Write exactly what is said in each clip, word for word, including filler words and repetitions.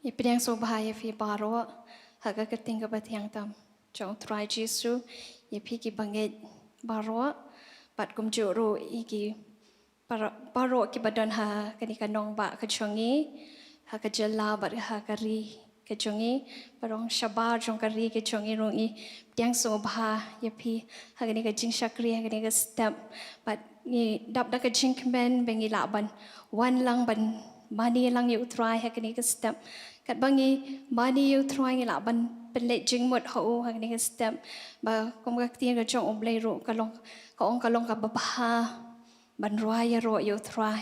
Ngi pdiang sngewbha ïa phi baroh ha ka kyrteng kaba thiang tam jong u Trai Jisu, ïa phi ki bangeit baroh, bad kumjuh ruh ïa ki baroh, baroh kiba don ha kane ka nongbah ka jong ngi, ha ka jylla bad ha ka ri ka jong ngi, baroh shabar jong ka ri ka jong ngi ruh ngi pdiang sngewbha ïa phi ha kane ka jingshakri ha kane ka step. Bad ngi dap da ka jingkmen ba ngi lah ban wan lang ban mane lang ïa u Trai ha kane ka step. Katba ngi mane ïa u Trai ngi lah ban pynleit jingmut ha u ha kane ka step. Ba kum ka ktien ka jong u Blei ruh ka long, ka ong ka long kaba bha ban rwai ïaroh ïa u Trai.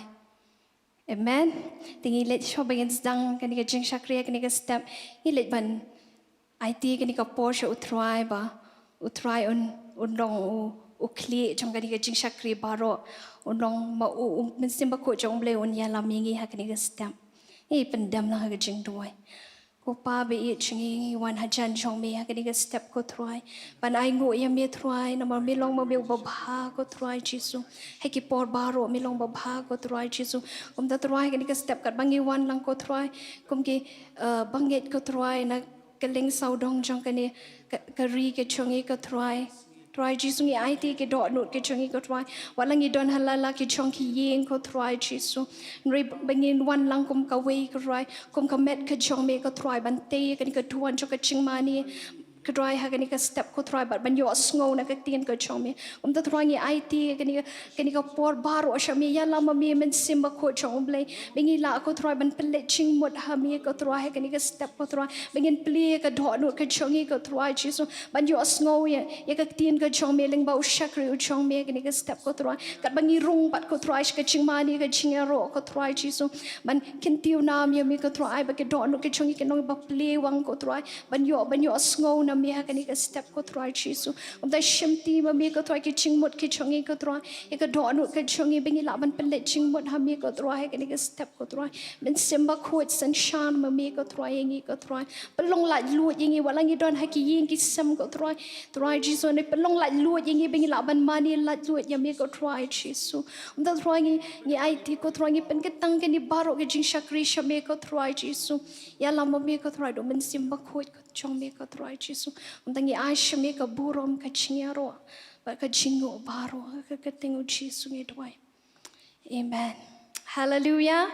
Amen. Te ngi leit shuwa ba ngin sdang kane ka jingshakri ha kane ka step, ngi leit ban aiti kane ka por sha u Trai ba u Trai un, un long u, u khlieh jong kane ka jingshakri baroh, un long ma u, u Mynsiem Bakhuid jong u Blei un ïalam ïa ngi ha kane ka step. Ngi pyndem lang ha ka jingduwai. Ko Pa ba ïeit jong ngi, ngi wan hajan jong me ha kane ka step ko Trai ban ainguh ïa me Trai, namar me long ma me uba bha ko Trai Jisu. Ha ki por baroh me long ba bha ko Trai Jisu. Kumta Trai ha kane ka step katba ngi wan lang ko Trai, kum ki, eh, bangeit ko Trai na kylleng sawdong jong kane ka, ka ri ka jong ngi ko Trai. Trai Jisu ngi aiti ki dohnud ki jong ngi ko Trai. Wat la ngi don ha la la ki jong ki ïing ko Trai Jisu. Hynrei ba ngin wan lang kum kawei ko Trai, kum ka met ka jong me ko Trai ban tei kane ka duwan jong ka jingmane ko Trai ha kane ka step ko Trai bad ban ïohsngew na ka ktien ka jong me. Kumta Trai ngi aiti kane ka, kane ka por baroh sha me, ïalam ma me Mynsiem Bakhuid jong u Blei. Ba ngi lah ko Trai ban pynleit jingmut ha me ko Trai ha kane ka step ko Trai. Ba ngin plie ka dohnud ka jong ngi ko Trai Jisu ban ïohsngew ïa, ïa ka ktien ka jong me lyngba u shakri u jong me ha kane ka step ko Trai. Katba ngi rung pat ko Trai sha ka jingmane ka jingïaroh ko Trai Jisu, ban kyntiew nam ïa me ko Trai ba ka dohnud ka jong ngi kan long ba plie wang ko Trai ban ïoh, ban ïohsngew na me ha kane ka step ko Trai Jisu. Kumta shimti ma me ko Trai ki jingmut ki jong ngi ko Trai, ïa ka dohnud ka jong ngi ba ngi lah ban pynleit jingmut ha me ko Trai ha kane ka step ko Trai. Mynsiem Bakhuid synshar ma me ko Trai ïa ngi ko Trai. Pynlong laitluid ïa ngi wat la ngi don ha ki ïing ki sem ko Trai. Trai Jisu ne pynlong laitluid ïa ngi ba ngi lah ban mane laitluid ïa me ko Trai Jisu. Kumta Trai ngi, ngi aiti ko Trai ngi pynkyntang kane baroh ka jingshakri sha me ko Trai Jisu. Ïalam ma me ko Trai da u Mynsiem Bakhuid ka jong me ko Trai Jisu. Kumta ngi ai sha me ka burom ka jingïaroh bad ka jingnguh baroh ha ka kyrteng u Jisu ngi duwai. Amen. Haleluya.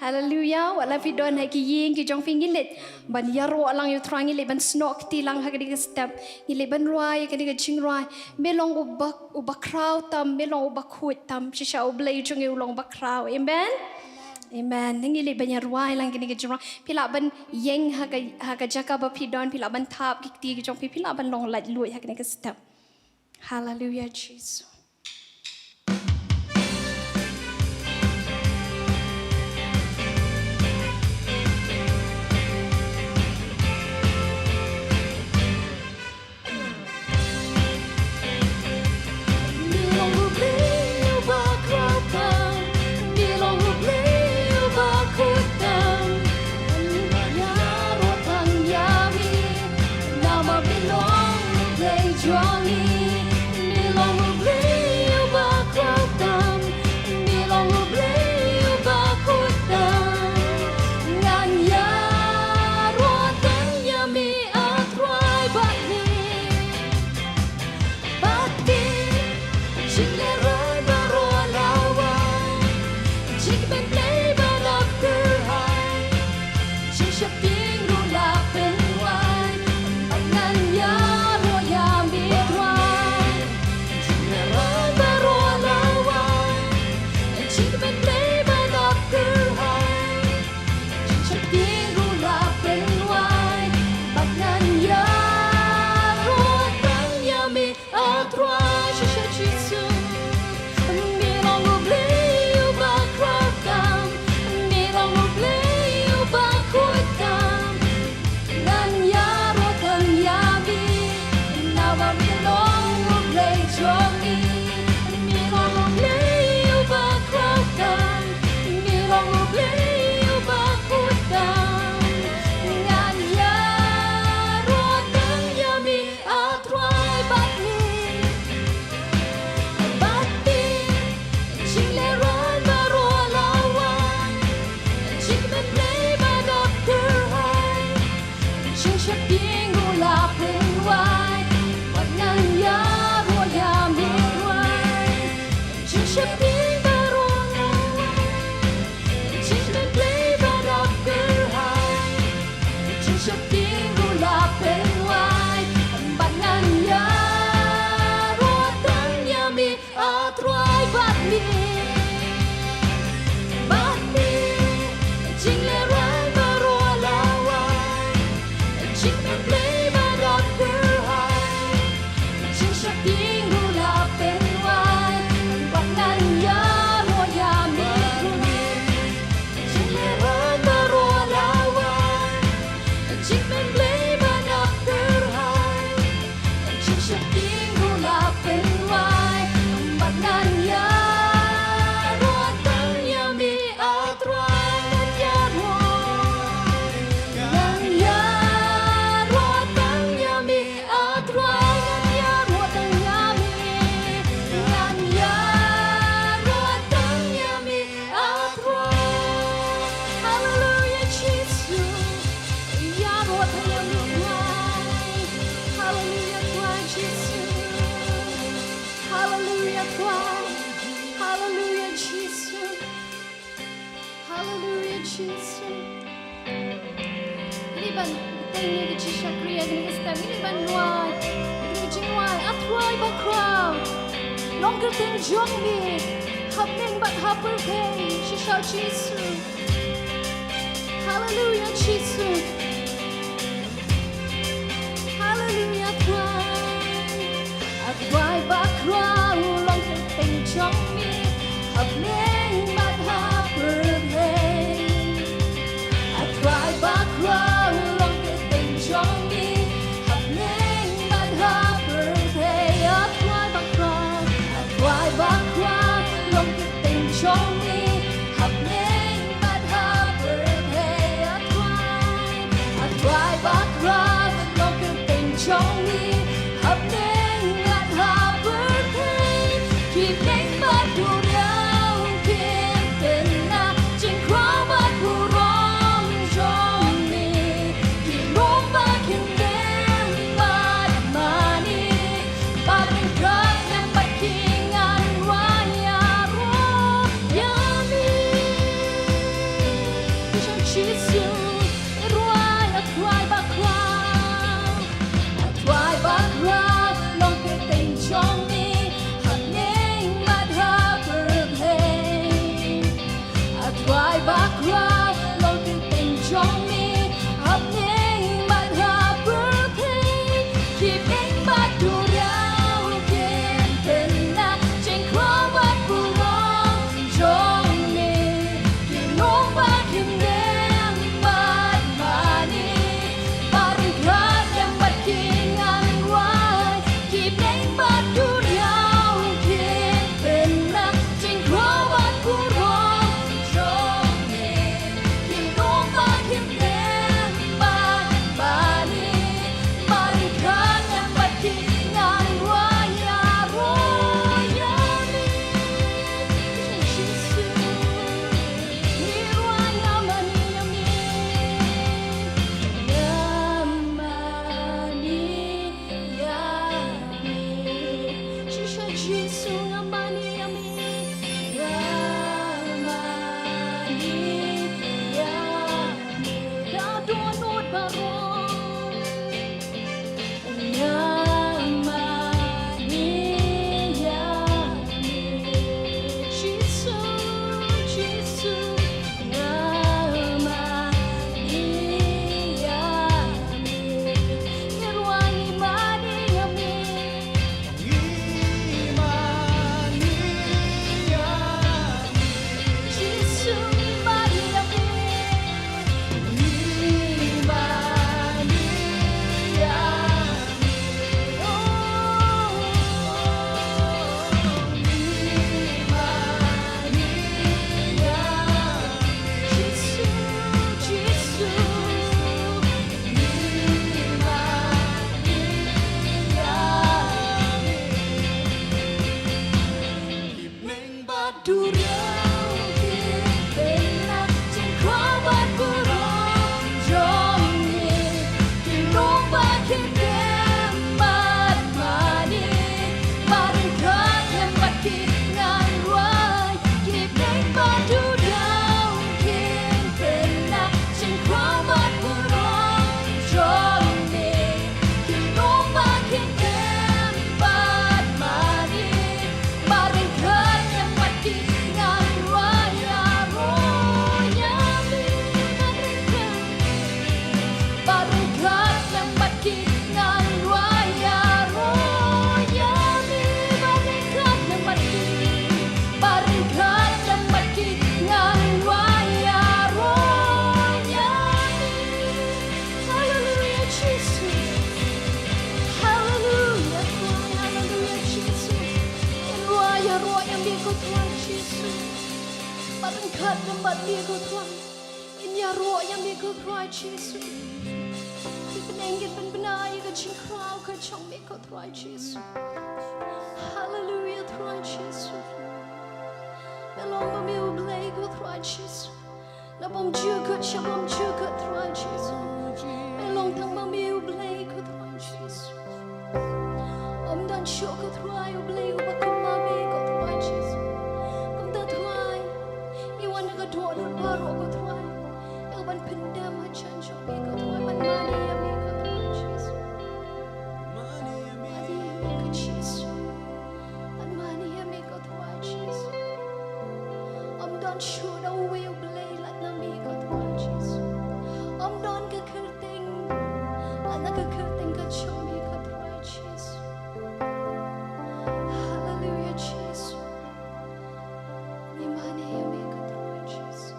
Haleluya. Wat la phi don ha ki ïing ki jong phi ngi leit ban ïaroh lang ïa u Trai, ngi leit ban snoh kti lang ha kane ka step. Ngi leit ban rwai kane ka jingrwai. Me long uba, uba khraw tam, me long uba khuid tam. Shisha u Blei jong ngi u long uba khraw. Amen. Amen. Ngi leit ban ïarwai lang kane ka jingrwai. Phi lah ban ïeng ha ka, ha ka jaka ba phi don, phi lah ban thap ki kti ki jong phi, phi lah ban long laitluid ha kane ka step. Haleluya Jisu. Ing u la pynwai, bad ngan ïaroh ïa me Trai. Jingsheptieng baroh la wai, jingpynblei ba dap kyrhai. Jingsheptieng u la pynwai, bad ngan ïaroh tang ïa me. A Trai bad me, bad me, jinglehrain baroh la wai, jingpynblei ba dap kyrhai, jingsheptieng ruh la pynwai, bad ngan ïaroh ïa me. Jinglehrain baroh la wai, jingpynblei ba dap kyrhai, jingsheptieng ruh la pynwai, bad ngan ïaroh tang ïa me A Trai. Ngan ïaroh, ngan ïaroh tang ïa me A Trai, ngan ïaroh tang ïa me, ngan ïaroh tang ïa me A Trai. Haleluia Jisu. Ïaroh tang ïa me Trai. Haleluia Trai Jisu. Haleluia Trai. Haleluia Jisu. Haleluia Jisu. Ngi ban teng ïa ka jingshakri ha kane ka step, ngi ban duwai. Ngi jingduwai, A Trai bakhraw, long kyrteng jong me ha bneng bad ha pyrthei. Shisha Jisu. Haleluia Jisu. Haleluia Trai. A Trai bakhraw, long kyrteng jong me ha bneng bad ha pyrthei. A Trai bakhraw, long kyrteng jong me ha bneng bad ha pyrthei. A Trai bakhraw, A Trai bakhraw, long kyrteng jong me ha bneng bad ha pyrthei. A Trai, A Trai bakhraw, long kyrteng jong me ha bneng bad ha pyrthei. Ki bneng bad duriaw kin kynna jingkhraw bad burom jong me. Ki lum bad ki kem bad mane, ba ryngkat ngan bad ki ngan duwai ïaroh ïa me. Jisu, i duwai, A Trai bakhraw, A Trai Haleluya, Jisu. Haleluya, Tuhan. Haleluya, Jisu. Ngin ïaroh ïa me ko Tuhan Jisu. Ba ryngkat lem bad me ko Tuhan. Ngin ïaroh ïa me ko Trai Jisu. Ki bneng kin pynbna ïa ka jingkhraw ka jong me ko Trai Jisu. Haleluya Trai Jisu. Me long ba me U Blei ko Trai Jisu. Na bymjukut sha bymjukut Trai Jisu. Me long tang ba me U Blei ko Trai Jisu. Ym don shuh ko Trai U Blei uba kum ma me ko Trai Jisu. Kumta Trai, ngi wan ha ka dohnud baroh ko Trai. Ïa ban pyndem hajan jong me ko Trai, ban mane ïa me ko Trai Jisu. Mane ïa me ko Jisu. Ban mane ïa me ko Trai Jisu. Ym don shuh da uwei U Blei lada ym me ko Trai Jisu. Ym don ka kyrteng lada ym ka kyrteng ka jong me ko Trai Jisu. Haleluya Jisu. Ngi mane ïa me ko Trai Jisu.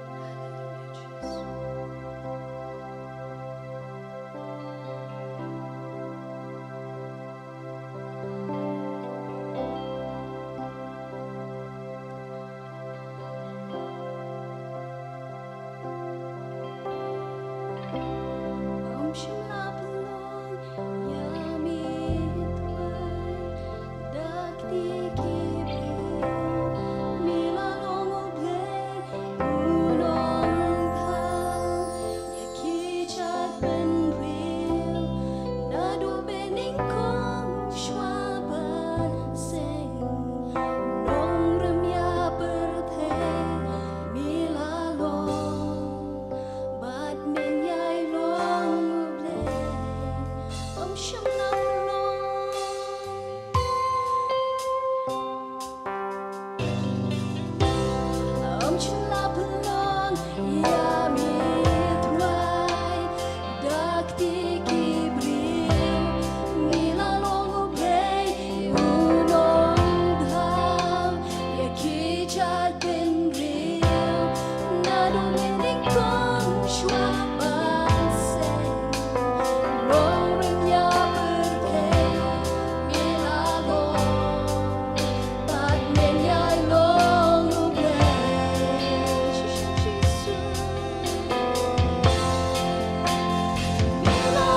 Haleluya Jisu. Ym shym la pynlong ïa me Trai da kti ki briew. Me la long U Blei u nongthaw ïa ki jait bynriew. Naduh bneng kum shuwa ban seng, nongrim ïa pyrthei me la long. Bad men ïai long U Blei, ym shym la pynlong. Ym shym la pynlong ïa me Trai da kti ki briew. Me la long U Blei u nongthaw ïa ki jait bynriew. Naduh mynnyngkong shuwa ban seng, nongrim ïa pyrthei me la long. Bad men ïai long U Blei. Jisu. Me la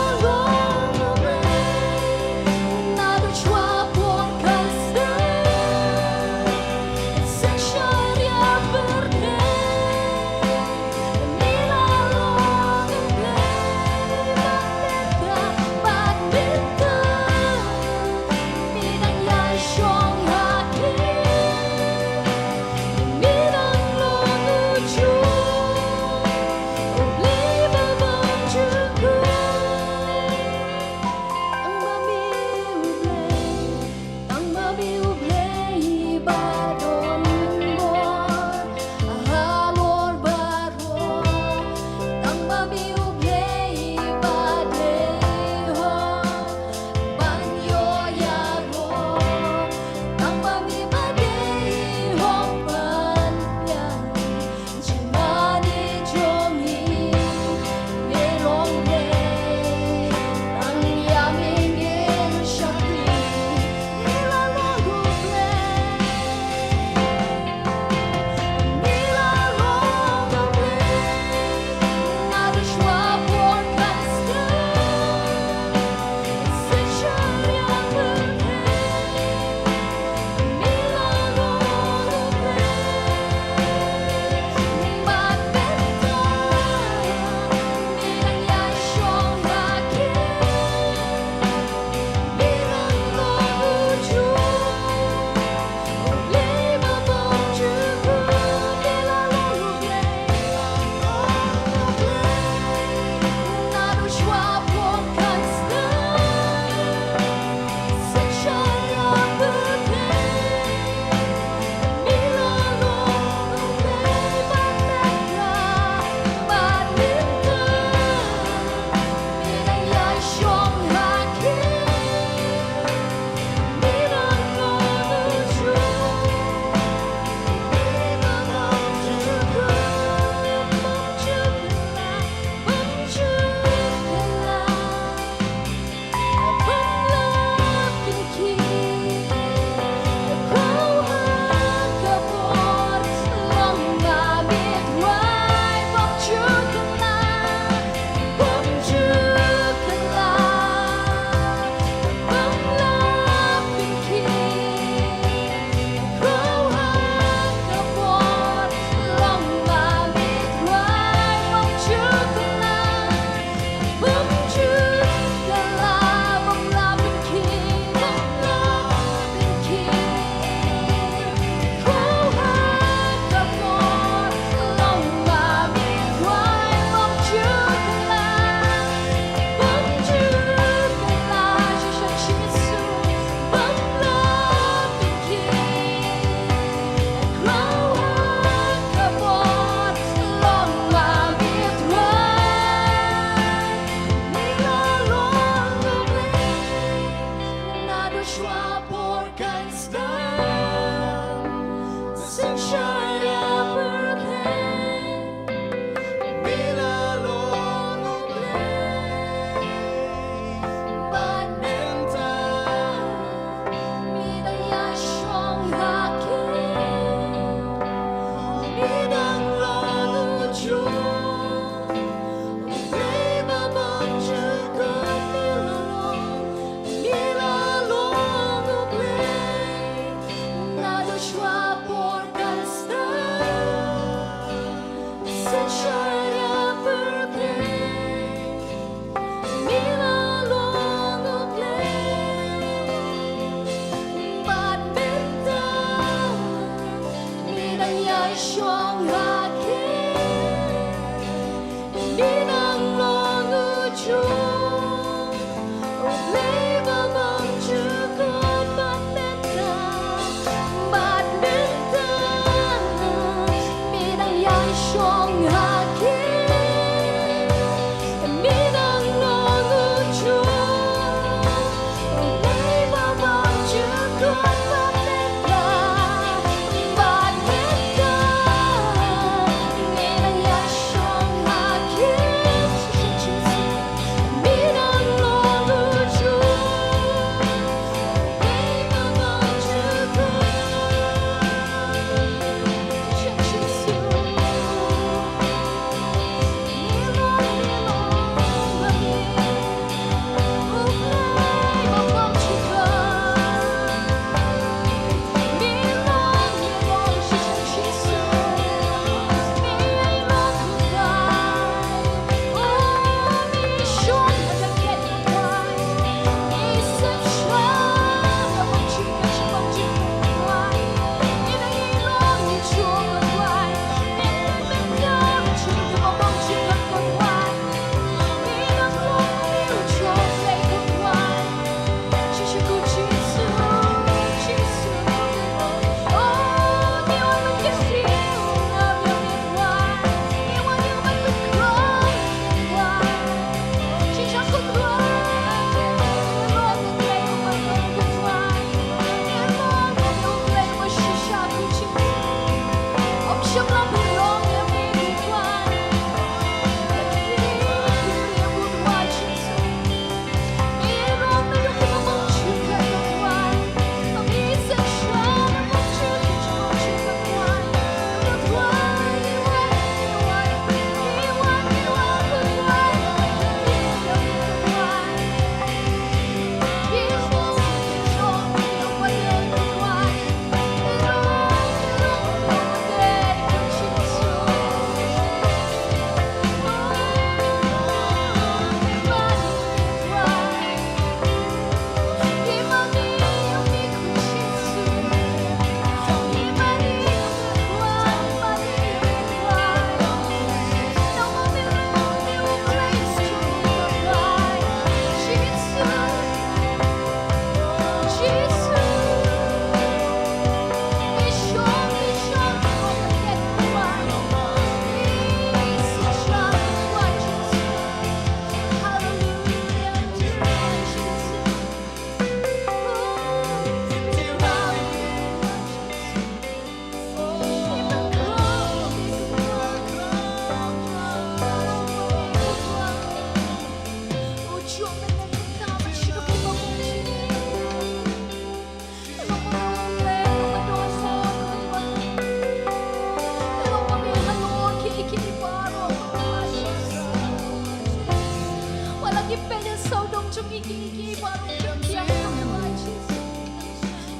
Peit ïa sawdong jong ngi kiei kiei baroh ki pdiang, ko Trai Jisu.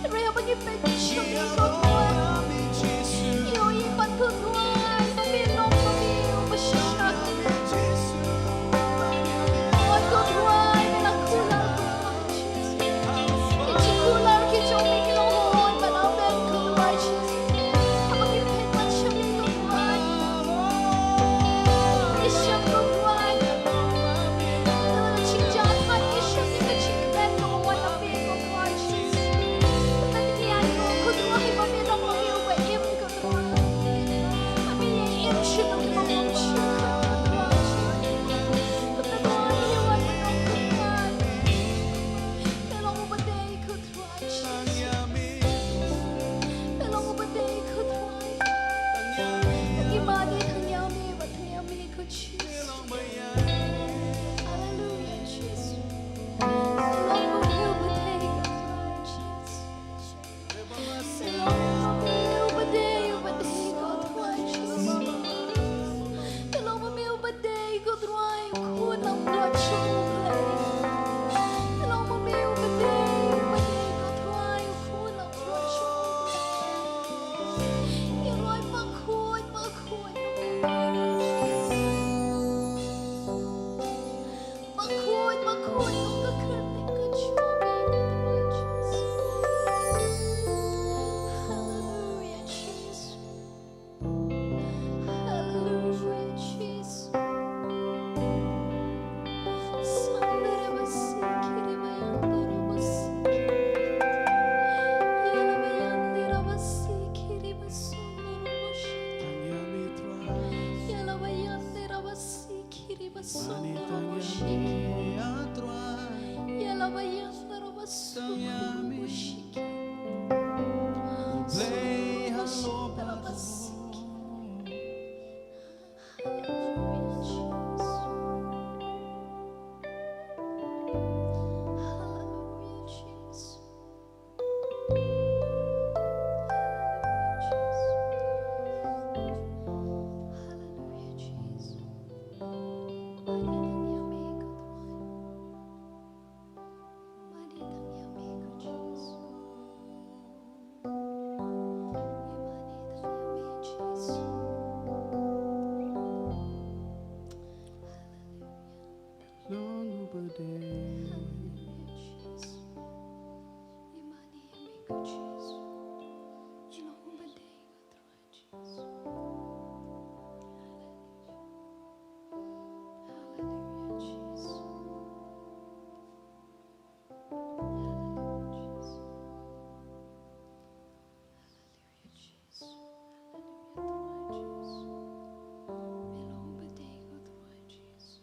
Hynrei haba ngi peit ïa sha me, ko Trai, ïohi pat, ko Trai, ba me long ma me uba shisha. Oi, ko Trai, me la kular, ko Trai Jisu. Ki jingkular ki jong me ki long hooid bad amen, ko Trai Jisu. Haba ngi peit pat sha me, ko Trai, ngi shem, ko Trai, ka jingjahthait, ngi shem ïa ka jingkmen kaba wan na me, ko Trai Jisu. Kata ngi ïaid, ko Trai, ba me long ma me uba im, ko Trai. Ba me ïa im sha ka bymman sha ka, ko Trai Jisu. Kata ngi ïaid, ko Trai, me long uba dei, ko Trai Jisu. Me long uba dei, ko Trai. Ngi mane tang ïa me, bad tang ïa me, ko Jisu. Haleluia, Jisu. Me long ma me uba dei, ko Trai Jisu. Me long ma me uba dei, uba dei, ko Trai Jisu. Me long ma me uba dei, ko Trai, u khun langbrot jong U Blei. Me long ma me uba dei, uba dei, ko Trai, u khun langbrot jong U Blei. Ngi roi bakhuid, bakhuid, bakhuid. Bakhuid, bakhuid, kum ka kyrteng ka jong me, ko Trai Jisu. Haleluia, Jisu. Haleluia, Jisu. Sandere basiki, ribayandere basiki. Yala bayandere basiki, ribasundere basiki. Yala bayandere basiki. Kiri basundoro mushiki. Yala bayandoro basundoro mushiki. Sundoro mushiki, yala basiki. Hallelujah, Jesus. Hallelujah, Jesus. Long uba dei. Hallelujah, Jesus. Ïa mane ïa me ko Jisu. Ïa long uba dei ko Trai Jisu. Hallelujah. Hallelujah, Jesus. Hallelujah, Jesus. Hallelujah, Jesus. Hallelujah, Trai Jisu. Me long uba dei ko Trai Jisu.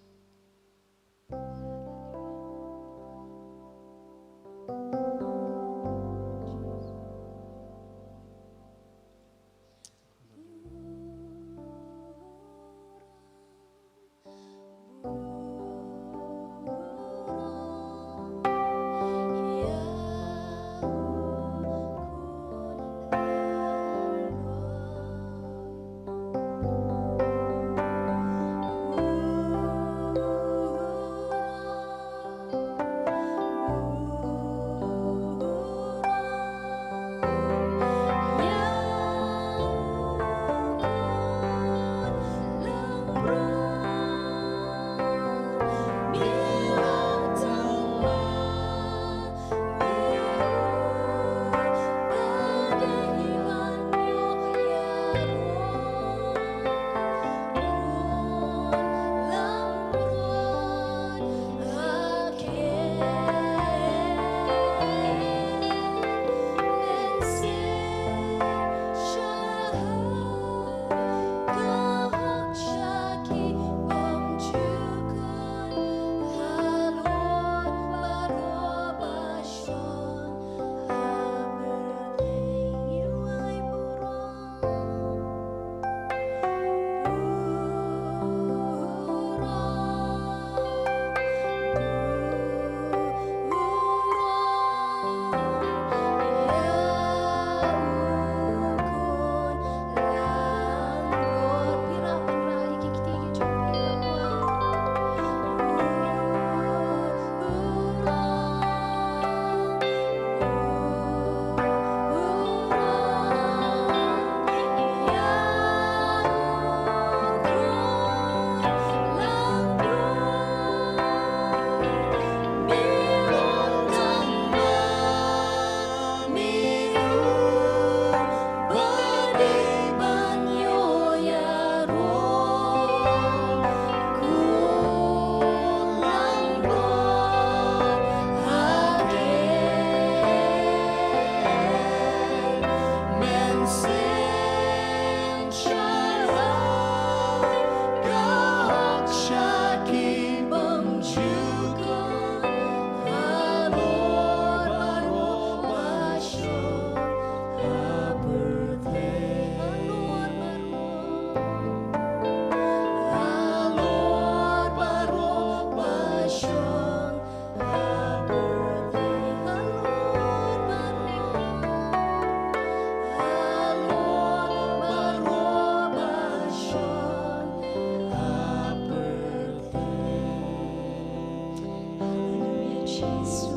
Jisu.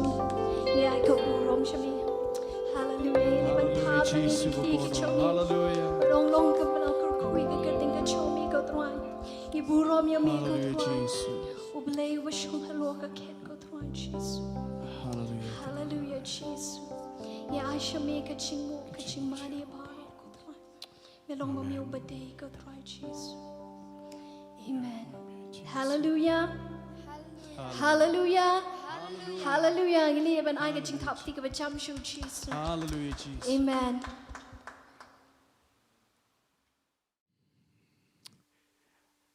Ïa ka burom sha me. Haleluya. Ïa ban Haleluya, phah ban Jisu, ïa ki ki jong me. Haleluya. Long long ka bynta ka kyrkhu ka kyrteng ka jong me ko Trai. Ngi burom ïa me ko Haleluya, Trai. Jisu. U Blei uba shong halor ka khet ko Trai Jisu. Haleluya. Haleluya Jisu. Ïa ai sha me ka jingmut ka jingmane baroh ko Trai. Me long ma me uba dei ko Trai Jisu. Amen. Haleluya. Haleluya. Haleluya. Ngi leh ban ai ka jingthap kti kaba jam sha u Jisu. Haleluya Jisu. Amen.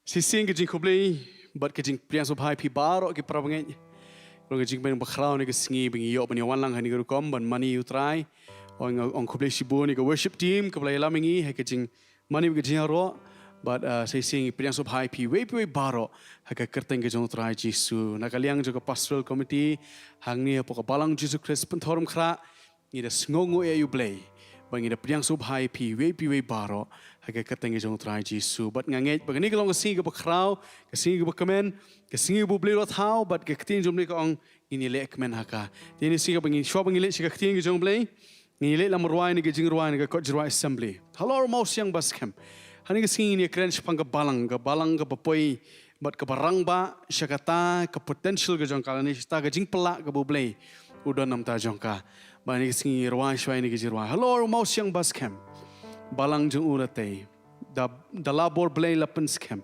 Shisien ka jingkhublei bad ka jingpdiang sngewbha ïa phi baroh ki para bangeit. Long ka jingpdiang bakhraw ne ka sngi ba ngi ïoh ban ïa wan lang ha kane ka rukom ban mane ïa u Trai. Ong, ong khublei shibun ïa ka worship team kaba la ïalam ïa ngi ha ka jingmane bad ka jingïaroh. Bad, uh, shisien ngi pdiang sngewbha ïa phi wei pa wei baroh ha ka kyrteng ka jong u Trai Jisu. Na ka liang jong ka pastoral committee hangne hapoh ka Balang Jisu Khrist Pynthorumkhrah, ngi da sngewnguh ïa u Blei ba ngi da pdiang sngewbha ïa phi wei pa wei baroh ha ka kyrteng ka jong u Trai Jisu. Bad nga ngeit ba kane ka long ka sngi kaba khraw, ka sngi kaba kmen, ka sngi ba u Blei u la thaw, bad ka ktien jong u Blei ka ong ngin ïa leh kmen ha ka. Te kane ka sngi kaba ngi, shuwa ba ngi leit sha ka ktien ka jong u Blei, ngin ïa leit lam rwai ne ka jingrwai ne ka kot jingrwai assembly. Halor Mawsiang ba skhem. Ha kane ka sngi ngin ïa kren shaphang ka balang, ka balang kaba poi bad kaba rangbah sha kata ka potential ka jong ka lane sha kata ka jingpynlah kaba u Blei u don na ka bynta jong ka. Bad ha kane ka sngi ngi rwai shuwa ïa kane ka jingrwai. Halor Mawsiang ba skhem, balang jong u la tei. Da, da la bor Blei la pynskhem,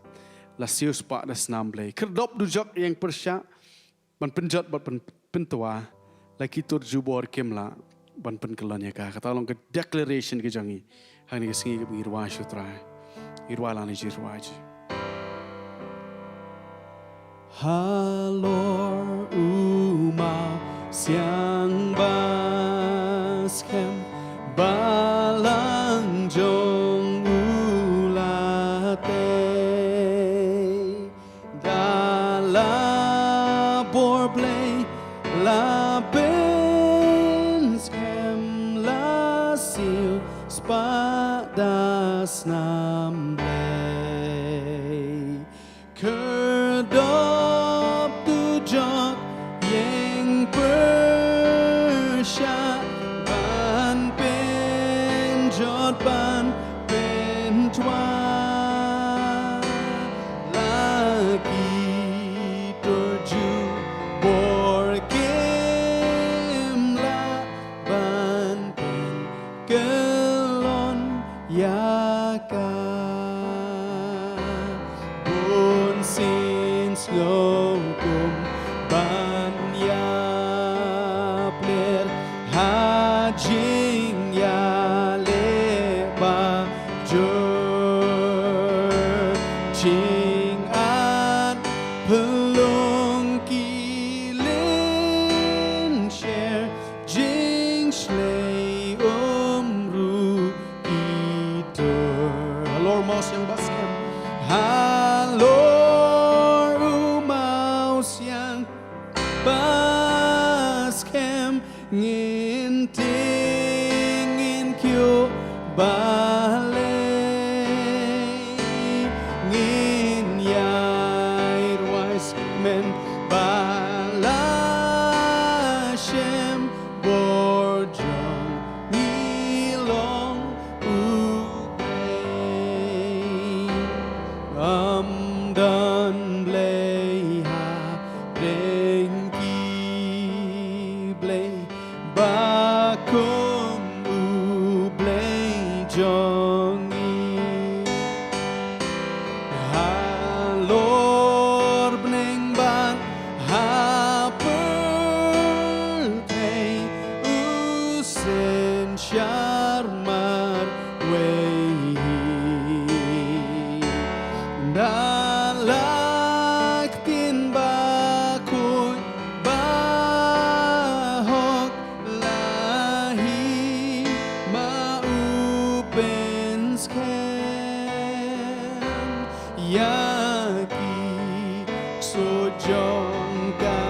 la siewspah da snam Blei. Khyrdop dujok ïeng pyrshah ban pynjot bad pyn, pyntwa, la ki tur jubor kim lah ban pynkyllon ïa ka. Kata long ka declaration ka jong ngi ha kane ka sngi kaba ngi rwai sha u Trai. Ngi rwai lang ïa ka jingrwai. Halor u Mawsiang ba skhem, balang jong u la tei. Da la bor Blei la pynskhem, la siewspah da snam Blei. Khyrdop dujok ïeng pyrshah ban pynjot ban pyntwa, la ki tur jubor kim lah ban pynkyllon ïa ka. Bun sien sngew kum ban ïapler ha jingïaleh ba jur, jingad pynlong ki lynsher, jingshlei umru ki tur. Halor Mawsiang ba skhem, halor u Mawsiang ba skhem, ngin tieng ngin kyiuh balei, ngin ïai rwai smen ba la shem bor jong ngi long u Blei. Ym don Blei ha pdeng ki blei ba kum u Blei jong ngi. Halor bneng bad ha pyrthei u synshar marwei hi. Da la ktien bakhuid bahok la hi, ma u pynskhem ïa ki ksuid jong ka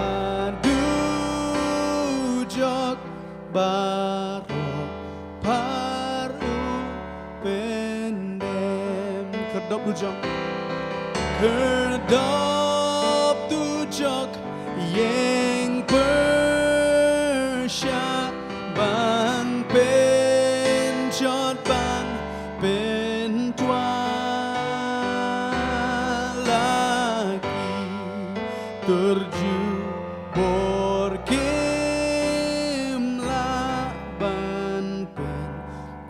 dujok baroh, phar u pyndem. Khyrdop dujok, khyrdop dujok ïeng pyrshah Kim lah ban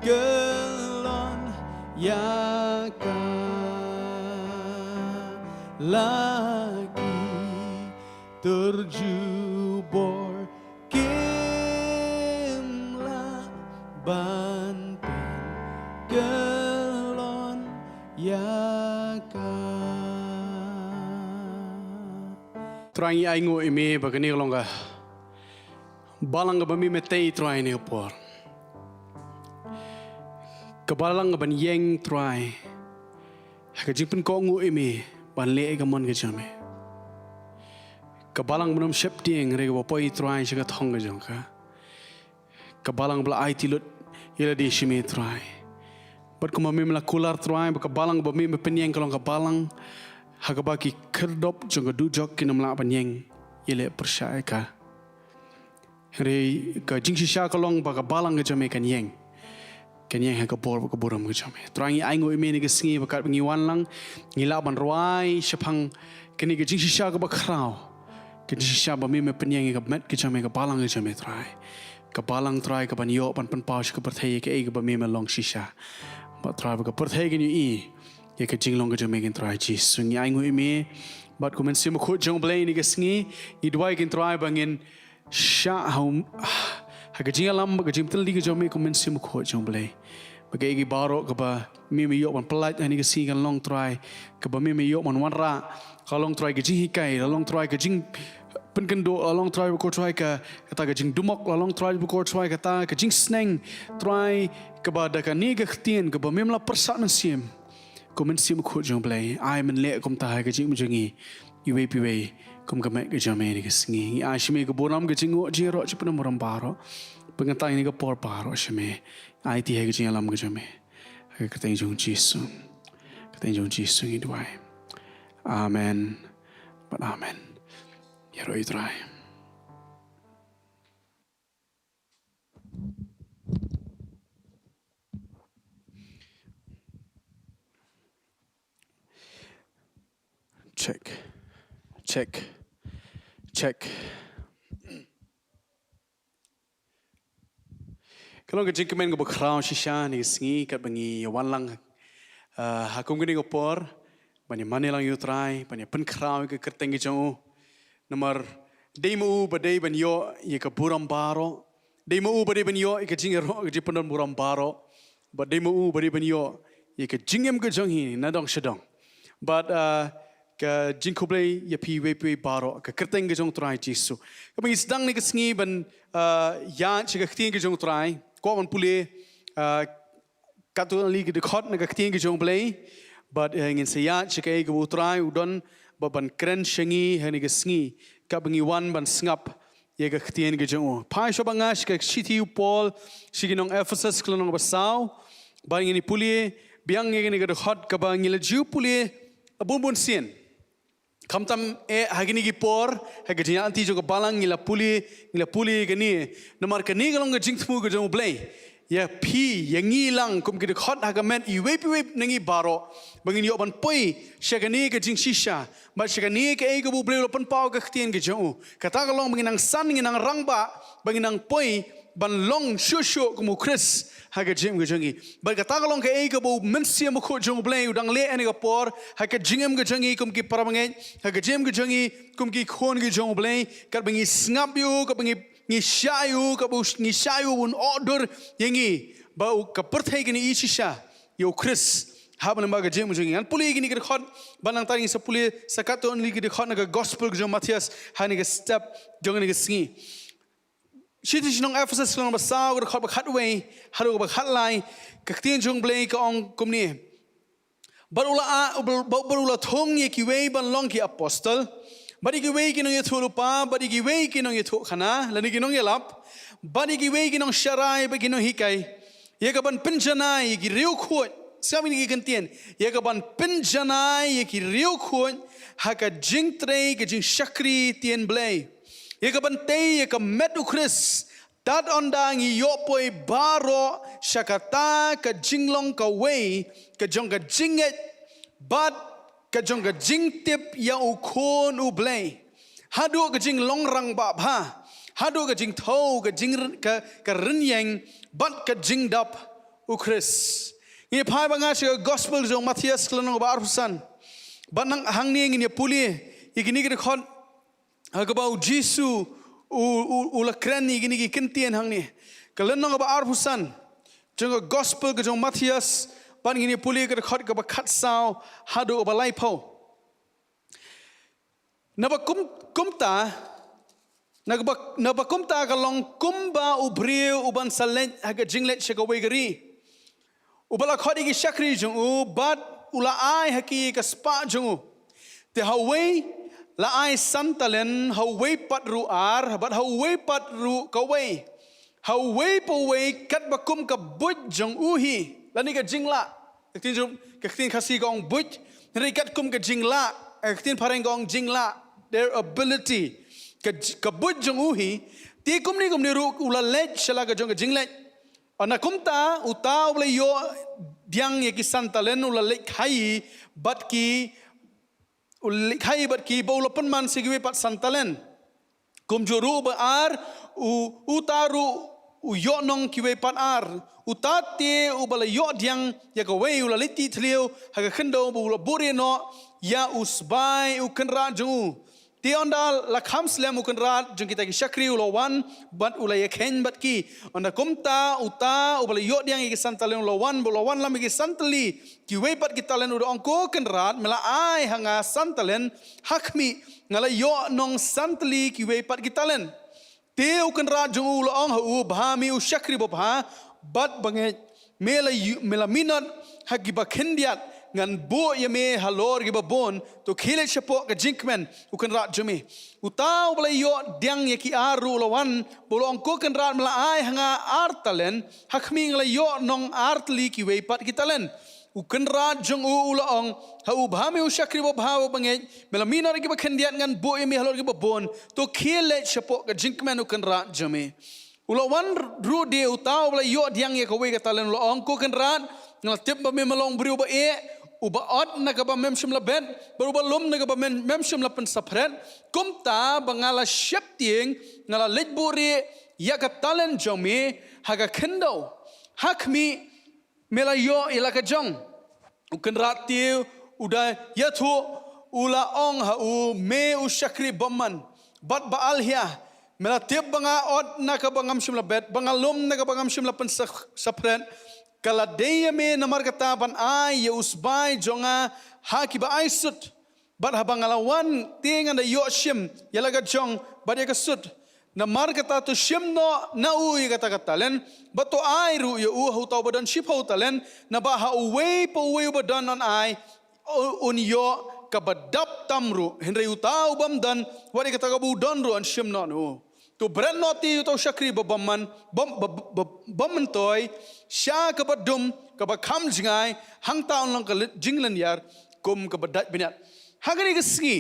pynkyllon ïa ka la ki tur jubor, kim lah ban pynkyllon ïa ka. Trai, ngi ainguh ïa me ba kane ka long ka balang kaba me me tei, Trai, ha kane ka por. Ka balang kaban ïeng, Trai, ha ka jingpynkohnguh ïa me ban leh ïa ka mon ka jong me. Ka balang ban ym sheptieng hynrei kaba poi, Trai, sha ka thong ka jong ka. Ka balang ba la aiti lut ïa lade sha me, Trai. Bad kumba me me la kular, Trai, ba ka balang ba me me pynïeng ka long ka balang ha kaba ki khyrdop jong ka dujok kin ym lah ban ïeng ïaleh pyrshah ïa ka. Hynrei ka jingshisha ka long ba ka balang ka jong me kan ïeng. Kan ïeng ha ka bor bad ka burom ka jong me. Trai, ngi ainguh ïa me ha kane ka sngi ba katba ngi wan lang, ngi lah ban rwai shaphang kane ka jingshisha kaba khraw. Ka jingshisha ba me me pynïeng ïa ka met ka jong me, ka balang ka jong me, Trai. Ka balang, Trai, kaban ïoh ban pynpaw sha ka pyrthei ïa kaei kaba me me long shisha. Bad, Trai, ba ka pyrthei kan ïohi ïa ka jinglong ka jong me, ko Trai Jisu. Ngi ainguh ïa me bad ko Mynsiem Bakhuid jong U Blei ha kane ka sngi. Ngi duwai, ko Trai, ba ngin shah ha u-, ha ka jingïalam bad ka jingpyntylli ka jong me, ko Mynsiem Bakhuid jong U Blei. Ba kaei kaei baroh kaba me me ïoh ban pyllait ha kane ka sngi kan long, Trai, kaba me me ïoh ban wanrah, ka long, Trai, ka jinghikai, la long, Trai, ka jingpynkynduh, la long, Trai, ba ko Trai, ka, kata ka jingdumok, la long, Trai, ba ko Trai, kata ka jingsneng, Trai, kaba da kane ka ktien kaba me me la pyrsad mynsiem, ko Mynsiem Bakhuid jong U Blei, ai men leh kumta ha ka jingim jong ngi iwei pa iwei kum ka met ka jong me ha kane ka sngi. Ngi ai sha me ka burom, ka jingnguh, jingïaroh, jingpynburom baroh. Pynkyntang ïa kane ka por baroh sha me. Aiti ha ka jingïalam ka jong me. Ha ka kyrteng jong U Jisu. Kyrteng jong U Jisu ngi duwai. Amen. Bad amen. Ïaroh ïa U Trai. Check. Check. Check. Ka long ka jingkmen kaba khraw shisha ha kane ka sngi katba ngi ïa wan lang, ah, ha kum kane ka por ban ïa mane lang ïa U Trai, ban ïa pynkhraw ïa ka kyrteng ka jong U. Namar dei ma U ba dei ban ïoh ïa ka burom baroh. Dei ma U ba dei ban ïoh ïa ka jingïaroh, ka jingpynburom baroh. Bad dei ma U ba dei ban ïoh ïa ka jingim ka jong ngi nadong shadong. Bad, ah, ka jingkhublei ïa phi iwei pa iwei baroh ha ka kyrteng ka jong U Trai Jisu. Kaba ngi sdang ha kane ka sngi ban, ah, ïaid sha ka ktien ka jong U Trai. Kwah ban pule, ah, katto katne ki dkhot na ka ktien ka jong U Blei. Bad, eh, ngin sa ïaid sha kaei kaba U Trai u don bad ban kren sha ngi ha kane ka sngi. Kaba ngi wan ban sngap ïa ka ktien ka jong U. Phai shuwa bad nga sha ka shithi u Paul sha ki nong Ephesus ka lynnong ba saw. Bad ngin ïa pule biang ïa kane ka dkhot kaba ngi la ju pule bun bun sien. Khamtam eh ha kine ki por, ha ka jingïaid lynti jong ka balang ngi la pule, ngi la pule ïa kane. Namar kane ka long ka jingthmu ka jong U Blei ïa phi, ïa ngi lang kum ki dkhot ha ka met iwei pa iwei na ngi baroh. Ba ngin ïoh ban poi sha kane ka jingshisha. Bad sha kane kaei kaba U Blei u la pynpaw ha ka ktien ka jong U. Kata ka long ba ngin nang san, ngin nang rangbah, ba ngin nang poi ban long shuh shuh kum U Khrist ha ka jingim ka jong ngi. Bad kata ka long kaei kaba U Mynsiem Bakhuid jong U Blei u dang leh ha kane ka por ha ka jingim ka jong ngi kum ki para bangeit, ha ka jingim ka jong ngi kum ki khun ki jong U Blei, katba ngi sngap ïa U, katba ngi, ngi shah ïa U, katba ngi shah ïa U un order ïa ngi. Ba U, ka pyrthei kan ïohi shisha ïa U Khrist hapdeng ba ka jingim ka jong ngi. Ngan pule ïa kine ki dkhot ban nangta ngin sa pule sa katto katne ki dkhot na ka gospel ka jong u Mathaios ha kane ka step jong kane ka sngi. Shithi sha ki nong Ephesus lynnong ba saw ka dkhot ba khatwei haduh ba khatlai, ka ktien jong U Blei ka ong kumne. Bad u la, ah, bad, bad u la thung ïa kiwei ban long ki apostol, bad ïa kiwei ki nongïathuhlypa, bad ïa kiwei ki nongïathuhkhana lane ki nongïalap, bad ïa kiwei ki nongsharai bad ki nonghikai. Ïa kaban pynjanai ïa ki riewkhuid, sngap ïa kine ki kyntien, ïa kaban pynjanai ïa ki riewkhuid ha ka jingtrei ka jingshakri ktien Blei. Ïa kaban tei ïa ka met U Khrist, tad ynda ngi ïoh poi baroh sha kata ka jinglong kawei ka jong ka jingngeit bad ka jong ka jingtip ïa U Khun U Blei, haduh ka jinglong rangbah bha. Haduh ka jingthew, ka jing, ka, ka rynïeng, bad ka jingdap u Khrist. Ngi phai ba nga sha ka gospel jong Mathaios ka lynnong ba arphew san. Bad nang hangne ngin ïa pule ïa kine ki dkhot ha kaba u Jisu u, u, u la kren ïa kine ki kyntien hangne. Ka lynnong ba arphew san jong ka gospel ka jong Mathaios, bad ngin ïa pule ka dkhot kaba khatsaw haduh kaba laiphew. Naba kum, kumta, naba, naba kumta ka long kumba u briew uban sa leit ha ka jingleit sha kawei ka ri, uba la khot ïa ki shakri jong u, bad u la ai ha ki ka spah jong u. Te ha uwei la ai san talent, ha uwei pat ruh ar, bad ha uwei pat ruh kawei, ha uwei pa uwei katba kum ka buit jong u hi. Lane ka jinglah. Ka ktien jong, ka ktien Khasi ka ong buit. Hynrei katkum ka jinglah, ka ktien phareng ka ong jinglah. Their ability. Ka j-, ka buit jong u hi. Te kumne kumne ruh u la leit sha la ka jong ka jingleit. Ynda kumta, uta uba la ïoh pdiang ïa ki san talent u la leit khaii bad ki, u la leit khaii bad ki, bad u la pynman sa kiwei pat san talent. Kumjuh ruh uba ar, u, uta ruh u ïoh nong kiwei pat ar. Uta te uba la ïoh pdiang ïa kawei u la leit tih thliew ha ka khyndew bad u la buhrieh noh ïa u sbai u kynrad jong u. Te ynda la kham slem u kynrad jong kita ki shakri u la wan bad u la ïakheiñ bad ki. Ynda kumta uta uba la ïoh pdiang ïa ki san talent u la wan bad u la wanlam ïa ki san tylli kiwei pat ki talent. U da ong, ko kynrad, me la ai ha nga san talent, ha khmih, nga la ïoh nong san tylli kiwei pat ki talent. Te u kynrad jong u u la ong ha u, bha me u shakri babha bad bangeit, me la ïoh, me la minot ha kiba khyndiat, ngan buh ïa me halor kiba bun. To khie leit shapoh ka jingkmen u kynrad jong me. Uta uba la ïoh pdiang ïa ki ar ruh u la wan bad u la ong, ko kynrad, me la ai ha nga ar talent, ha khmih, nga la ïoh nong ar tylli kiwei pat ki talent. U kynrad jong u u la ong ha u, bha me u shakri babha bad bangeit, me la minot ha kiba khyndiat, ngan buh ïa me halor kiba bun. To khie leit shapoh ka jingkmen u kynrad jong me. U la wan ruh de uta uba la ïoh pdiang ïa kawei ka talent u la ong, ko kynrad, nga la tip ba me me long briew ba eh, uba ot na kaba mem shym la bet, bad uba lum na kaba mem, mem shym la pynsaphriang. Kumta ba nga la sheptieng, nga la leit buhrieh ïa ka talent jong me ha ka khyndew. Ha khmih, me la ïoh ïa la ka jong. U kynrad te u da ïathuh, u la ong ha u, me u shakri bymman bad ba alhia, me la tip ba nga ot na kaba ngam shym la bet, ba nga lum na kaba ngam shym la pynsa-, saphriang. Ka la dei ïa me namar kata ban ai ïa u sbai jong nga ha kiba ai sut. Bad haba nga la wan te ngan da ïoh shim ïa la ka jong bad ïa ka sut. Namar kata to shim noh na u ïa kata ka talent, bad to ai ruh ïa u ha uta uba don shiphew talent, naba ha uwei pa uwei uba don un ai, u-, un ïoh kaba dap tam ruh. Hynrei uta u bym don, wat ïa kata kaba u don ruh un shim noh na u. To bret noh te ïa uta u shakri ba bymman, bym-, ba, ba, ba, bym myntoi, sha kaba dum, kaba kham jngai, hangta un long ka lyn-, jinglynñiar kum kaba dait bniat. Ha kane ka sngi,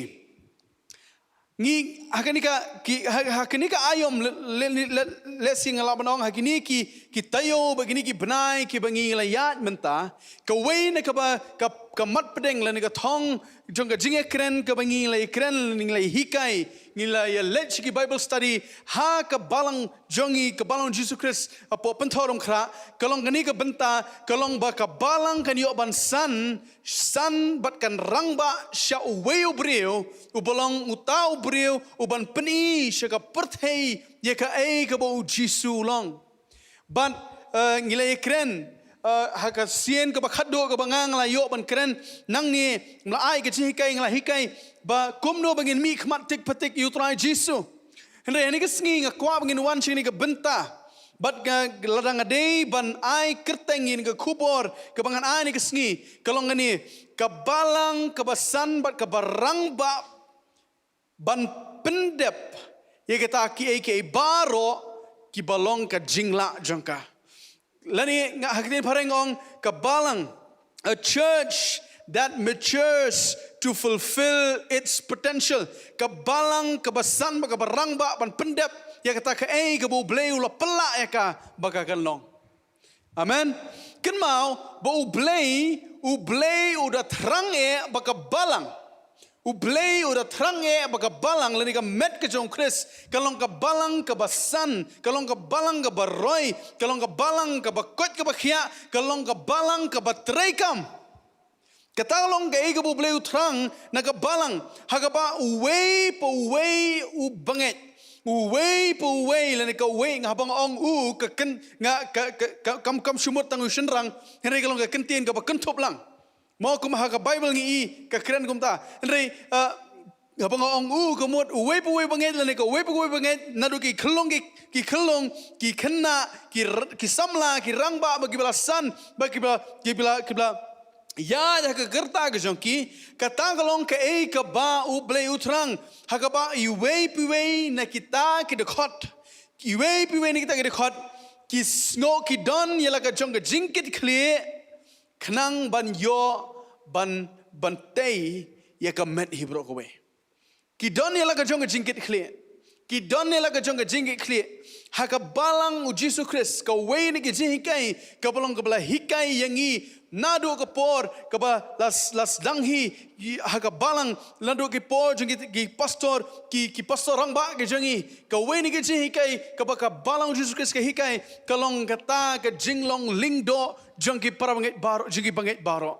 ngi, ha kane ka, ki, ha, ha kane ka aïom le, le, le, le, lehse nga lah ban ong, ha kine ki, ki taïew bad kine ki bnai kiba ngi la ïaid mynta, kawei na kaba, ka, ka mat pdeng lane ka thong jong ka jingïakren kaba ngi la ïakren, ngi la ïahikai, ngi la ïaleit sha ki Bible study ha ka balang jong ngi, ka balang Jisu Khrist hapoh Pynthorumkhrah, ka long kane ka bynta, ka long ba ka balang kan ïoh ban san, san bad kan rangbah sha uwei u briew, uba long uta u briew uban pyni sha ka pyrthei ïa kaei kaba u Jisu u long. Bad, eh, ngi la ïakren, eh, ha ka sien kaba khatduh kaba nga, nga la ïoh ban kren nangne, nga la ai ka jinghikai, nga la hikai ba kumno ba ngin mih khmat tik pa tik ïa u Trai Jisu. Hynrei ha kane ka sngi nga kwah ba ngin wan sha kane ka bynta. Bad nga, lada nga dei ban ai kyrteng ïa kane ka khubor kaba ngan ai ha kane ka sngi, ka long kane, ka balang kaba san bad kaba rangbah ban pyndep ïa kita kiei kiei baroh kiba long ka jinglah jong ka. Lane nga ha ka ktien phareng ong ka balang, a church that matures to fulfill its potential. Ka balang kaba san bad kaba rangbah ban pyndep ïa kata kaei kaba U Blei u la pynlah ïa ka ba ka kan long. Amen. Kynmaw ba U Blei, U Blei u da thrang eh ba ka balang, U Blei u da thrang eh ba ka balang lane ka met ka jong u Khrist ka long ka balang kaba san, ka long ka balang kaba roi, ka long ka balang kaba koit kaba khiah, ka long ka balang kaba treikam. Kata ka long kaei kaba u Blei u thrang na ka balang, ha kaba uwei pa uwei u bangeit, uwei pa uwei lane ka uwei, nga haba nga ong u ka kyn, nga ka, ka, ka kam, kam shu mut tang u shynrang, hynrei ka long ka kyntien kaba kynthup lang. Mo kum ha ka Bible ngi i ka kren kumta. Hynrei, ah, haba nga ong u ka mut uwei pa uwei bangeit lane ka uwei pa uwei bangeit, naduh ki khyllung ki, ki khyllung, ki khynnah, ki r-, ki samla, ki rangbah, ba kiba la san, ba kiba, kiba la, kiba la ïaid ha ka rta ka jong ki. Kata ka long kaei kaba u Blei u thrang, ha kaba iwei pa iwei na kita ki dkhot, iwei pa iwei na kita ki dkhot ki sngew ki don ïa la ka jong ka jingkitkhlieh, khnang ban ïoh ban, ban tei ïa ka met hi baroh kawei. Ki don ïa la ka jong ka jingkitkhlieh. Ki don ïa la ka jong ka jingkitkhlieh. Ha ka balang u Jisu Khrist, kawei na ki jinghikai kaba long kaba la hikai ïa ngi naduh ka por kaba la s-, la sdang hi, i, ha ka balang, naduh ki por jong ki, ki pastor, ki, ki pastor rangbah ki jong ngi. Kawei na ki jinghikai kaba ka balang u Jisu Khrist ka hikai, ka long kata ka jinglong lyngdoh jong ki para bangeit baroh, jong ki bangeit baroh.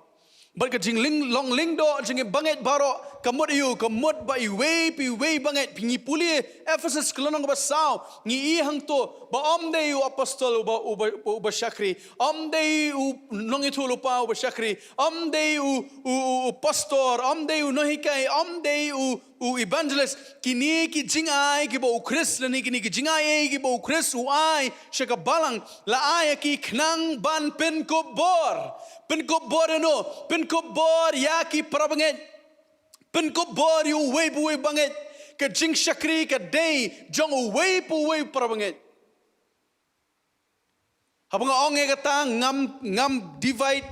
Bad ka jinglyng-, long lyngdoh jong ki bangeit baroh ka mut aïu? Ka mut ba iwei pa iwei bangeit. Phi, ngi pule Ephesus ka lynnong kaba saw, ngi i hangto ba ym dei u apostol uba, uba, uba shakri, ym dei u nongïathuhlypa uba shakri, ym dei u, u, u, u pastor, ym dei u nonghikai, ym dei u, u evangelist. Kine ki jingai kiba u Khrist lane kine ki jingai ei kiba u Khrist u ai sha ka balang, la ai ïa ki khnang ban pynkup bor. Pynkup bor ïa no? Pynkup bor ïa ki para bangeit. Pynkup bor ïa uwei pa uwei bangeit. Ka jingshakri ka dei jong uwei pa uwei para bangeit. Haba nga ong ïa kata, ngam, ngam divide,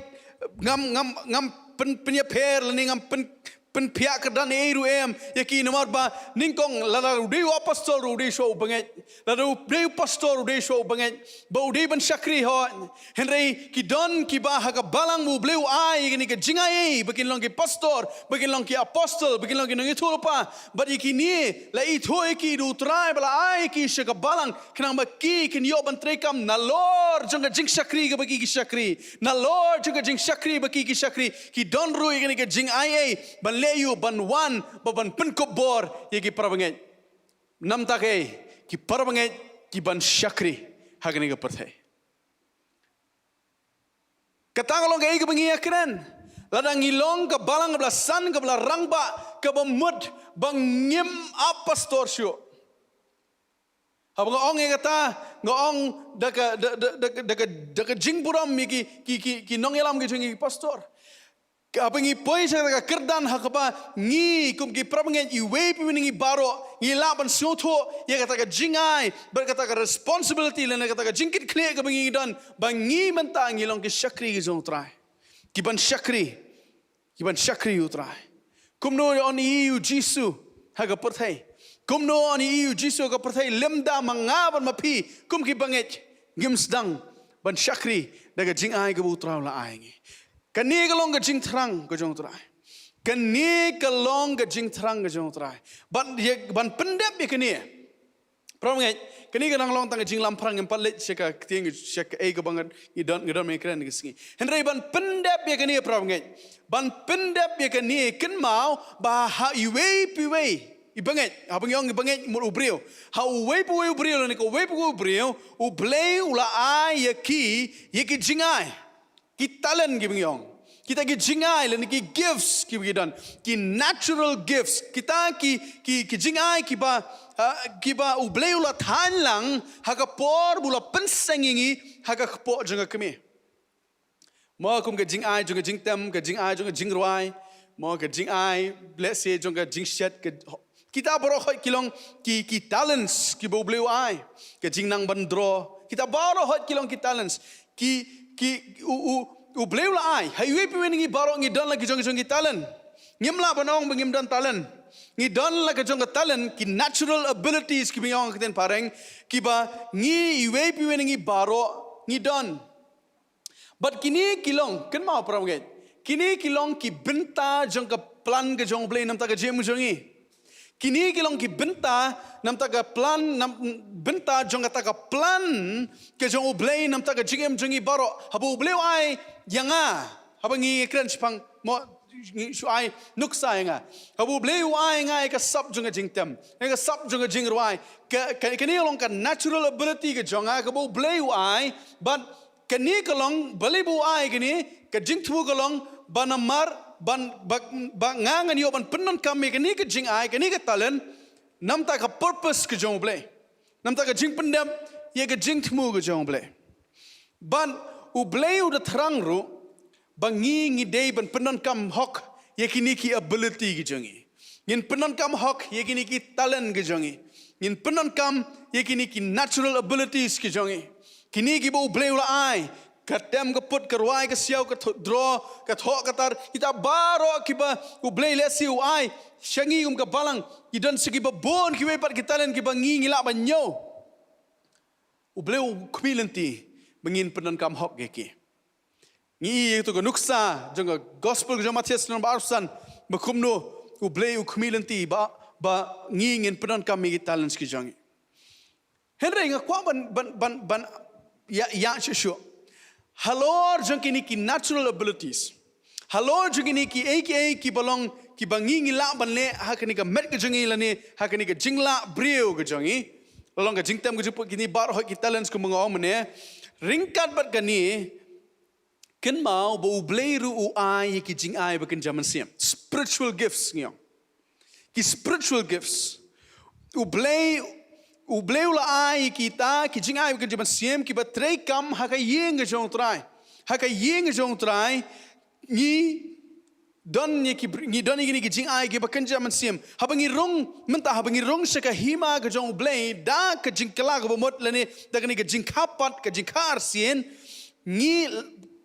ngam, ngam, ngam pyn, pynïapher lane ngam pyn, pynphiah kyrdan ei ruh em ïa ki, namar ba nyngkong lada u dei u apostol ruh u dei shuwa u bangeit, lada u dei u pastor u dei shuwa u bangeit, ba u dei ban shakri hooid. Hynrei ki don kiba ha ka balang ba u Blei u ai ïa kane ka jingai ei ba kin long ki pastor, ba kin long ki apostol, ba kin long ki nongïathuhlypa. Bad ïa kine la ithuh ïa ki da u Trai ba la ai ïa ki sha ka balang khnang ba ki kin ïoh ban treikam nalor jong ka jingshakri kaba ki, ki shakri, nalor jong ka jingshakri ba ki, ki shakri. Ki don ruh ïa kane ka jingai ei ban leh aïu? Ban wan ba ban pynkup bor ïa ki para bangeit. Namar kata, ki para bangeit ki ban shakri ha kane ka pyrthei. Kata ka long kaei kaba ngi ïakren. Lada ngi long ka balang kaba la san, kaba la rangbah, kaba mut ba ngim ap pastor shuh. Haba nga ong ïa kata, nga ong da ka, da, da, da, da ka, da ka jingburom ïa ki, ki, ki, ki nongïalam ki jong ngi ki pastor. Haba ngi poi sha ka kyrdan ha kaba ngi kum ki para bangeit, iwei pa iwei na ngi baroh ngi lah ban sngewthuh ïa kata ka jingai bad kata ka responsibility lane kata ka jingkitkhlieh kaba ngi don, ba ngi mynta ngi long ki shakri ki jong u Trai. Ki ban shakri, ki ban shakri ïa u Trai. Kumno yn ïohi ïa u Jisu ha ka pyrthei? Kumno yn ïohi ïa u Jisu ha ka pyrthei lymda ma nga bad ma phi kum ki bangeit ngim sdang ban shakri da ka jingai kaba u Trai u la ai ngi? Kane ka long ka jingthrang ka jong u Trai. Kane ka long ka jingthrang ka jong u Trai. Ban, ïa, ban pyndep ïa kane, para bangeit, kane ka dang long tang ka jinglamphrang, ngam pat leit sha ka ktien, sha kaei kaba ngi don, ngi don ban kren ka sngi. Hynrei ban pyndep ïa kane, para bangeit, ban pyndep ïa kane, kynmaw ba ha iwei pa iwei i bangeit, haba ngi ong i bangeit, mut u briew, ha uwei pa uwei u briew lane ka uwei pa uwei u briew, u Blei u la ai ïa ki, ïa ki jingai. Ki talent kiba ngi ong, kita ki jingai lane ki gifts kiba ngi don, ki natural gifts, kita ki, ki, ki jingai kiba, ah, kiba u Blei u la thaiñ lang ha ka por ba u la pynseng ïa ngi ha ka kpoh jong ka kmie. Mo kum ka jingai jong ka jingtem, ka jingai jong ka jingrwai, mo ka jingai, let's say, jong ka jingshet, ka, kita baroh hooid ki long ki, ki talents kiba u Blei u ai. Ka jingnang ban draw, kita baroh hooid ki long ki talents. Ki, ki, u, u, u Blei u la ai. Ha iwei pa iwei na ngi baroh ngi don la ki jong, ki jong ki talent. Ngim lah ban ong ba ngim don talent. Ngi don la ka jong ka talent, ki natural abilities kiba ngi ong ha ka ktien phareng, kiba ngi iwei pa iwei na ngi baroh ngi don. Bad kine ki long, kynmaw para bangeit, kine ki long ki bynta jong ka, plan ka jong U Blei namar ka jingim jong ngi. Kine ki long ki bynta namar ka plan, nam, bynta jong kata ka plan ka jong U Blei namar ka jingim jong ngi baroh. Haba U Blei u ai ïa nga, haba ngi kren shaphang, mo, ngi shu ai nuksa ïa nga. Haba U Blei u ai ïa nga ïa ka sap jong ka jingtem, ïa ka sap jong ka jingrwai. Ka, ka, kane ka long ka natural ability ka jong nga kaba U Blei u ai, bad kane ka long, balei ba u ai kane, ka jingthmu ka long ba namar, ban, ba, ba nga ngan ïoh ban pyndonkam ïa kane ka jingai, kane ka talent namar ka purpose ka jong U Blei, namar ka jingpyndep ïa ka jingthmu ka jong U Blei. Bad U Blei u da thrang ruh ba ngi ngi dei ban pyndonkam hok ïa kine ki ability ki jong ngi. Ngin pyndonkam hok ïa kine ki talent ki jong ngi. Ngin pyndonkam ïa kine ki natural abilities ki jong ngi. Kine kiba U Blei u la ai, ka tem, ka put, ka rwai, ka siaw, ka tho-, draw, ka thoh, ka tar, kita baroh kiba U Blei lehse u ai sha ngi kum ka balang, ki don sa kiba bun kiwei pat ki talent kiba ngi ngi lah ban ñiew. U Blei u khmih lynti ba ngin pyndonkam hok ïa ki. Ngi ïohi ïa ka nuksa jong ka gospel jong Mathaios lynnong ba arphew san, ba kumno U Blei u khmih lynti ba, ba ngi ngin pyndonkam ïa ki talents ki jong ngi. Hynrei nga kwah ban, ban, ban, ban ïa, ïa shuh shuh halor jong kine ki natural abilities. Halor jong kine kiei kiei kiba long, kiba ngi ngi lah ban leh ha kane ka met ka jong ngi lane ha kane ka jinglah briew ka jong ngi. La long ka jingtem, ka jingput, kine baroh ki talents kumba nga ong mynne. Ryngkat bad kane, kynmaw ba U Blei ruh u ai ïa ki jingai ba kynja mynsiem. Spiritual gifts ngi ong. Ki spiritual gifts. U Blei, U Blei u la ai ïa kita ki jingai ba kynja mynsiem kiba treikam ha ka ïing ka jong U Trai. Ha ka ïing ka jong U Trai, ngi don ïa ki br-, ngi don ïa kine ki jingai kiba kynja mynsiem. Haba ngi rung, mynta haba ngi rung sha ka hima ka jong U Blei da ka jingkylla kaba mut lane da kane ka jingkha pat, ka jingkha arsien, ngi,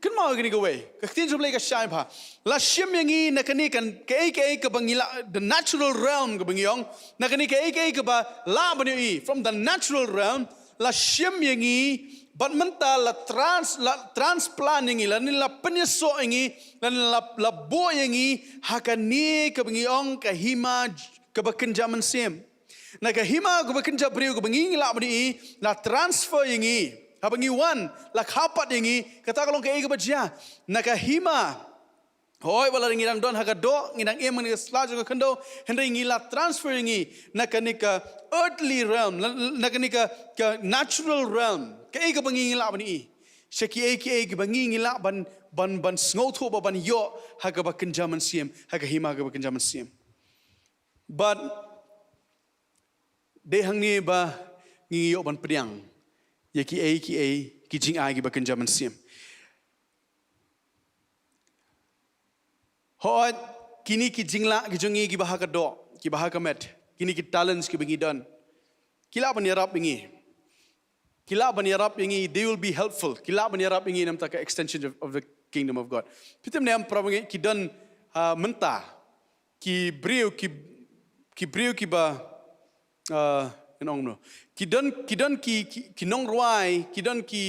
kynmaw ïa kane kawei, ka ktien jong U Blei ka shai bha. La shim ïa ngi na kane ka, kaei kaei kaba ngi lah, the natural realm kaba ngi ong, na kane kaei kaei kaba lah ban ïohi from the natural realm, la shim ïa ngi, bad mynta la trans-, la transplant ïa ngi, lane la pynïasoh ïa ngi, lane la, la buh ïa ngi ha kane kaba ngi ong ka hima j-, kaba kynja mynsiem. Na ka hima kaba kynja briew kaba ngi ngi lah ban ïohi, la transfer ïa ngi. Haba ngi wan, la kha pat ïa ngi, kata ka long kaei kaba jia. Na ka hima, hooid, wat la ngi dang don ha ka doh, ngi dang im ha ka sla jong ka khyndew, hynrei ngi la transfer ïa ngi na kane ka earthly realm, na, na kane ka, ka natural realm. Kaei kaba ngi ngi lah ban ïohi. Sha kiei kiei kiba ngi ngi lah ban, ban, ban sngewthuh bad ban ïoh ha kaba kynja mynsiem, ha ka hima kaba kynja mynsiem. Bad dei hangne ba ngi ïoh ban pdiang ïa kiei kiei ki jingai kiba kynja mynsiem. Hooid, kine ki jinglah ki jong ngi kiba ha ka doh, kiba ha ka met, kine ki talents kiba ngi don, ki lah ban ïarap ïa ngi. Ki lah ban ïarap ïa ngi, they will be helpful. Ki lah ban ïarap ïa ngi namar ka extension of, of the kingdom of God. Phi tip ne em, para bangeit, ki don, ah, mynta ki briew, ki, ki briew kiba, ah, ngan ong kumno, ki don, ki don ki, ki, ki nongrwai, ki don ki,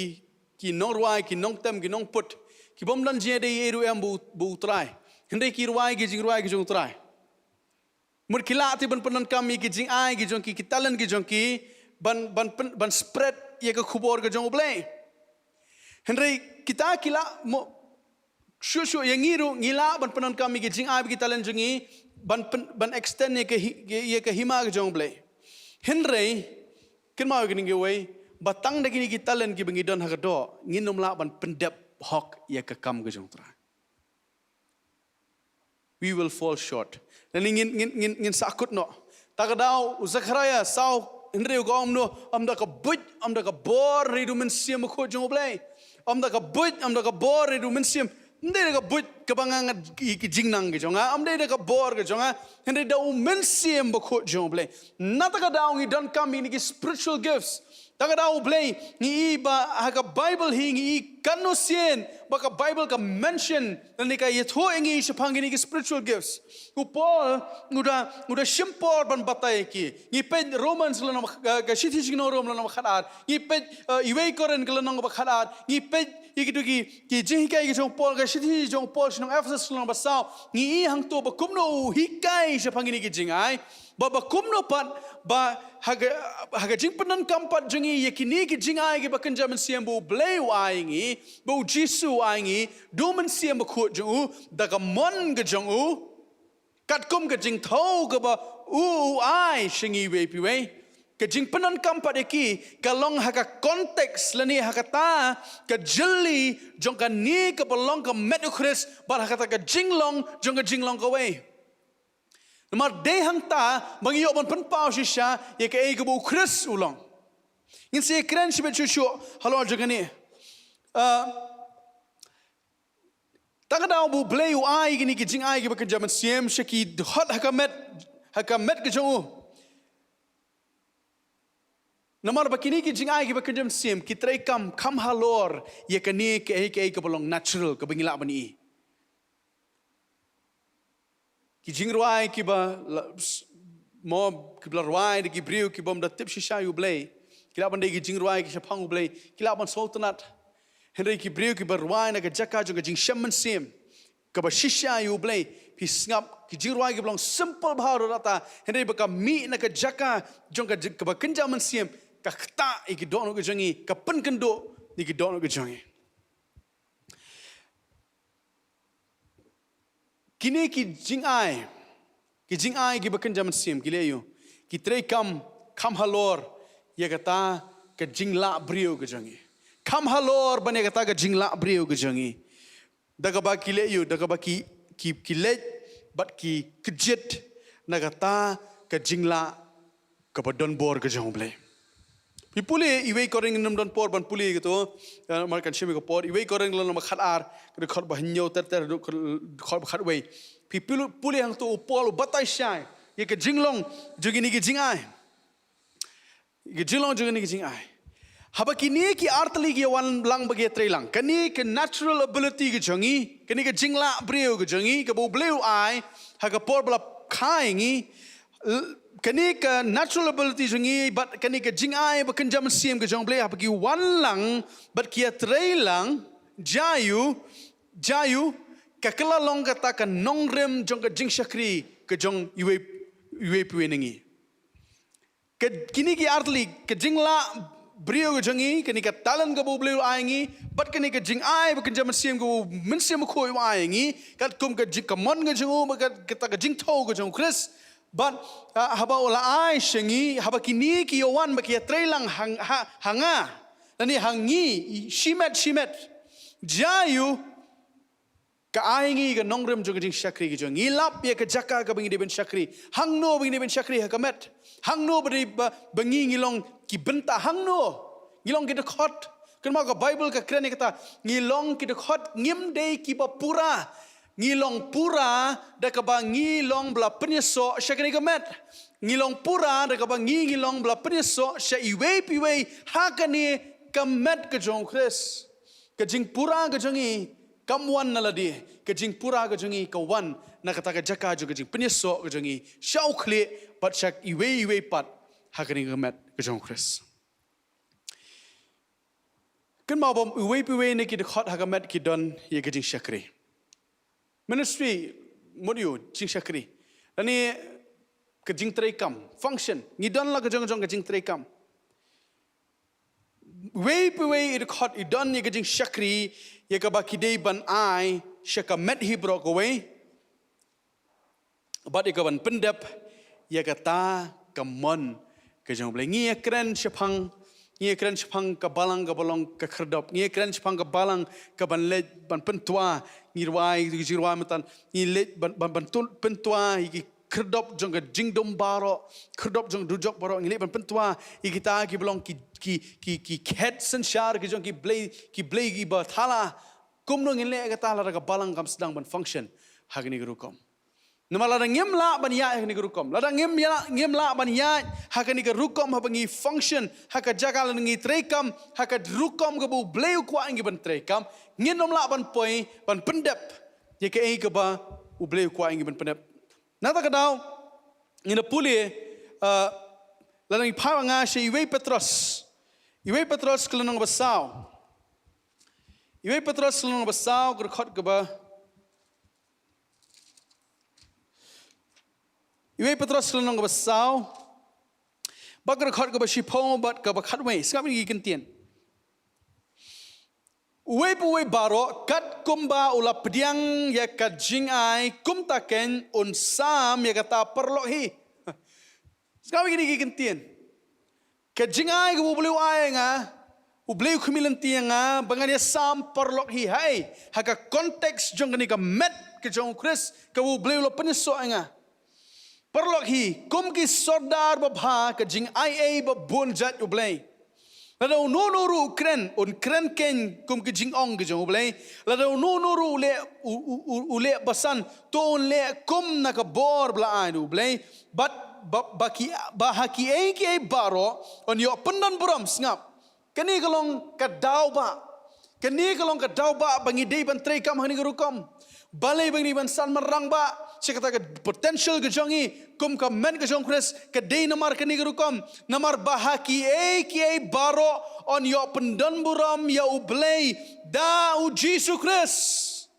ki nongrwai, ki nongtem, ki nongput, ki bym don jingïadei ei ruh em bad U, bad U Trai. Hynrei ki rwai ki jingrwai ki jong U Trai. Mut ki lah te ban pyndonkam ïa ki jingai ki jong ki, ki talent ki jong ki, ban, ban pyn-, ban spread ïa ka khubor ka jong U Blei. Hynrei kita ki lah mo, shuh shuh, ïa ngi ruh ngi lah ban pyndonkam ïa ki jingai bad ki talent jong ngi ban pyn-, ban extend ïa ka hi-, ïa ka hima ka jong U Blei. Hynrei kynmaw ïa kane kawei, ba tang da kine ki talent kiba ngi don ha ka doh, ngin ym lah ban pyndep hok ïa ka kam ka jong U Trai. We will fall short. Lane ngin, ngin, ngin, ngin sahkut noh. Ta ka daw u Zekhariah saw hynriew ka ong kumno, ym da ka buit, ym da ka bor, hynrei da u Mynsiem Bakhuid jong U Blei. Ym da ka buit, ym da ka bor, hynrei da u Mynsiem. Ym dei da ka buit kaba nga ngat ki, ki jingnang ki jong nga. Ym dei da ka bor ka jong nga. Hynrei da u Mynsiem Bakhuid jong U Blei. Na ta ka daw ngi donkam ïa kine ki spiritual gifts. Ta ka daw U Blei, ngi i ba ha ka Bible hi ngi i Katno sien ba ka Bible ka mention lane ka ïathuh ïa ngi shaphang kine ki spiritual gifts. U Paul u da, u da shim por ban batai ïa ki. Ngi peit Romans lynnong ba, ka, ka shithi jong ki nong Rom lynnong ba khatar. Ngi peit, uh, Iwei Korinth ka lynnong ba khatar. Ngi peit ïa kito ki, ki jinghikai ki jong Paul, ka shithi jong Paul sha ki nong Ephesus lynnong ba saw. Ngi i hangto ba kumno u hikai shaphang kine ki jingai. Ba, ba kumno pat, ba ha ka, ha ka jingpyndonkam pat jong ngi ïa kine ki jingai kiba kynja mynsiem ba U Blei u ai ngi, ba U Jisu u ai ngi, da u Mynsiem Bakhuid jong u, da ka mon ka jong u, katkum ka jingthew kaba u, u ai sha ngi iwei pa iwei. Ka jingpyndonkam pat ïa ki, ka long ha ka context lane ha kata ka jylli jong kane kaba long ka met U Khrist, bad ha kata ka jinglong jong ka jinglong kawei. Namar dei hangta ba ngi ïoh ban pynpaw shisha ïa kaei kaba U Khrist u long. Ngin sa ïakren shibit shuh shuh halor jong kane. Ah, tang ka daw ba U Blei u ai kine ki jingai kiba kynja mynsiem sha ki dkhot ha ka met, ha ka met ka jong u. Namar ba kine ki jingai kiba kynja mynsiem ki treikam kham halor ïa kane kaei kaei kaba long natural kaba ngi lah ban i. Ki jingrwai kiba la, s-, mo, kiba la rwai da ki briew ki bym da tip shisha ïa U Blei. Ki lah ban dei ki jingrwai ki shaphang U Blei. Ki lah ban sngewtynnat. Hynrei ki briew kiba rwai na ka jaka jong ka jingshem mynsiem kaba shisha ïa U Blei. Phi sngap ki jingrwai kiba long simple bha ruh rata. Hynrei ba ka mih na ka jaka jong ka jing-, kaba kynja mynsiem. Ka ktah ïa ki dohnud ki jong ngi. Ka pynkynduh ïa ki dohnud ki jong ngi. Kine ki jingai, ki jingai kiba kynja mynsiem, ki leh aïu, ki treikam kham halor ïa kata ka jinglah briew ka jong ngi. Kham halor ban ïa kata ka jinglah briew ka jong ngi. Da kaba ki leh aïu, da kaba ki, ki, ki leit bad ki kjit na kata ka jinglah kaba don bor ka jong U Blei. Phi pule Iwei Korinth, ngim don por ban pule kato, eh, namar kan shim ïa ka por. Iwei Korinth lynnong ba khatar, ka dkhot ba hynñiew ter ter haduh ka dkhot ba khatwei. Phi pule, pule hangto u Paul u batai shai ïa ka jinglong jong kine ki jingai. Ka jinglong jong kine ki jingai. Haba kine ki artylli ki wan lang bad ki ïatrei lang. Kane ka natural ability ka jong ngi, kane ka jinglah briew ka jong ngi, kaba U Blei u ai ha ka por ba la kha ïa ngi, l-, kane ka natural ability jong ngi bad kane ka jingai ba kynja mynsiem ka jong U Blei, haba ki wan lang bad ki ïatrei lang, jia aïu, jia aïu, ka kylla long kata ka nongrim jong ka jingshakri ka jong iwei, iwei pa iwei na ngi. Ka, kine ki artylli, ka jinglah briew ka jong ngi, kane ka talent kaba U Blei u ai ngi, bad kane ka jingai ba kynja mynsiem kaba U Mynsiem Bakhuid u ai ngi, katkum ka jing, ka mon ka jong u, bad ka, kata ka jingthew ka jong U Khrist. Bad, ah, haba u la ai sha ngi, haba kine ki ïa wan bad ki ïatrei lang ha, ha, ha nga, lane ha ngi, i, shimet, shimet. Jia aïu, ka ai ngi ka nongrim jong ka jingshakri ka jong ngi. Ngi lap ïa ka jaka kaba ngi dei ban shakri. Hangno ba ngi dei ban shakri ha ka met. Hangno ba dei ba, ba ngi ngi long ki bynta hangno. Ngi long ki dkhot. Kynmaw ka Bible ka kren ïa kata. Ngi long ki dkhot, ngim dei kiba pura. Ngi long pura da kaba ngi long ba la pynïasoh sha kane ka met. Ngi long pura da kaba ngi ngi long ba la pynïasoh sha iwei pa iwei ha kane ka met ka jong U Khrist. Ka jingpura ka jong ngi kam wan na lade, ka jingpura ka jong ngi ka wan na kata ka jaka jong ka jingpynïasoh ka jong ngi sha U Khlieh bad sha iwei iwei pat ha kane ka met ka jong U Khrist. Kynmaw ba iwei pa iwei na ki dkhot ha ka met ki don ïa ka jingshakri. Ministry, mut ïa u jingshakri. Lane ka jingtreikam, function. Ngi don la ka jong jong ka jingtreikam. Iwei pa iwei i dkhot i don ïa ka jingshakri, ïa kaba ki dei ban ai sha ka met hi baroh kawei. Bad ïa ka ban pyndep ïa kata ka mon ka jong U Blei. Ngi ïa kren shaphang, ngi ïa kren shaphang ka balang kaba long ka khyrdop. Ngi ïa kren shaphang ka balang ka ban leit ban pyntwa. Ngi rwai, ngi rwai mynta. Ngi leit ban, ban, ban tun, pyntwa ïa ki khyrdop jong ka jingdum baroh, khyrdop jong dujok baroh, ngi leit ban pyntwa ïa kita kiba long ki, ki, ki, ki khet synshar ki jong ki blei, ki blei kiba thala. Kumno ngin leh kata lada ka balang kam sdang ban function ha kane ka rukom. Namar lada ngim lah ban ïaid ha kane ka rukom, lada ngim lah, ngim lah ban ïaid ha kane ka rukom, haba ngi function ha ka jaka, lada ngi treikam ha ka rukom kaba U Blei u kwah ngi ban treikam, ngin ym lah ban poi ban pyndep ïa kaei kaba U Blei u kwah ngi ban pyndep. Na kata ka daw, ngin da pule, uh, lada ngi phai bad nga sha Iwei Petros. Iwei Petros ka lynnong ba saw. Iwei Petros ka lynnong ba saw, ka dkhot kaba Iwei Petros ka lynnong kaba saw, bad ka dkhot kaba shiphew bad kaba khatwei. Sngap ïa kine ki kyntien. Uwei pa uwei baroh katkumba u la pdiang ïa ka jingai, kumta keiñ un sam ïa kata paralok hi. Sngap ïa kine ki kyntien. Ka jingai kaba U Blei u ai ïa nga, U Blei u khmih lynti ïa nga ba ngan ïa sam paralok hi, haei, ha ka context jong kane ka met ka jong U Khrist kaba U Blei u la pynïasoh ïa nga. Paralok hi, kum ki sordar babha ka jingaiei ba bun jait U Blei. Lada uno uno ruh u kren, un kren keiñ kum ki jingong ki jong U Blei. Lada uno uno ruh u leh, u, u, u, u leh basan, to un leh kum na ka bor ba la ai da U Blei. Bad ba, ba ki, ba ha kiei kiei baroh un ïoh pyndonburom. Sngap. Kane ka long ka daw ba, kane ka long ka daw ba ba ngi dei ban treikam ha kane ka rukom. Balei ba ngi dei ban san marang ba sha kata ka potential ka jong ngi kum ka met ka jong U Khrist? Ka dei namar kane ka rukom, namar ba ha kiei kiei baroh un ïoh pyndonburom ïa U Blei da U Jisu Khrist.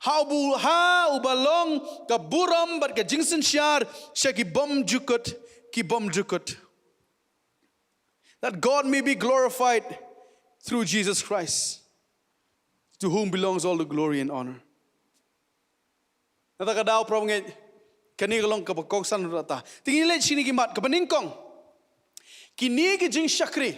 Ha uba, ha uba long ka burom bad ka jingsynshar sha ki bymjukut ki bymjukut. That God may be glorified through Jesus Christ, to whom belongs all the glory and honor. Na kata ka daw, para bangeit, kane ka long kaba kongsan ruh ïa kata. Te ngin leit sha kine ki mat, kaba nyngkong, kine ki jingshakri.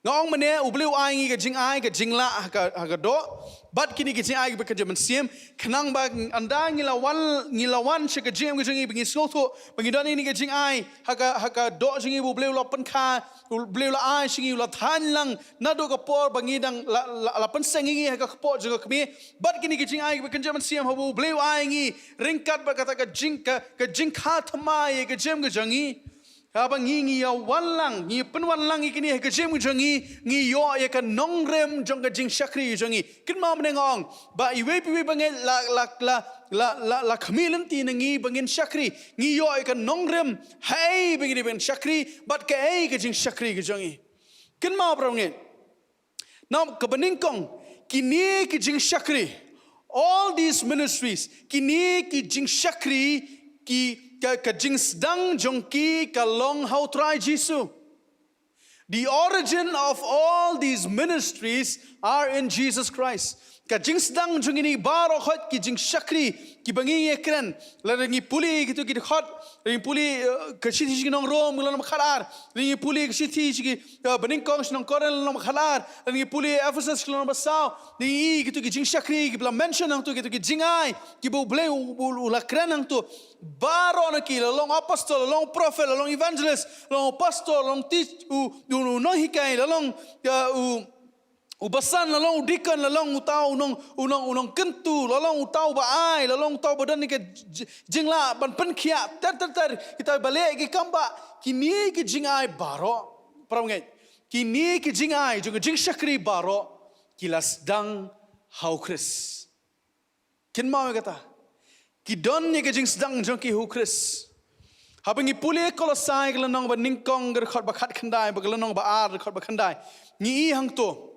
Nga ong mynne, U Blei u ai ngi ka jingai, ka jinglah ha ka, ha ka doh, bad kine ki jingai kiba kynja mynsiem, khnang ba ynda ngi la wan, ngi la wan sha ka jingim ka jong ngi, ba ngin sngewthuh ba ngi don ïa kine ki jingai ha ka, ha ka doh jong ngi ba U Blei u la pynkha, U Blei u la ai sha ngi, u la thaiñ lang naduh ka por ba ngi dang la, la, la pynseng ïa ngi ha ka kpoh jong ka kmie. Bad kine ki jingai kiba kynja mynsiem haba U Blei u ai ngi ryngkat bad kata ka jing, ka, ka jingkha thymmai ïa ka jingim ka jong ngi. Haba ngi, ngi ïa wan lang, ngi pynwan lang ïa kine ha ka jingim ka jong ngi, ngi ïoh ïa ka nongrim jong ka jingshakri ka jong ngi. Kynmaw mynne nga ong ba iwei pa iwei bangeit la, la, la, la, la, la khmih lynti na ngi ba ngin shakri. Ngi ïoh ïa ka nongrim haei ba ngi dei ban shakri bad kaei ka jingshakri ka jong ngi. Kynmaw, para bangeit. Now, kaba nyngkong, kine ki jingshakri, all these ministries, kine ki jingshakri, ki, ka, ka jingsdang jong ki ka long ha U Trai Jisu. The origin of all these ministries are in Jesus Christ. Ka jingsdang jong kine baroh khoit ki jingshakri kiba ngi ïa kren. Lada ngi pule kito ki dkhot, lada ngi pule, eh, ka shithi sha ki nong Rom, lynnong ba khatar, lada ngi pule ka shithi sha ki, eh, banyngkong sha ki nong Korinth, lynnong ba khatar, lada ngi pule Ephesus, lynnong ba saw, lada ngi i kito ki jingshakri kiba la mention hangto, kito ki jingai kiba U Blei u, u, u la kren hangto. Baroh na ki, la long apostol, la long prophet, la long evangelist, la long pastor, la long teach, u, u, u nonghikai, la long, eh, u, u basan, la long u deacon, la long uta u nong, u nong, u nongkyntu, la long uta uba ai, la long uta uba don ïa ka j-, j-, jinglah ban pynkhiah, ter ter ter, kita ba leh ki kam ba, kine ki jingai baroh, para bangeit, kine ki jingai jong ka jingshakri baroh ki la sdang ha U Khrist. Kynmaw ïa kata. Ki don ïa ka jingsdang jong ki ha U Khrist. Haba ngi pule Kolosai ka lynnong ba nyngkong ka dkhot ba khatkhyndai, bad ka lynnong ba ar ka dkhot ba khyndai, ngi i hangto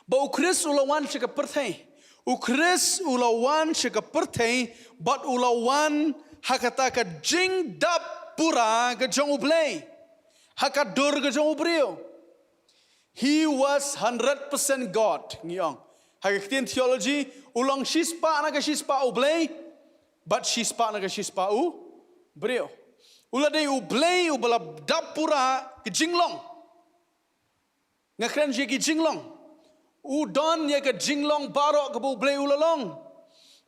ba U Khrist u la wan sha ka pyrthei. U Khrist u la wan sha ka pyrthei bad u la wan ha kata ka jingdap pura ka jong U Blei, ha ka dur ka jong u briew. He was hundred percent God, ngi ong. Ha ka ktien theology, u long shispah na ka shispah U Blei bad shispah na ka shispah u briew. U la dei U Blei uba la dap pura ka jinglong. Nga kren ïa ki jinglong. U don ïa ka jinglong baroh kaba U Blei u la long.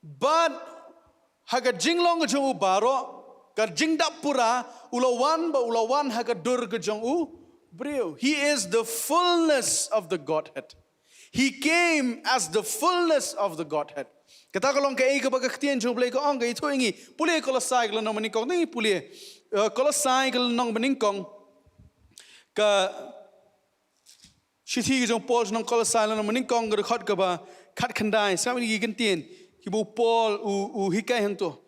Bad ha ka jinglong ka jong u baroh, ka jingdap pura, u la wan bad u la wan ha ka dur ka jong u briew. He is the fullness of the Godhead. He came as the fullness of the Godhead. Kata ka long kaei kaba ka ktien jong U Blei ka ong, ka ïathuh ïa ngi. Pule Kolosai ka lynnong banyngkong, ngi pule. Eh, Kolosai ka lynnong banyngkong. Ka shithi ka jong u Paul sha ki nong Kolosai lynnong banyngkong, ka dkhot kaba khatkhyndai. Sngap ïa kine ki kyntien kiba u Paul u, u hikai hangto.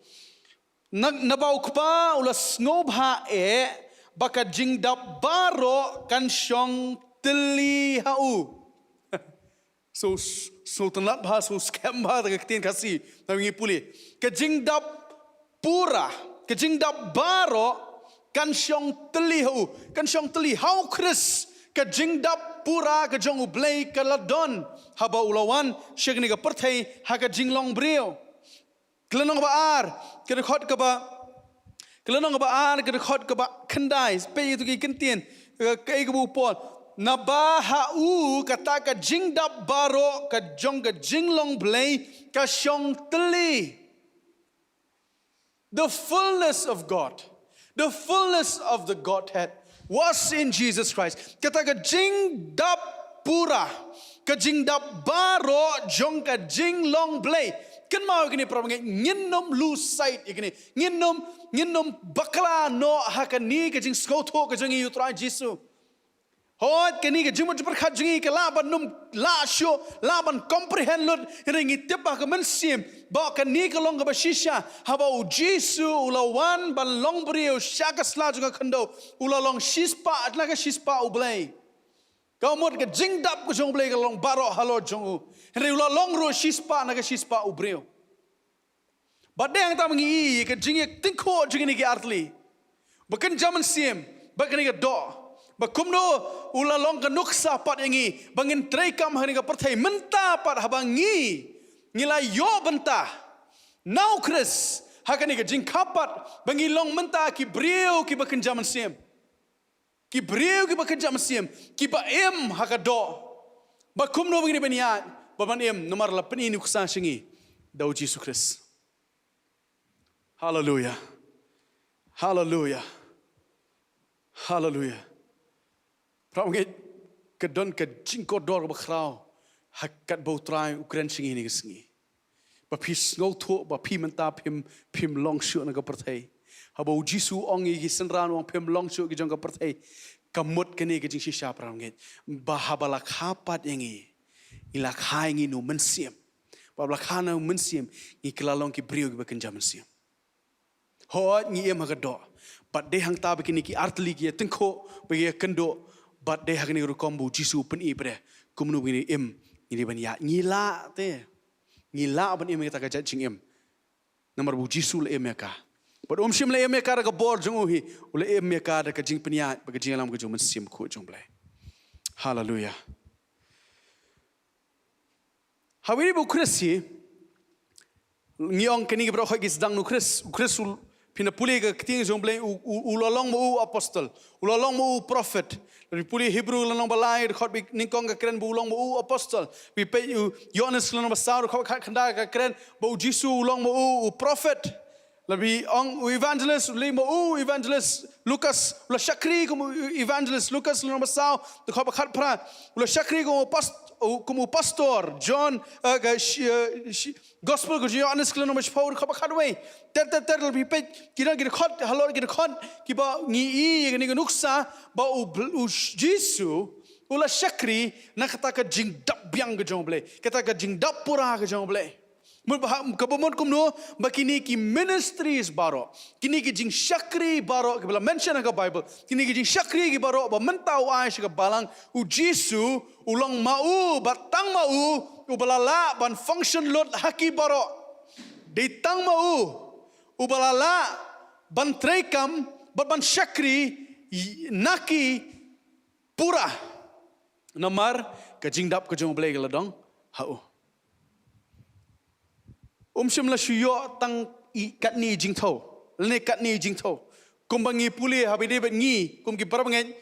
Na, naba u Kpa u la sngewbha eh ba ka jingdap baroh kan shong tylli ha u. So, so tynnad bha, so skhem bha, da ka ktien Khasi, na ngi pule. Ka jingdap pura, ka jingdap baroh, kan shong tylli ha u, kan shong tylli ha u Khrist, ka jingdap pura ka jong U Blei ka la don, haba u la wan sha kane ka pyrthei ha ka jinglong briew. Ka lynnong ba ar, ka dkhot kaba, ka lynnong ba ar, ka dkhot kaba khyndai, peit ïa kito ki kyntien, eh, kaei kaba u Paul. Naba ha u kata ka jingdap baroh ka jong ka jinglong Blei ka shong tylli. The fullness of God, the fullness of the Godhead was in Jesus Christ. Kata ka jingdap pura, ka jingdap baroh jong ka jinglong Blei. Kynmaw ïa kine, para bangeit, ngin ym lose sight ïa kine. Ngin ym, ngin ym bakla noh ha kane ka jingsngewthuh ka jong ngi ïa u Trai Jisu. Hooid, kane ka jingmut jingpyrkhat jong ngi ka lah ban ym lah shuh, lah ban comprehend lut, hynrei ngi tip ba ha ka mynsiem ba kane ka long kaba shisha, haba u Jisu u la wan ban long briew sha ka sla jong ka khyndew, u la long shispah na ka shispah U Blei. Ka mut ka jingdap ka jong U Blei ka long baroh halor jong u, hynrei u la long ruh shispah na ka shispah u briew. Bad dei hangta ba ngi ïohi ïa ka jingïatyngkhuh jong kine ki artylli, ba kynja mynsiem bad kane ka doh, ba kumno u la long ka nuksa pat ïa ngi ba ngin treikam ha kane ka pyrthei mynta pat, haba ngi, ngi la ïoh bynta na u Khrist ha kane ka jingkha pat, ba ngi long mynta ki briew kiba kynja mynsiem. Ki briew kiba kynja mynsiem, kiba im ha ka doh. Ba kumno ba ngin ïa ban ïaid, ba ban im, namar la pyni nuksa sha ngi da u Jisu Khrist. Haleluya. Haleluya. Haleluya. Para bangeit, ka don ka jingkordor bakhraw ha katba u Trai u kren sha ngi ha kane ka sngi. Ba phi sngewthuh ba phi mynta phim, phim long shuh na ka pyrthei. Haba u Jisu u ong ïa ki synran, u ong phim long shuh ki jong ka pyrthei, ka mut kane ka jingshisha, para bangeit. Ba haba la kha pat ïa ngi, ngi la kha ïa ngi na u Mynsiem. Ba haba la kha na u Mynsiem, ngi kylla long ki briew kiba kynja mynsiem. Hooid, ngi im ha ka doh, bad dei hangta ba kine ki artylli ki ïatyngkhuh, ba ki ïakynduh, bad dei ha kane ka rukom ba u Jisu u pyni pat kumno ba ngin im, ngin ïa ban ïaid. Ngi lah te, ngi lah ban im ïa kata ka jait jingim. Namar ba u Jisu u la im ïa ka. Bad um shym la im ïa ka da ka bor jong u hi, u la im ïa ka da ka jingpynïaid bad ka jingïalam ka jong u Mynsiem Bakhuid jong U Blei. Haleluya. Haba ïadei bad u Khrist hi, ngi ong kine ki baroh khoit ki sdang na u Khrist. U Khrist u, phin da pule ka ktien jong U Blei, u, u, u la long ma u apostol, u la long ma u prophet. Phi pule Hebru lynnong ba lai, dkhot banyngkong ka kren ba u long ma u apostol. Phi peit u Ïoannis lynnong ba saw, dkhot khatkhyndai ka kren ba u Jisu u long ma u, u prophet. La phi ong u evangelist, u long ma u evangelist Lukas, u la shakri kum u evangelist Lukas lynnong ba saw, dkhot ba khatphra, u la shakri kum u past-, u, kum u pastor John, eh, ka shi-, eh, shi-, Gospel ka jong u Ïoannis ka lynnong ba shiphew, dkhot ba khatwei. Ter ter ter, la phi peit ki don ki dkhot halor ki dkhot kiba ngi ïohi ïa kane ka nuksa ba u Bl-, u Jisu u la shakri na kata ka jingdap biang ka jong U Blei, kata ka jingdap pura ka jong U Blei. Mut ba ha, kaba mut kumno ba kine ki ministries baroh, kine ki jingshakri baroh kiba la mention ha ka Bible, kine ki jingshakri ki baroh ba mynta u ai sha ka balang, u Jisu u long ma u, bad tang ma u uba la lah ban function lut ha ki baroh. Dei tang ma u uba la lah ban treikam bad ban shakri na ki pura. Namar ka jingdap ka jong U Blei ka la don ha u. Um shym la shu ïoh tang i katne i jingthew, lane katne i jingthew. Kumba ngi pule, haba ïadei bad ngi kum ki para bangeit,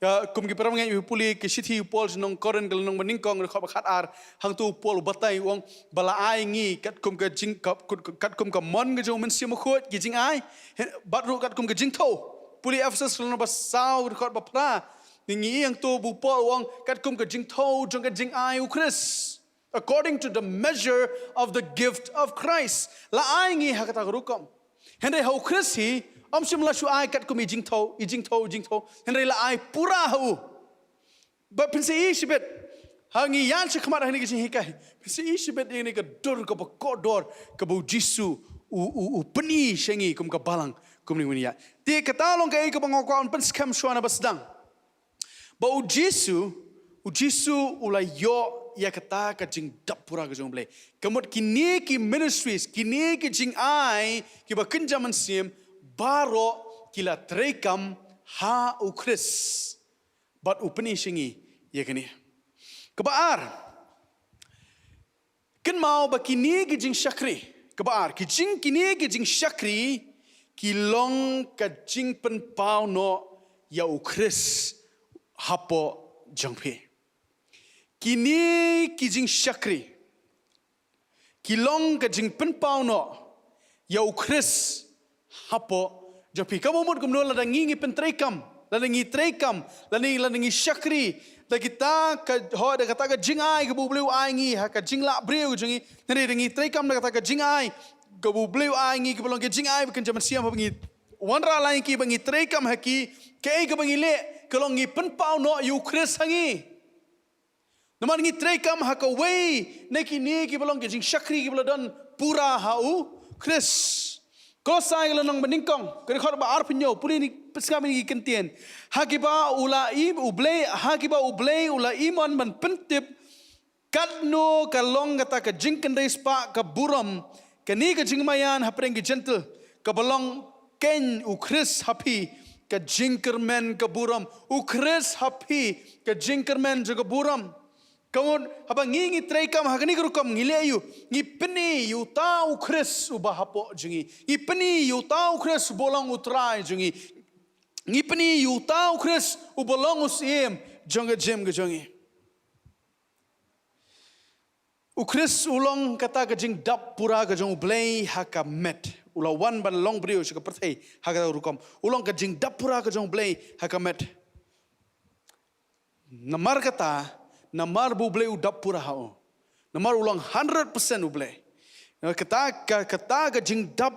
ah, kum ki para bangeit, phi pule ka shithi u Paul sha ki nong Korinth ka lynnong banyngkong, dkhot ba khatar, hangto u Paul u batai, u ong ba la ai ngi katkum ka jing, ka, kat-, katkum ka mon ka jong u Mynsiem Bakhuid ki jingai, he, bad ruh katkum ka jingthew. Pule Ephesus lynnong ba saw, dkhot ba phra. Ngi ïohi hangto ba u Paul u ong katkum ka jingthew jong ka jingai u Khrist. According to the measure of the gift of Christ. La ai ngi ha kata ka rukom. Hynrei ha u Khrist hi, ym shym la shu ai katkum i jingthew, i jingthew, i jingthew. Hynrei la ai pura ha u. Ba pynshai shibit. Ha ngi ïaid sha khmat ha kane ka jinghikai. Pynshai shibit ïa kane ka dur kaba kordor kaba u Jisu u, u, u pyni sha ngi kum ka balang kumne kumne ïa. Te kata long kaei kaba nga kwah ban pynskhem shuwa na ba sdang. Ba u Jisu, u Jisu u la ïoh ïa kata ka jingdap pura ka jong u Blei. Ka mut kine ki ministries, kine ki jingai kiba kynja mynsiem, baroh ki la treikam ha u Khrist. Bad u pyni sha ngi ïa kane. Kaba ar, kynmaw ba kine ki jingshakri. Kaba ar, ki jing, kine ki jingshakri ki long ka jingpynpaw noh ïa u Khrist hapoh jong phi. Kine ki jingshakri ki long ka jingpynpaw noh ïa u Khrist hapoh jong phi. Kaba mut kumno, lada ngi ngi pyntreikam, lada ngi treikam, lada ngi, lada ngi shakri da kita ka, hooid, da kata ka jingai kaba u Blei u ai ngi ha ka jinglah briew jong ngi. Hynrei da ngi treikam da kata ka jingai kaba u Blei u ai ngi, kaba long ka jingai ba kynja mynsiem, haba ngi wanrah lang ïa ki, ba ngi treikam ha ki, kaei kaba ngi leh, ka long ngi pynpaw noh ïa u Khrist ha ngi. Namar ngi treikam ha kawei na kine kiba long ki jingshakri kiba la don pura ha u Khrist. Kolosai ka lynnong banyngkong, ka dkhot ba arphew hynñiew, pule ïa kine, sngap ïa kine ki kyntien. Ha kiba u la im, u Blei, ha kiba u Blei u la im ban pyntip katno ka long kata ka jingkynrei spah ka burom, kane ka jingmaïan hapdeng ki Jentil, kaba long keiñ u Khrist ha phi ka jingkyrmen ka burom. U Khrist ha phi ka jingkyrmen jong ka burom. Ka mut, haba ngi ngi treikam ha kane ka rukom, ngi leh aïu? Ngi pyni ïa uta u Khrist uba hapoh jong ngi. Ngi pyni ïa uta u Khrist uba long u Trai jong ngi. Ngi pyni ïa uta u Khrist uba long u Syiem jong ka jingim ka jong ngi. U Khrist u long kata ka jingdap pura ka jong u Blei ha ka met. U la wan ban long briew sha ka pyrthei ha kata ka rukom. U long ka jingdap pura ka jong u Blei ha ka met. Namar kata, namar ba u Blei u dap pura ha u. Namar u long hundred percent u Blei. Namar kata ka, kata ka jingdap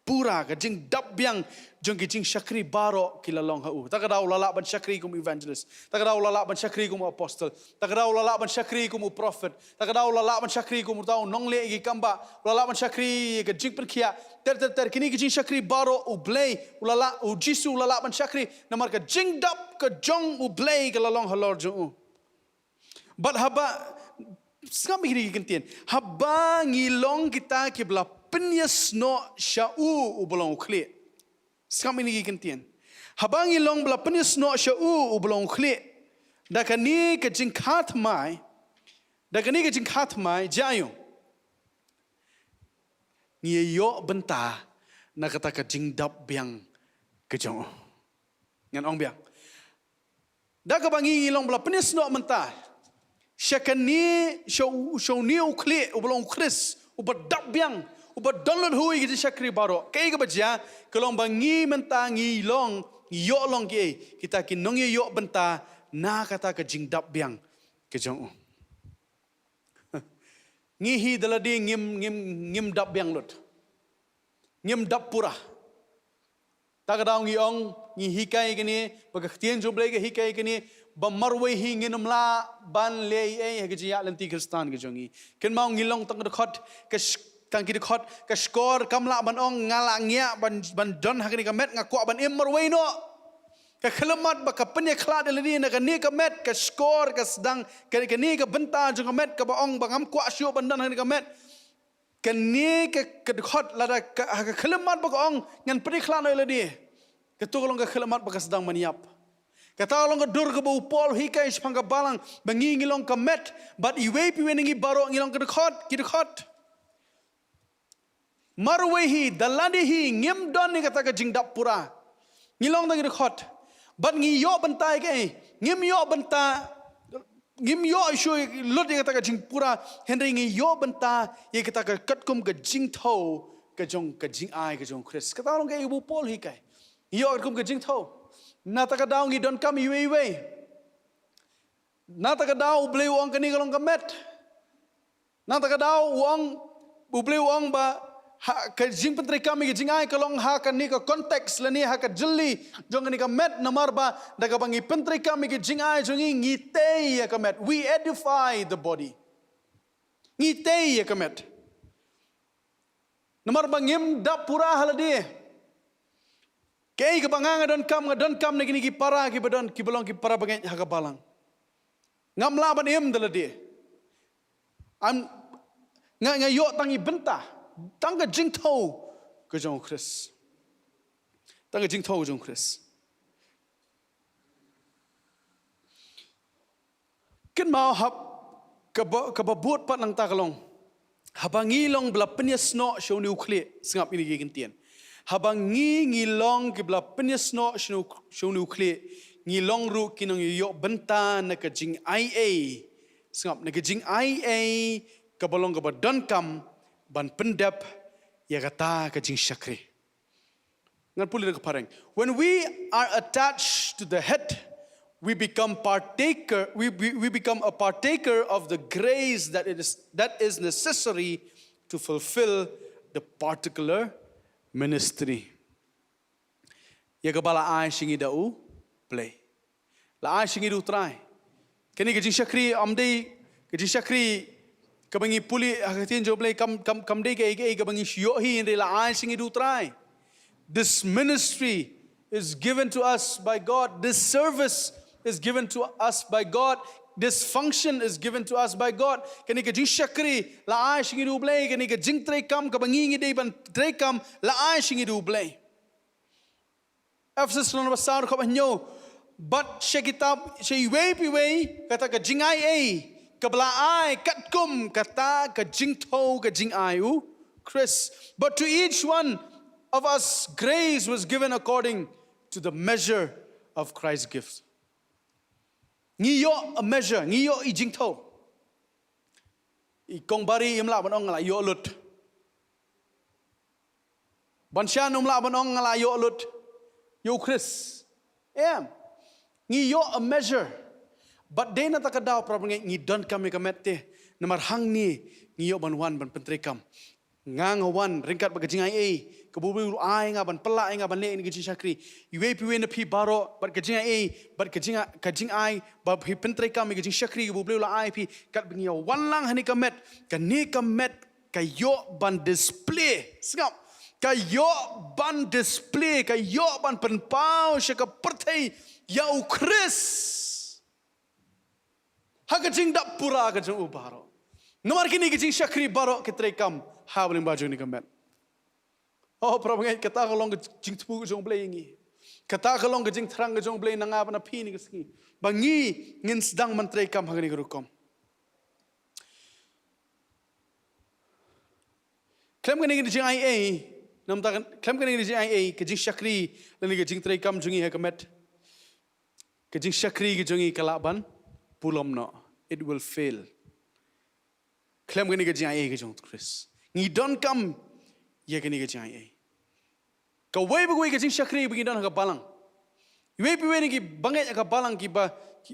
pura, ka jingdap biang jong ki jingshakri baroh ki la long ha u. Ta ka daw u la lah ban shakri kum evangelist. Ta ka daw u la lah ban shakri kum apostle. Ta ka daw u la lah ban shakri kum u prophet. Ta ka daw u la lah ban shakri kum uta u nongleh ki kambah. U la lah ban shakri ka jingpynkhiah. Ter, ter, ter. Kine ki jingshakri baroh u Blei u la lah, u Jisu u la lah ban shakri. Namar ka jingdap ka jong u Blei ka la long halor jong u. Bad haba, sngap ïa kine ki kyntien. Haba ngi long kita kiba la pynïasnoh sha u uba long u khlieh. Sngap ïa kine ki kyntien. Haba ngi long ba la pynïasnoh sha u uba long u khlieh. Da kane ka jingkha thymmai. Da kane ka jingkha thymmai, jia ïa u. Ngi ïoh bynta na kata ka jingdap biang ka jong u. Ngan ong biang. Da kaba ngi ngi long ba la pynïasnoh mynta sha kane, sha u, sha une u khlieh uba long u Khrist, uba dap biang, uba don lut ha u ïa ki jingshakri baroh. Kaei kaba jia, ka long ba ngi mynta ngi long, ngi ïoh long kiei, kita ki nongïaïoh bynta na kata ka jingdap biang ka jong u. Ngi hi da lade ngim, ngim, ngim dap biang lut. Ngim dap pura. Ta ka daw ngi ong, ngi hikai kane, ba ka ktien jong u Blei ka hikai kane, ba marwei hi ngin ym lah ban leh ei ei ha ka jingïaid lynti Khristan ka jong ngi. Kynmaw ngi long tang ka dkhot, ka sh-, tang ki dkhot, ka shkor kam lah ban ong nga lah ngiah ban, ban don ha kane ka met, nga kwah ban im marwei noh. Ka khyllipmat ba ka pynïakhlad ïa lade na kane ka met, ka shkor, ka sdang, ka, kane ka bynta jong ka met, kaba ong ba ngam kwah shuh ban don ha kane ka met. Kane ka, ka dkhot lada ka, ha ka khyllipmat ba ka ong ngan pynïakhlad noh ïa lade. Kato ka long ka khyllipmat ba ka sdang ban ïap. Kata ka long ka dur kaba u Paul u hikai shaphang ka balang, ba ngi ngi long ka met, bad iwei pa iwei na ngi baroh ngi long ka dkhot, ki dkhot. Marwei hi, da lade hi, ngim don ïa kata ka jingdap pura. Ngi long tang ki dkhot. Bad ngi ïoh bynta ïa kaei, ngim ïoh bynta, ngim ïoh shuh lut ïa kata ka jingpura, hynrei ngi ïoh bynta ïa kata ka katkum ka jingthew ka jong, ka jingai ka jong u Khrist. Kata long kaei ba u Paul u hikai. Ngi ïoh katkum ka jingthew. Na ta ka daw ngi donkam iwei iwei. Na ta ka daw u Blei u ong kane ka long ka met. Nangta ka daw u ong, u Blei u ong ba ha ka jingpyntreikam ïa ka jingai ka long ha kane ka context lane ha ka jylli jong kane ka met, namar ba da kaba ngi pyntreikam ïa ka jingai jong ngi, ngi tei ïa ka met. We edify the body. Ngi tei ïa ka met. Namar ba ngim dap pura ha lade. Kaei kaba nga nga donkam, nga donkam na kine ki para kiba don, kiba long ki para bangeit ha ka balang. Ngam lah ban im da lade. Am, nga, nga ïoh tang i bynta, tang ka jingthew ka jong u Khrist. Tang ka jingthew ka jong u Khrist. Kynmaw hap kaba, kaba bud pat nangta ka long, haba ngi long ba la pynïasnoh sha une u khlieh, sngap ïa kine ki kyntien. Haba ngi, ngi long kiba la pynïasnoh sha une u, sha une u khlieh, ngi long ruh ki nongïoh bynta na ka jingaiei. Sngap, na ka jingaiei kaba long kaba donkam ban pyndep ïa kata ka jingshakri. Ngan pule da ka phareng. When we are attached to the head, we become partaker, we, we, we become a partaker of the grace that it is, that is necessary to fulfill the particular ministry. Ïa kaba la ai sha ngi da u Blei. La ai sha ngi da u Trai. Kane ka jingshakri, ym dei ka jingshakri kaba ngi pule ha ka ktien jong u Blei, kam, kam, kam dei kaei kaei kaba ngi shu ïoh hi, hynrei la ai sha ngi da u Trai. This ministry is given to us by God. This service is given to us by God. This function is given to us by God. Kane ka jingshakri la ai sha ngi da u Blei. Kane ka jingtreikam kaba ngi, ngi dei ban treikam la ai sha ngi da u Blei. Ephesus lynnong ba saw, dkhot ba hynñiew. Bad sha kita, sha iwei pa iwei kata ka jingaiei kaba la ai katkum kata ka jingthew ka jingai u Khrist. But to each one of us grace was given according to the measure of Christ's gift. Ngi ïoh a measure, ngi ïoh i jingthew. I Kong Bari im lah ban ong nga la ïoh lut. Ban shan um lah ban ong nga la ïoh lut ïa u Khrist. Em. Ngi ïoh a measure. Bad dei na kata ka daw, para bangeit, ngi donkam ïa ka met te. Namar hangne ngi ïoh ban wan ban pyntreikam. Nga nga wan ryngkat bad ka jingaiei kaba u Blei u ai nga ban pynlah ïa nga ban leh ïa ka jingshakri. Iwei pa iwei na phi baroh bad ka jingaiei, bad ka jinga-, ka jingai ba phi pyntreikam ïa ka jingshakri kaba u Blei u la ai phi. Katba ngi ïa wan lang ha kane ka met, kane ka met ka ïoh ban display. Sngap. Ka ïoh ban display, ka ïoh ban pynpaw sha ka pyrthei ïa u Khrist. Ha ka jingdap pura ka jong u baroh. Namar kine ki jingshakri baroh ki treikam ha ba lyngba jong kane ka met. Oh, para bangeit, kata ka long ka jingthmu ka jong u Blei ïa ngi. Kata ka long ka jingthrang ka jong u Blei na nga bad na phi kane ka sngi. Ba ngi ngin sdang ban treikam ha kane ka rukom. Khlem kane ka jingaiei, namar kata, khlem kane ka jingaiei, ka jingshakri lane ka jingtreikam jong ngi ha ka met, ka jingshakri ka jong ngi ka lah ban pulom noh. It will fail. Khlem kane ka jingaiei ka jong u Khrist. Ngi donkam ïa kane ka jingaiei. Kawei pa kawei ka jingshakri ba ngi don ha ka balang. Iwei pa iwei na ki bangeit ha ka balang kiba, ki,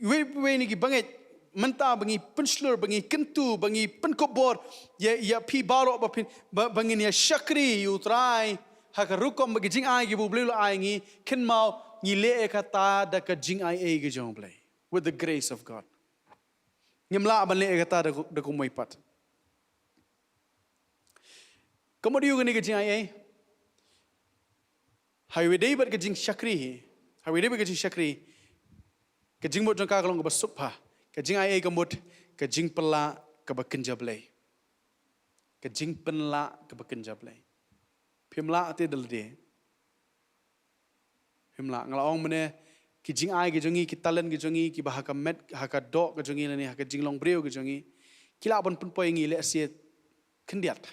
iwei pa iwei na ki bangeit mynta ba ngi pynshlur, ba ngi kyntu, ba ngi pynkupbor ïa, ïa phi baroh ba phin, ba, ba ngin ïa shakri ïa u Trai ha ka rukom bad ka jingai kaba u Blei u la ai ngi, kynmaw ngi leh ïa kata da ka jingaiei ka jong u Blei. With the grace of God. Ngim lah ban leh ïa kata da, da kumwei pat. Ka mut ïa kane ka jingaiei. Ha kaba ïadei bad ka jingshakri hi. Ha kaba ïadei bad ka jingshakri. Ka jingmut jong ka ka long kaba suk bha. Ka jingaiei ka mut ka jingpynlah kaba kynja Blei. Ka jingpynlah kaba kynja Blei. Phim lah te da lade. Phim lah, nga la ong mynne, ki jingai ki jong ngi, ki talent ki jong ngi, kiba ha ka met, ha ka doh ka jong ngi lane ha ka jinglong briew ki jong ngi, ki lah ban pynpoi ïa ngi lehse khyndiat.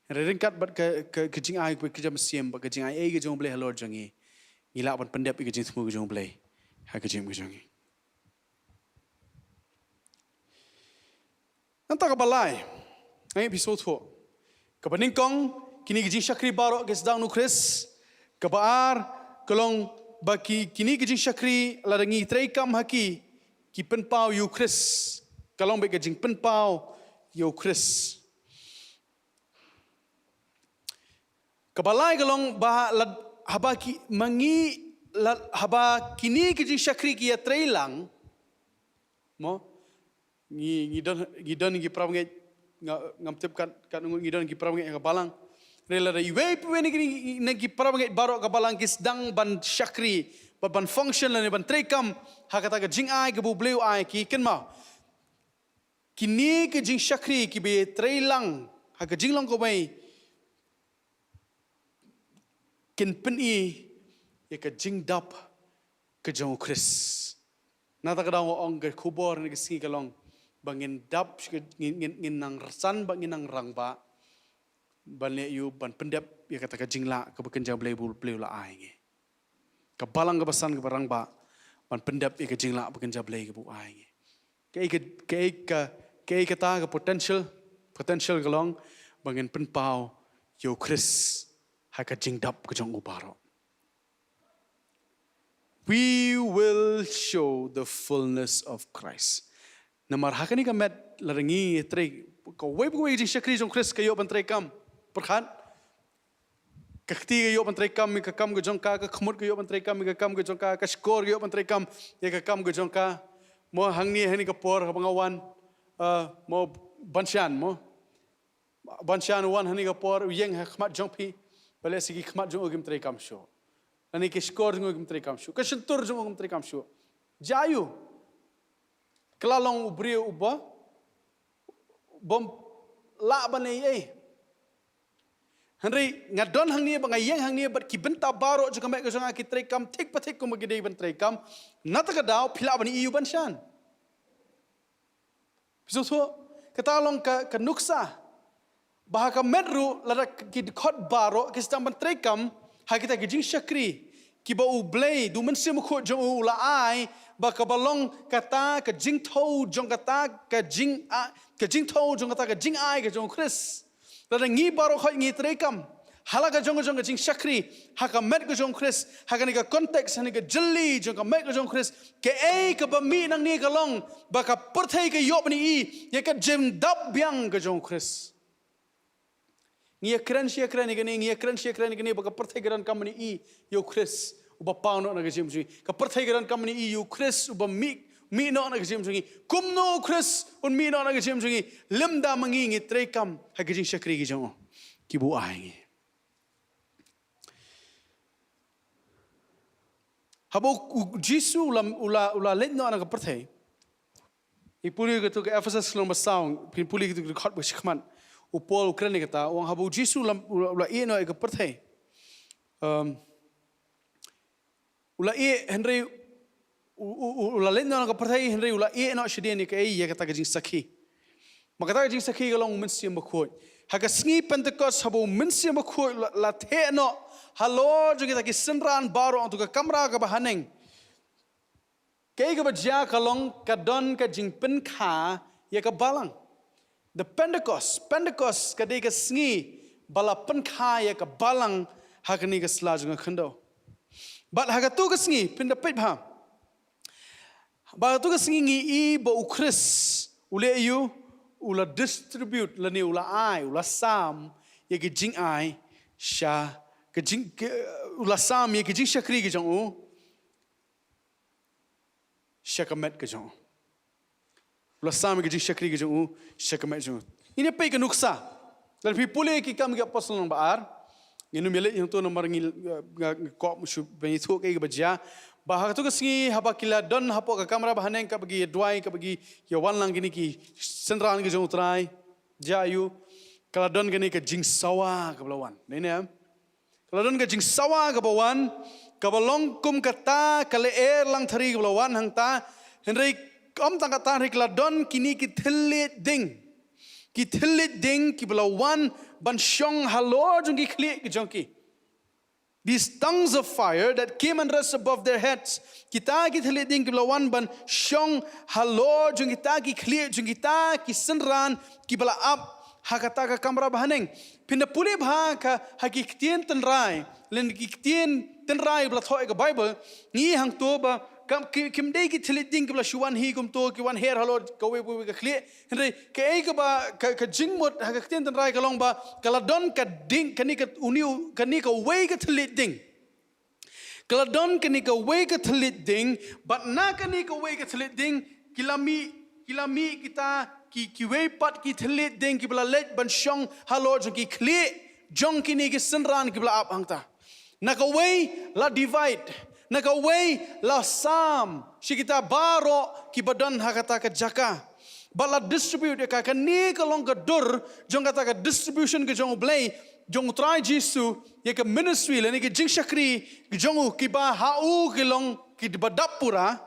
Hynrei ryngkat bad ka, ka, ka jingai, ka jingmynsiem bad ka jingaiei ka jong u Blei halor jong ngi, ngi lah ban pyndep ïa ka jingthmu ka jong u Blei ha ka jingim ka jong ngi. Nangta kaba lai, nga ïa phi sngewthuh. Kaba nyngkong, kine ki jingshakri baroh ki sdang na u Khrist. Kaba ar, ka long ba ki, kine ki jingshakri lada ngi treikam ha ki, ki pynpaw ïa u Khrist. Ka long beit ka jingpynpaw ïa u Khrist. Kaba lai ka long ba lad, haba ki, ma ngi, lad, haba kine ki jingshakri ki ïatrei lang. Mo? Ngi, ngi don, ngi don ki para bangeit, nga, ngam tip kat, kat ngi don ki para bangeit ha ka balang. Hynrei lada iwei pa iwei na ki, na ki para bangeit baroh ka balang ki sdang ban shakri, ban, ban function lane ban treikam ha kata ka jingai kaba U Blei u ai ki, kynmaw. Kine ki jingshakri kiba ïatrei lang ha ka jinglong kawei kin pyni ïa ka jingdap ka jong u Khrist. Nata ka daw nga ong ka khubor na ka sngi ka long ba ngin dap, ngin, ngin, ngin nang rsan ba ngin nang rangbah ban leh ïa u, ban pyndep ïa kata ka jinglah kaba kynja Blei ba U Blei u la ai ngi. Ka balang kaba san kaba rangbah ban pyndep ïa ka jinglah ba kynja Blei kaba u ai ngi. Kaei ka, kaei ka, kaei kata ka potential, potential ka long ba ngin pynpaw ïa u Khrist ha ka jingdap ka jong u baroh. We will show the fullness of Christ. Namar ha kane ka met lada ngi trei, kawei pa kawei ka jingshakri jong u Khrist ka ïoh ban treikam. Pyrkhat. Ka kti ka ïoh ban treikam ïa ka kam ka jong ka, ka khmut ka ïoh ban treikam ïa ka kam ka jong ka, ka shkor ka ïoh ban treikam ïa ka kam ka jong ka. Mo hangne, hangne ka por haba nga wan, ah, mo ban shan, mo. Ban shan, u wan hangne ka por, u ïeng ha khmat jong phi, balei sa ki khmat jong u kim treikam shuh. Lane ki shkor jong u kim treikam shuh. Ka shyntur jong u kim treikam shuh. Jia ïa u. Ka la long u briew uba bym lah ban leh ei ei. Hynrei nga don hangne, ba nga ïeng hangne bad ki bynta baroh jong ka met ka jong nga ki treikam thik pa thik kumba ki dei ban treikam. Nata ka daw phi lah ban ïohi ïa u ban shan. Phi sngewthuh? Kata long ka, ka nuksa. Ba ha ka met ruh lada ki dkhot baroh ki sdang ban treikam ha kita ki jingshakri kiba U Blei da u Mynsiem Bakhuid jong u u la ai, ba kaba long kata ka jingthew jong kata ka jing, ah, ka jingthew jong kata ka jingai ka jong u Khrist. Lada ngi baroh khoit ngi treikam ha la ka jong ka jong ka jingshakri ha ka met ka jong u Khrist, ha kane ka context, ha kane ka jylli jong ka met ka jong u Khrist, kaei kaba mih nangne ka long ba ka pyrthei ka ïoh ban ïohi ïa ka jingdap biang ka jong u Khrist. Ngi ïakren shi ïakren ïa kane, ngi ïakren shi ïakren ïa kane ba ka pyrthei ka donkam ban ïohi ïa u Khrist uba paw noh na ka jingim jong ngi. Ka pyrthei ka donkam ban ïohi ïa u Khrist uba mih, mih noh na ka jingim jong ngi. Kumno u Khrist un mih noh na ka jingim jong ngi lymda ma ngi ngi treikam ha ki jingshakri ki jong u, kiba u ai ngi. Haba u, u Jisu u la, u la, u la leit noh na ka pyrthei. Phin pule katto ka Ephesus lynnong ba saw, phin pule katto ka dkhot ba shi khmat. U Paul u kren ïa kata, u ong haba u Jisu u la, u la, u la ïeh noh ïa ka pyrthei. Um, u la ïeh hynrei u, u, u, u la leit noh na ka pyrthei hynrei u la ïeh noh shadien ïa kaei, ïa kata ka jingsakhi. Ma kata ka jingsakhi ka long u Mynsiem Bakhuid. Ha ka sngi Pentekost haba u Mynsiem Bakhuid u la, la theh noh halor jong kita ki synran baroh, hangto ka kamra kaba haneng. Kaei kaba jia ka long ka don ka jingpynkha ïa ka balang. The Pentecost, Pentecost ka dei ka sngi ba la pynkha ïa ka balang ha kane ka sla jong ka khyndew. Bad ha kato ka sngi, phin da peit bha. Bad ha kato ka sngi ngi i ba u Khrist u leh aïu, u la distribute lane u la ai, u la sam ïa ki jingai sha ka jing, ka, u la sam ïa ki jingshakri ki jong u sha ka met ka jong u. U la sam ïa ki jingshakri ki jong u sha ka met jong u. Ngin ïa peit ka nuksa. Lada phi pule Ki Kam ki Apostol lynnong ba ar. Ngin ym ïa leit hangto namar ngi, nga, nga kwah shu ban ïathuh kaei kaba jia. Ba ha kato ka sngi haba ki la don hapoh ka kamra ba haneng kaba ki ïa duwai, kaba ki ïa wan lang kine ki synran ki jong u Trai. Jia aïu, ka la don kane ka jingsawa kaba la wan. Dei ne em? Ka la don ka jingsawa kaba wan, kaba long kum kata ka lyer langthari kaba la wan hangta, hynrei ym tang kata hynrei ka la don kine ki thylliej ding. Ki thylliej ding kiba la wan ban shong halor jong ki khlieh ki jong ki. These tongues of fire that came and rest above their heads. Kita ki thylliej ding kiba la wan ban shong halor jong kita ki khlieh jong kita ki synran kiba la ap ha kata ka kamra ba haneng. Phin da pule bha ka ha ki ktien tynrai, lane ki ktien tynrai ba la thoh ïa ka Baibl, ngi hangto ba Kam, ki, kim dei ki thylliej ding kiba la shu wan hi kumto, ki wan her halor kawei pa kawei ka khlieh. Hynrei kaei kaba, ka, ka jingmut ha ka ktien tynrai ka long ba ka la don ka ding, kane ka, uni u, kane kawei ka thylliej ding. Ka la don kane kawei ka thylliej ding, bad na kane kawei ka thylliej ding, ki la mih, ki la mih kita, ki, kiwei pat ki thylliej ding kiba la leit ban shong halor jong ki khlieh jong kine ki synran kiba la ap hangta. Na kawei la divide, na kawei la sam sha kita baroh kiba don ha kata ka jaka. Bad la distribute ïa ka, kane ka long ka dur jong kata ka distribution ka jong U Blei, jong U Trai Jisu, ïa ka ministry lane ka jingshakri ka jong u, kiba ha u ki long kiba dap pura.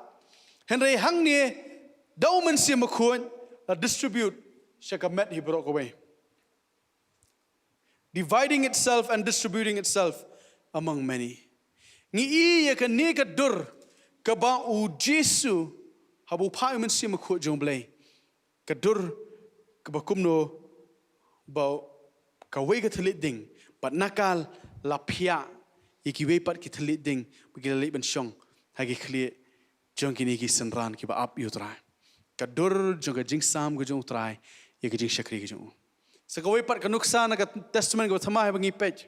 Hynrei hangne da U Mynsiem Bakhuid la distribute sha ka met hi baroh kawei. Dividing itself and distributing itself among many. Ngi i ïa kane ka dur kaba U Jisu, haba u phah ïa U Mynsiem Bakhuid jong U Blei, ka dur kaba kumno, ba kawei ka thylliej ding, bad na ka la phiah ïa kiwei pat ki thylliej ding ba ki la leit ban shong ha ki khlieh jong kine ki synran kiba ap ïa U Trai. Ka dur jong ka jingsam ka jong U Trai ïa ka jingshakri ka jong u. Sa kawei pat ka nuksa na ka Testament kaba thymmai haba ngi peit,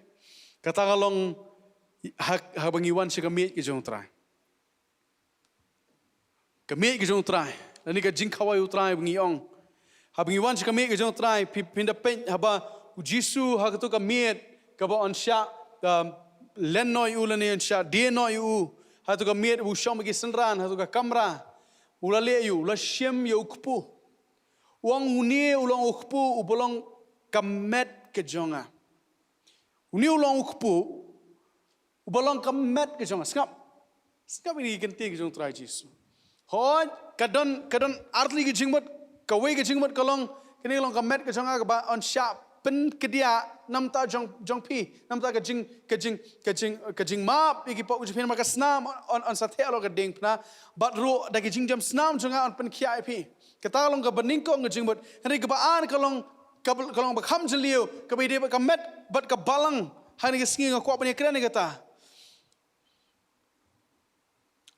kata ka long ha, haba ngi wan sha ka miej ka jong U Trai. Ka miej ka jong U Trai, lane ka jingkhawai U Trai ba ngi ong. Haba ngi wan sha ka miej ka jong U Trai, phi, phin da peit haba U Jisu ha kato ka miej kaba yn shah, um, len noh ïa u lane yn shah die noh ïa u. Ha kato ka miej ba u shong bad ki synran ha kato ka kamra, u la leh ïa u, u la shim ïa u kpu. U ong, une u long u kpu uba long ka met ka jong nga. Une u long u kpu uba long ka met ka jong nga. Sngap. Sngap ïa kine ki kyntien ki jong U Trai Jisu. Hooid, ka don, ka don artylli ki jingmut, kawei ka jingmut ka long, kane ka long ka met ka jong nga kaba yn shah pynkdiah na bynta jong, jong phi, na bynta ka jing, ka jing, ka jing, ka jingmap ïa ki pop ki jong phi, namar ka snam yn, yn, yn sa theh halor ka diengphna, bad ruh da ki jingjam snam jong nga yn pynkhiah ïa phi. Kata ka long kaba nyngkong ka jingmut. Hynrei kaba ar ka long, kaba, ka long ba kham jylliew, kaba ïadei bad ka met bad ka balang. Ha kane ka sngi nga kwah ban ïakren ïa kata.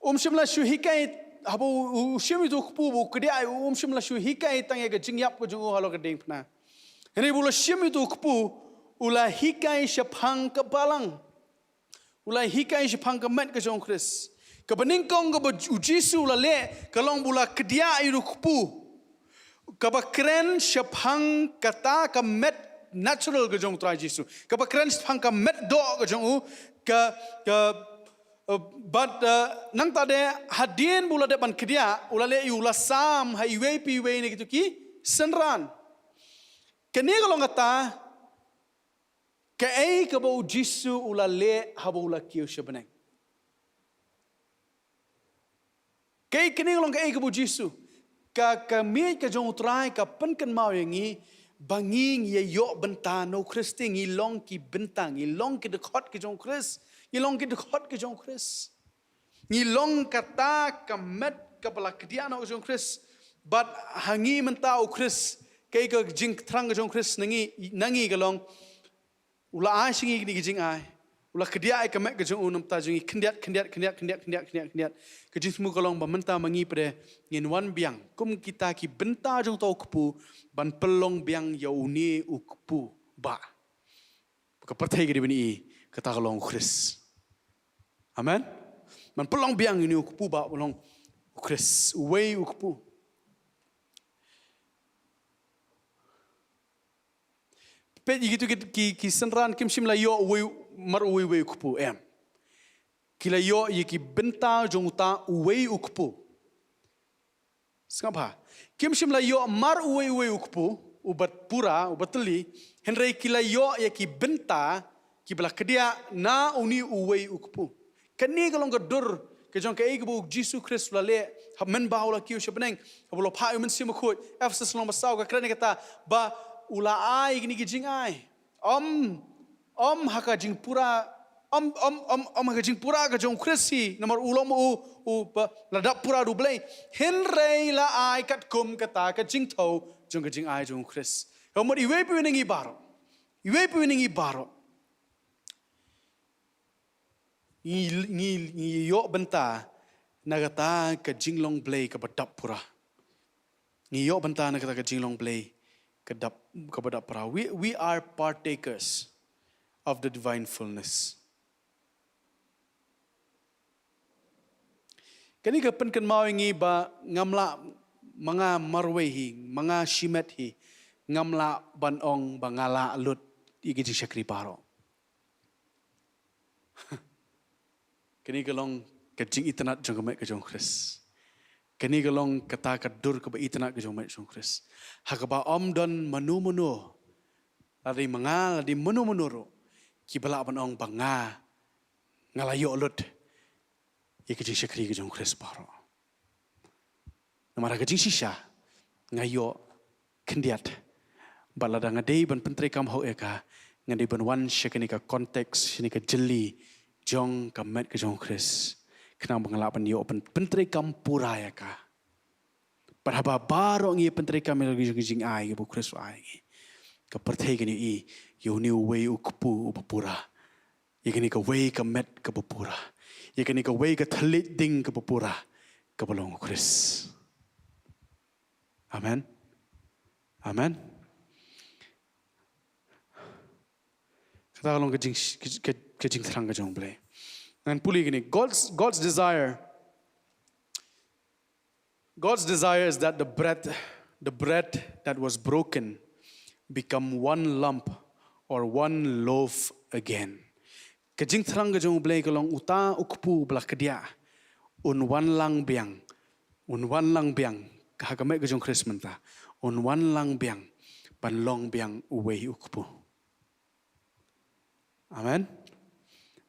Um shym la shu hikai, haba u, u shim ïa uto u kpu ba u kdiah ïa u, um shym la shu hikai tang ïa ka jingïap ka jong u halor ka diengphna. Hynrei ba u la shim ïa uto u kpu, u la hikai shaphang ka balang. U la hikai shaphang ka met ka jong U Khrist. Kaba nyngkong kaba U Jisu u la leh ka long ba u la kdiah ïa u kpu. Kaba kren shaphang kata ka met natural ka jong U Trai Jisu. Kaba kren shaphang ka met doh ka jong u, ka, ka, uh, bad, uh, nangta de hadien ba u la dep ban kdiah, u la leh ïa u, u la sam ha iwei pa iwei na kito ki synran. Kane ka long kata kaei kaba U Jisu u la leh haba u la kiew sha bneng. Kaei, kane ka long kaei kaba U Jisu. Ka, ka miej ka jong U Trai ka pynkynmaw ïa ngi ba ngi, ngi ïa ïoh bynta na U Khrist, ngi long ki bynta, ngi long ki dkhot ki jong U Khrist, ngi long ki dkhot ki jong U Khrist. Ngi long kata ka met kaba la kdiah noh ka jong U Khrist. Bad ha ngi mynta U Khrist, kaei ka jingthrang ka jong U Khrist na ngi, na ngi ka long, u la ai sha ngi kine ki jingai. U la kdiah ïa ka met ka jong u na bynta jong ngi khyndiat, khyndiat, khyndiat. Ka jingthmu ka long ba mynta ma ngi pat de ngin wan biang kum kita ki bynta jong uto u kpu, ban pynlong biang ïa une u kpu bah. Ka pyrthei ka dei ban i kata ka long U Khrist. Amen. Ban pynlong biang ïa une u kpu bah, ban long U Khrist, uwei u kpu. Peit ïa kito ki, ki, ki synran kim shym la ïoh uwei, mar uwei uwei u kpu, em. Ki la ïoh ïa ki bynta jong uta uwei u kpu. Sngap bha. Kim shym la ïoh mar uwei uwei u kpu uba pura, uba tylli, hynrei ki la ïoh ïa ki bynta kiba la kdiah na une uwei u kpu. Kane ka long ka dur ka jong kaei kaba U Jisu Khrist u la leh, haba mynba u la kiew sha bneng, haba u la phah ïa u Mynsiem Bakhuid. Ephesus lynnong ba saw ka kren ïa kata, ba u la ai kine ki jingai. Ym, ym ha ka jingpura, ym, ym, ym, ym ha ka jingpura ka jong U Khrist hi, namar u long u, uba la dap pura da U Blei. Hynrei la ai katkum kata ka jingthew jong ka jingai jong U Khrist. Ka mut iwei pa iwei na ngi baroh. Iwei pa iwei na ngi baroh. Ngi, ngi, ngi ïoh bynta na kata ka jinglong Blei kaba dap pura. Ngi ïoh bynta na kata ka jinglong Blei ka dap, kaba dap pura. We, we are partakers of the divine fullness. Kane ka pynkynmaw ïa ngi ba ngam lah, ma nga marwei hi, ma nga shimet hi, ngam lah ban ong ba nga lah lut ïa ki jingshakri baroh. Kane ka long ka jingitynnad jong ka met ka jong u Khrist. Kane ka long kata ka dur kaba itynnad ka jong ka met jong u Khrist. Ha kaba ym don mano mano, lada dei ma nga, lada dei mano mano ruh, kiba lah ban ong ba nga, nga la ïoh lut ïa ka jingshakri ka jong u Khrist baroh. Namar ha ka jingshisha nga ïoh khyndiat. Bad lada nga dei ban pyntreikam hok ïa ka, nga dei ban wan sha kane ka context, sha kane ka jylli jong ka met ka jong u Khrist, khnang ba nga lah ban ïoh ban pyntreikam pura ïa ka. Bad haba baroh ngi pyntreikam ïa la ki jong ki jingai kiba u Khrist u ai ïa ngi, ka pyrthei kan ïohi ïa une uwei u kpu uba pura, ïa kane kawei ka met kaba pura, ïa kane kawei ka thylliej ding kaba pura, kaba long u Khrist. Amen. Amen. Kata ka long ka jing, ka, ka, ka jingthrang ka jong u Blei. Ngan pule kane, God's, God's desire. God's desire is that the bread, the bread that was broken become one lump or one loaf again. Ka jingthrang ka jong u Blei ka long uta u kpu ba la kdiah un wan lang biang, un wan lang biang, ha ka met ka jong u Khrist mynta, un wan lang biang ban long biang uwei u kpu. Amen.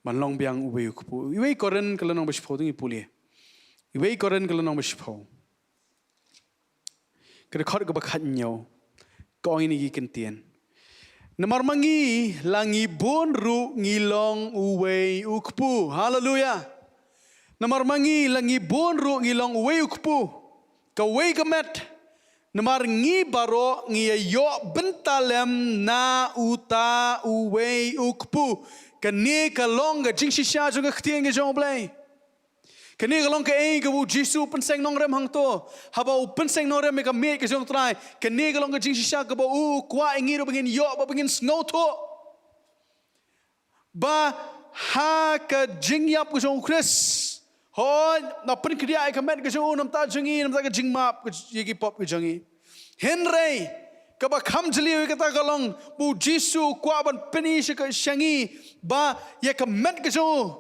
Ban long biang uwei u kpu. Uwei Korinth ka lynnong ba shiphew, to ngi pule. Uwei Korinth ka lynnong ba shiphew, ka dkhot kaba khathynñiew, ka ong ïa ngi ki kyntien: Namar ma ngi la ngi bun ruh ngi long uwei u kpu. Haleluya. Namar ma ngi la ngi bun ruh ngi long uwei u kpu, kawei ka met. Namar ngi baroh ngi ïa ïoh bynta lem na uta uwei u kpu. Kane ka long ka jingshisha jong ka ktien ka jong u Blei. Kane ka long kaei kaba u Jisu u pynseng nongrim hangto, haba u pynseng nongrim ïa ka miej ka jong u Trai. Kane ka long ka jingshisha kaba u kwah ïa ngi ruh ba ngin ïoh, ba ngin sngewthuh. Ba ha ka jingïap ka jong u Khrist, hooid, la pynkdiah ïa ka met ka jong u na ka bynta jong ngi, na ka bynta ka jingmap ka j-, ïa ki pop ka jong ngi. Hynrei kaba kham jylliew ïa kata ka long ba u Jisu u kwah ban pyni sha ka, sha ngi ba ïa ka met ka jong u,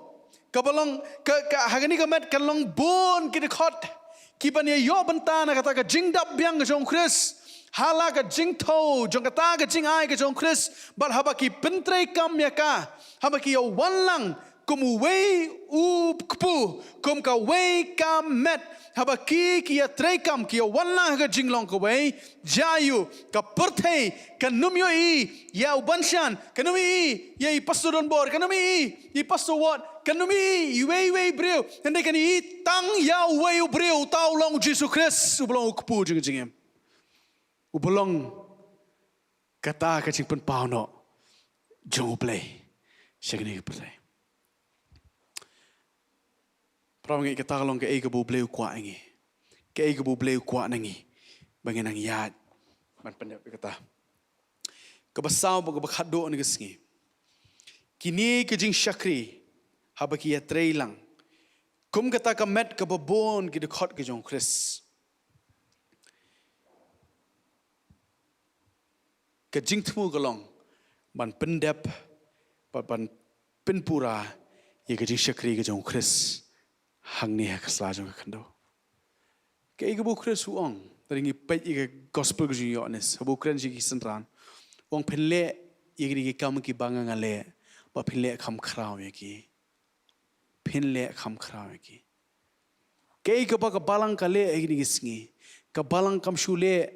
kaba long ka, ka, ha kane ka met kan long bun ki dkhot kiban ïa ïoh bynta na kata ka jingdap biang ka jong u Khrist, ha la ka jingthew jong kata ka jingai ka jong u Khrist. Bad haba ki pyntreikam ïa ka, haba ki ïa wan lang kum uwei u kpu, kum kawei ka met, haba ki, ki ïa treikam, ki ïa wan lang ha ka jinglong kawei, jia ïa u, ka pyrthei kan ym ïohi ïa u Banshan, kan ym ïohi ïa i Pastor Donbor, kan ym ïohi ïa i Pastor Ward, kan ym ïohi ïa iwei ïa iwei i briew, hynrei kan ïohi tang ïa uwei u briew, uta u long u Jisu Khrist, uba long u kpu jong ka jingim, uba long kata ka jingpynpaw noh jong u Blei sha kane ka pyrthei. Para bangeit, kata ka long kaei kaba u Blei u kwah ïa ngi, kaei kaba u Blei u kwah na ngi, ba ngin nang ïaid ban pyndep ïa kata. Kaba saw bad kaba khatduh na ka sngi, kine ki jingshakri haba ki ïatrei lang kum kata ka met kaba bun ki dkhot ka jong u Khrist, ka jingthmu ka long ban pyndep bad ban pynpura ïa ka jingshakri ka jong u Khrist hangne ha ka sla jong ka khyndew. Kaei kaba u Khrist u ong, lada ngi peit ïa ka gospel ka jong u Ïoannis, haba u kren sha ki synran, u ong, phin leh ïa kine ki kam kiba nga nga leh, bad phin leh kham khraw ïa ki. Phin leh kham khraw ïa ki. Kaei kaba ka balang ka leh ha kine ki sngi, ka balang kam shu leh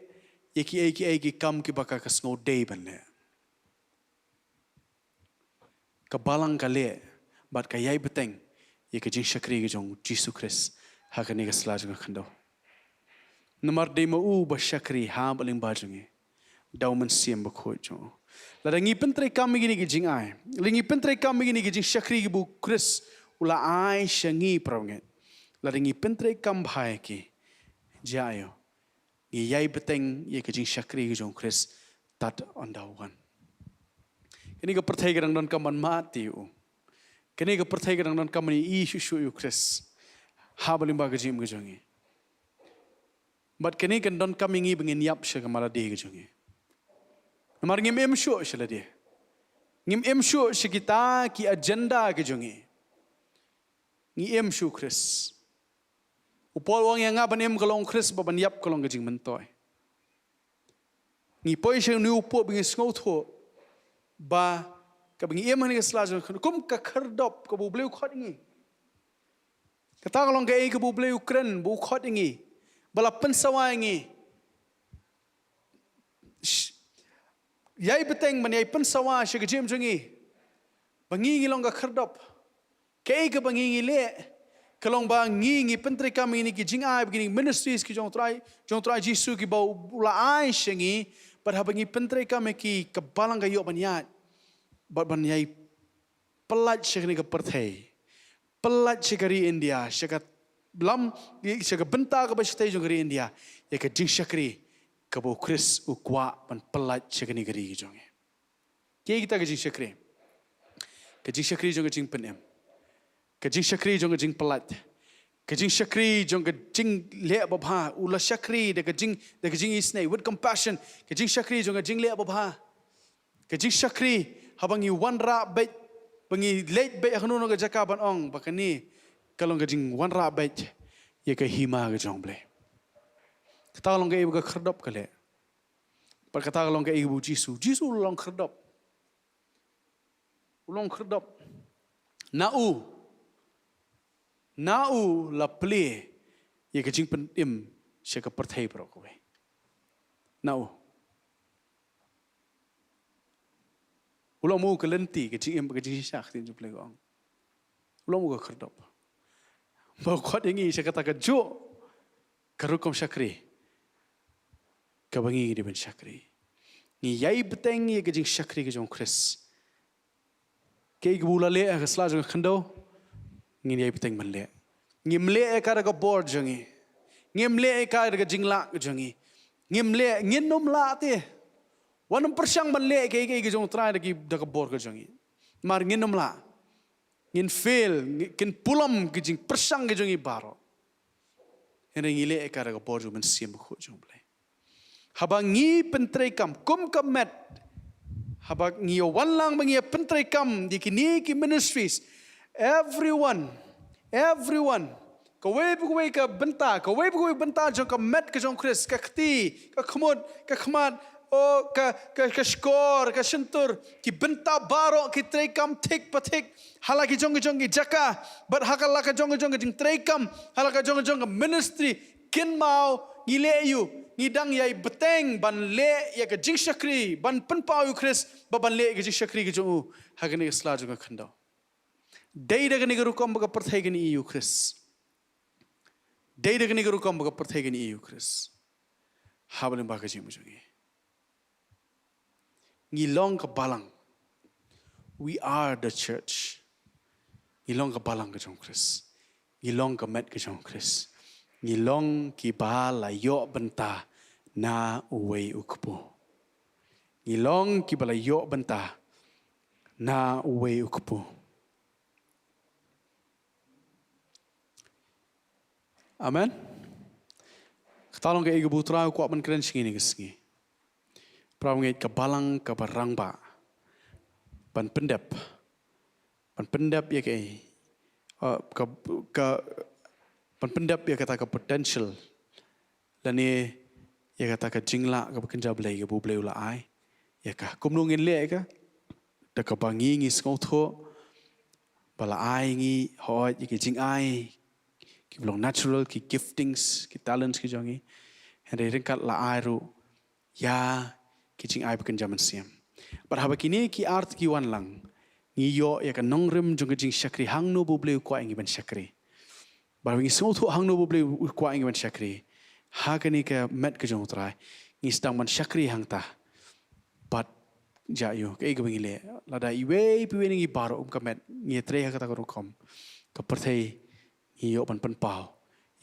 ïa kiei kiei ki kam kiba ka, ka sngew dei ban leh. Ka balang ka leh bad ka ïai bteng ïa ka jingshakri ka jong u Jisu Khrist ha kane ka sla jong ka khyndew. Namar dei ma u ba shakri ha bad lyngba jong ngi da u Mynsiem Bakhuid jong u. Lada ngi pyntreikam ïa kine ki jingai, lada ngi pyntreikam ïa kine ki jingshakri kiba u Khrist u la ai sha ngi, para bangeit, Lada ngi pyntreikam bha ïa ki, jia ïa u, ngi ïai bteng ïa ka jingshakri ka jong u Khrist tad haduh u wan. Kane ka pyrthei ka dang donkam ban mad ïa u. Kane ka pyrthei ka dang donkam ban ïohi shuh shuh ïa u Khrist ha ba lyngba ka jingim ka jong ngi. Bad kane kan donkam ïa ngi ba ngin ïap sha ka malade ka jong ngi. Namar ngim im shuh sha lade. Ngim im shuh sha kita ki agenda ka jong ngi. Ngi im sha u Khrist. U Paul u ong ïa nga ban im ka long u Khrist bad ban ïap ka long ka jingmyntoi. Ngi poi sha une u pud ba ngi sngewthuh ba kaba ngi im ha kane ka sla jong ka kum ka khyrdop kaba U Blei u khot ïa ngi. Kata ka long kaei kaba U Blei u kren ba u khot ïa ngi, ba la pynsawa ïa ngi. Sh-, ïai bteng ban ïai pynsawa sha ka jingim jong ngi ba ngi ngi long ka khyrdop. Kaei kaba ngi ngi leh ka long ba ngi ngi pyntreikam ïa kine ki jingai, ba kine ki ministries ki jong u Trai, jong u Trai Jisu kiba u la ai sha ngi, bad haba ngi pyntreikam ïa ki, ka Balang ka ïoh ban ïaid bad ban ïai pyllait sha kane ka pyrthei, pyllait sha ka ri India, sha ka lam, sha ka bynta kaba shatei jong ka ri India, ïa ka jingshakri kaba u Khrist u kwah ban pyllait sha kane ka ri ka jong ngi. Kaei kita ka jingshakri? Ka jingshakri jong ka jingpynim, ka jingshakri jong ka jingpyllait, ka jingshakri jong ka jingleh babha. U la shakri da ka jing, da ka jingisynei, with compassion. Ka jingshakri jong ka jingleh babha, ka jingshakri haba ngi wanrah beit, ba ngi leit beit ha kano kano ka jaka ban ong ba kane ka long ka jingwanrah beit ïa ka hima ka jong U Blei. Kata ka long kaei ba ka khyrdop ka leh. Bad kata ka long kaei ba u Jisu, Jisu u long khyrdop. U long khyrdop. Na u, na u la plie ïa ka jingpynim sha ka pyrthei baroh kawei. Na u. U long mo ka lynti ka jingim, ka jingshisha, ka ktien jong U Blei ka ong. U long mo ka khyrdop ba u khot ïa ngi sha kata kajuh ka rukom shakri kaba ngi ngi dei ban shakri. Ngi ïai bteng ïa ka jingshakri ka jong u Khrist. Kaei kaba u la leh ha ka sla jong ka khyndew, ngin ïai bteng ban leh. Ngim leh ïa ka da ka bor jong ngi. Ngim leh ïa ka da ka jinglah ka jong ngi. Ngim leh, ngin ym lah te. Wat nym pyrshang ban leh kaei kaei ka jong u Trai da ki, da ka bor ka jong ngi. Namar ngin ym lah. Ngin fail, ngi, kin pulom ki jingpyrshang ki jong ngi baroh. Hynrei ngi leh ïa ka da ka bor jong u Mynsiem Bakhuid jong U Blei. Haba ngi pyntreikam kum ka met, haba ngi ïa wan lang ba ngi ïa pyntreikam ïa kine ki ministries, everyone, everyone, kawei pa kawei ka bynta, kawei pa kawei bynta jong ka met ka jong u Khrist, ka kti, ka khmut, ka khmat, o ka, ka, ka shkor, ka shyntur, ki bynta baroh ki treikam thik pa thik ha la ki jong ki jong ki jaka, bad ha ka la ka jong ki jong ki jingtreikam ha la ka jong ki jong ka ministry. Kynmaw, ngi leh aïu? Ngi dang ïai bteng ban leh ïa ka jingshakri, ban pynpaw ïa u Khrist, bad ban leh ïa ka jingshakri ka jong u ha kane ka sla jong ka khyndew. Dei da kane ka rukom ba ka pyrthei kan ïohi ïa u Khrist. Dei da kane ka rukom ba ka pyrthei kan ïohi ïa u Khrist ha ba lyngba ka jingim jong ngi. Ngi long ka balang. We are the church. Ngi long ka balang ka jong u Khrist. Ngi long ka met ka jong u Khrist. Ngi long kiba la ïoh bynta na uwei u kpu. Ngi long kiba la ïoh bynta na uwei u kpu. Amen. Kata long kaei kaba u Trai u kwah ban kren sha ngi kane ka sngi. Para bangeit, ka balang kaba rangbah ban pyndep, ban pyndep ïa kaei, uh, ka, ka, ban pyndep ïa kata ka potential lane ïa kata ka jinglah kaba kynja Blei kaba u Blei u la ai ïa ka. Kumno ngin leh ïa ka? Da kaba ngi ngi sngewthuh ba la ai ngi, hooid, ïa ki jingai kiba long natural, ki giftings, ki talents ki jong ngi. Hynrei ryngkat la ai ruh ïa ki jingai ba kynja mynsiem. Bad haba kine ki ar tylli ki wan lang, ngi ïoh ïa ka nongrim jong ka jingshakri hangno ba u Blei u kwah ïa ngi ban shakri. Bad ngi sngewthuh hangno ba u Blei u kwah ïa ngi ban shakri ha kane ka met ka jong u Trai, ngi sdang ban shakri hangta. Bad jia ïa u, kaei kaba ngi leh, lada iwei pa iwei na ngi baroh kum ka met ngi ïatrei ha kata ka rukom, ka pyrthei ngi ïoh ban pynpaw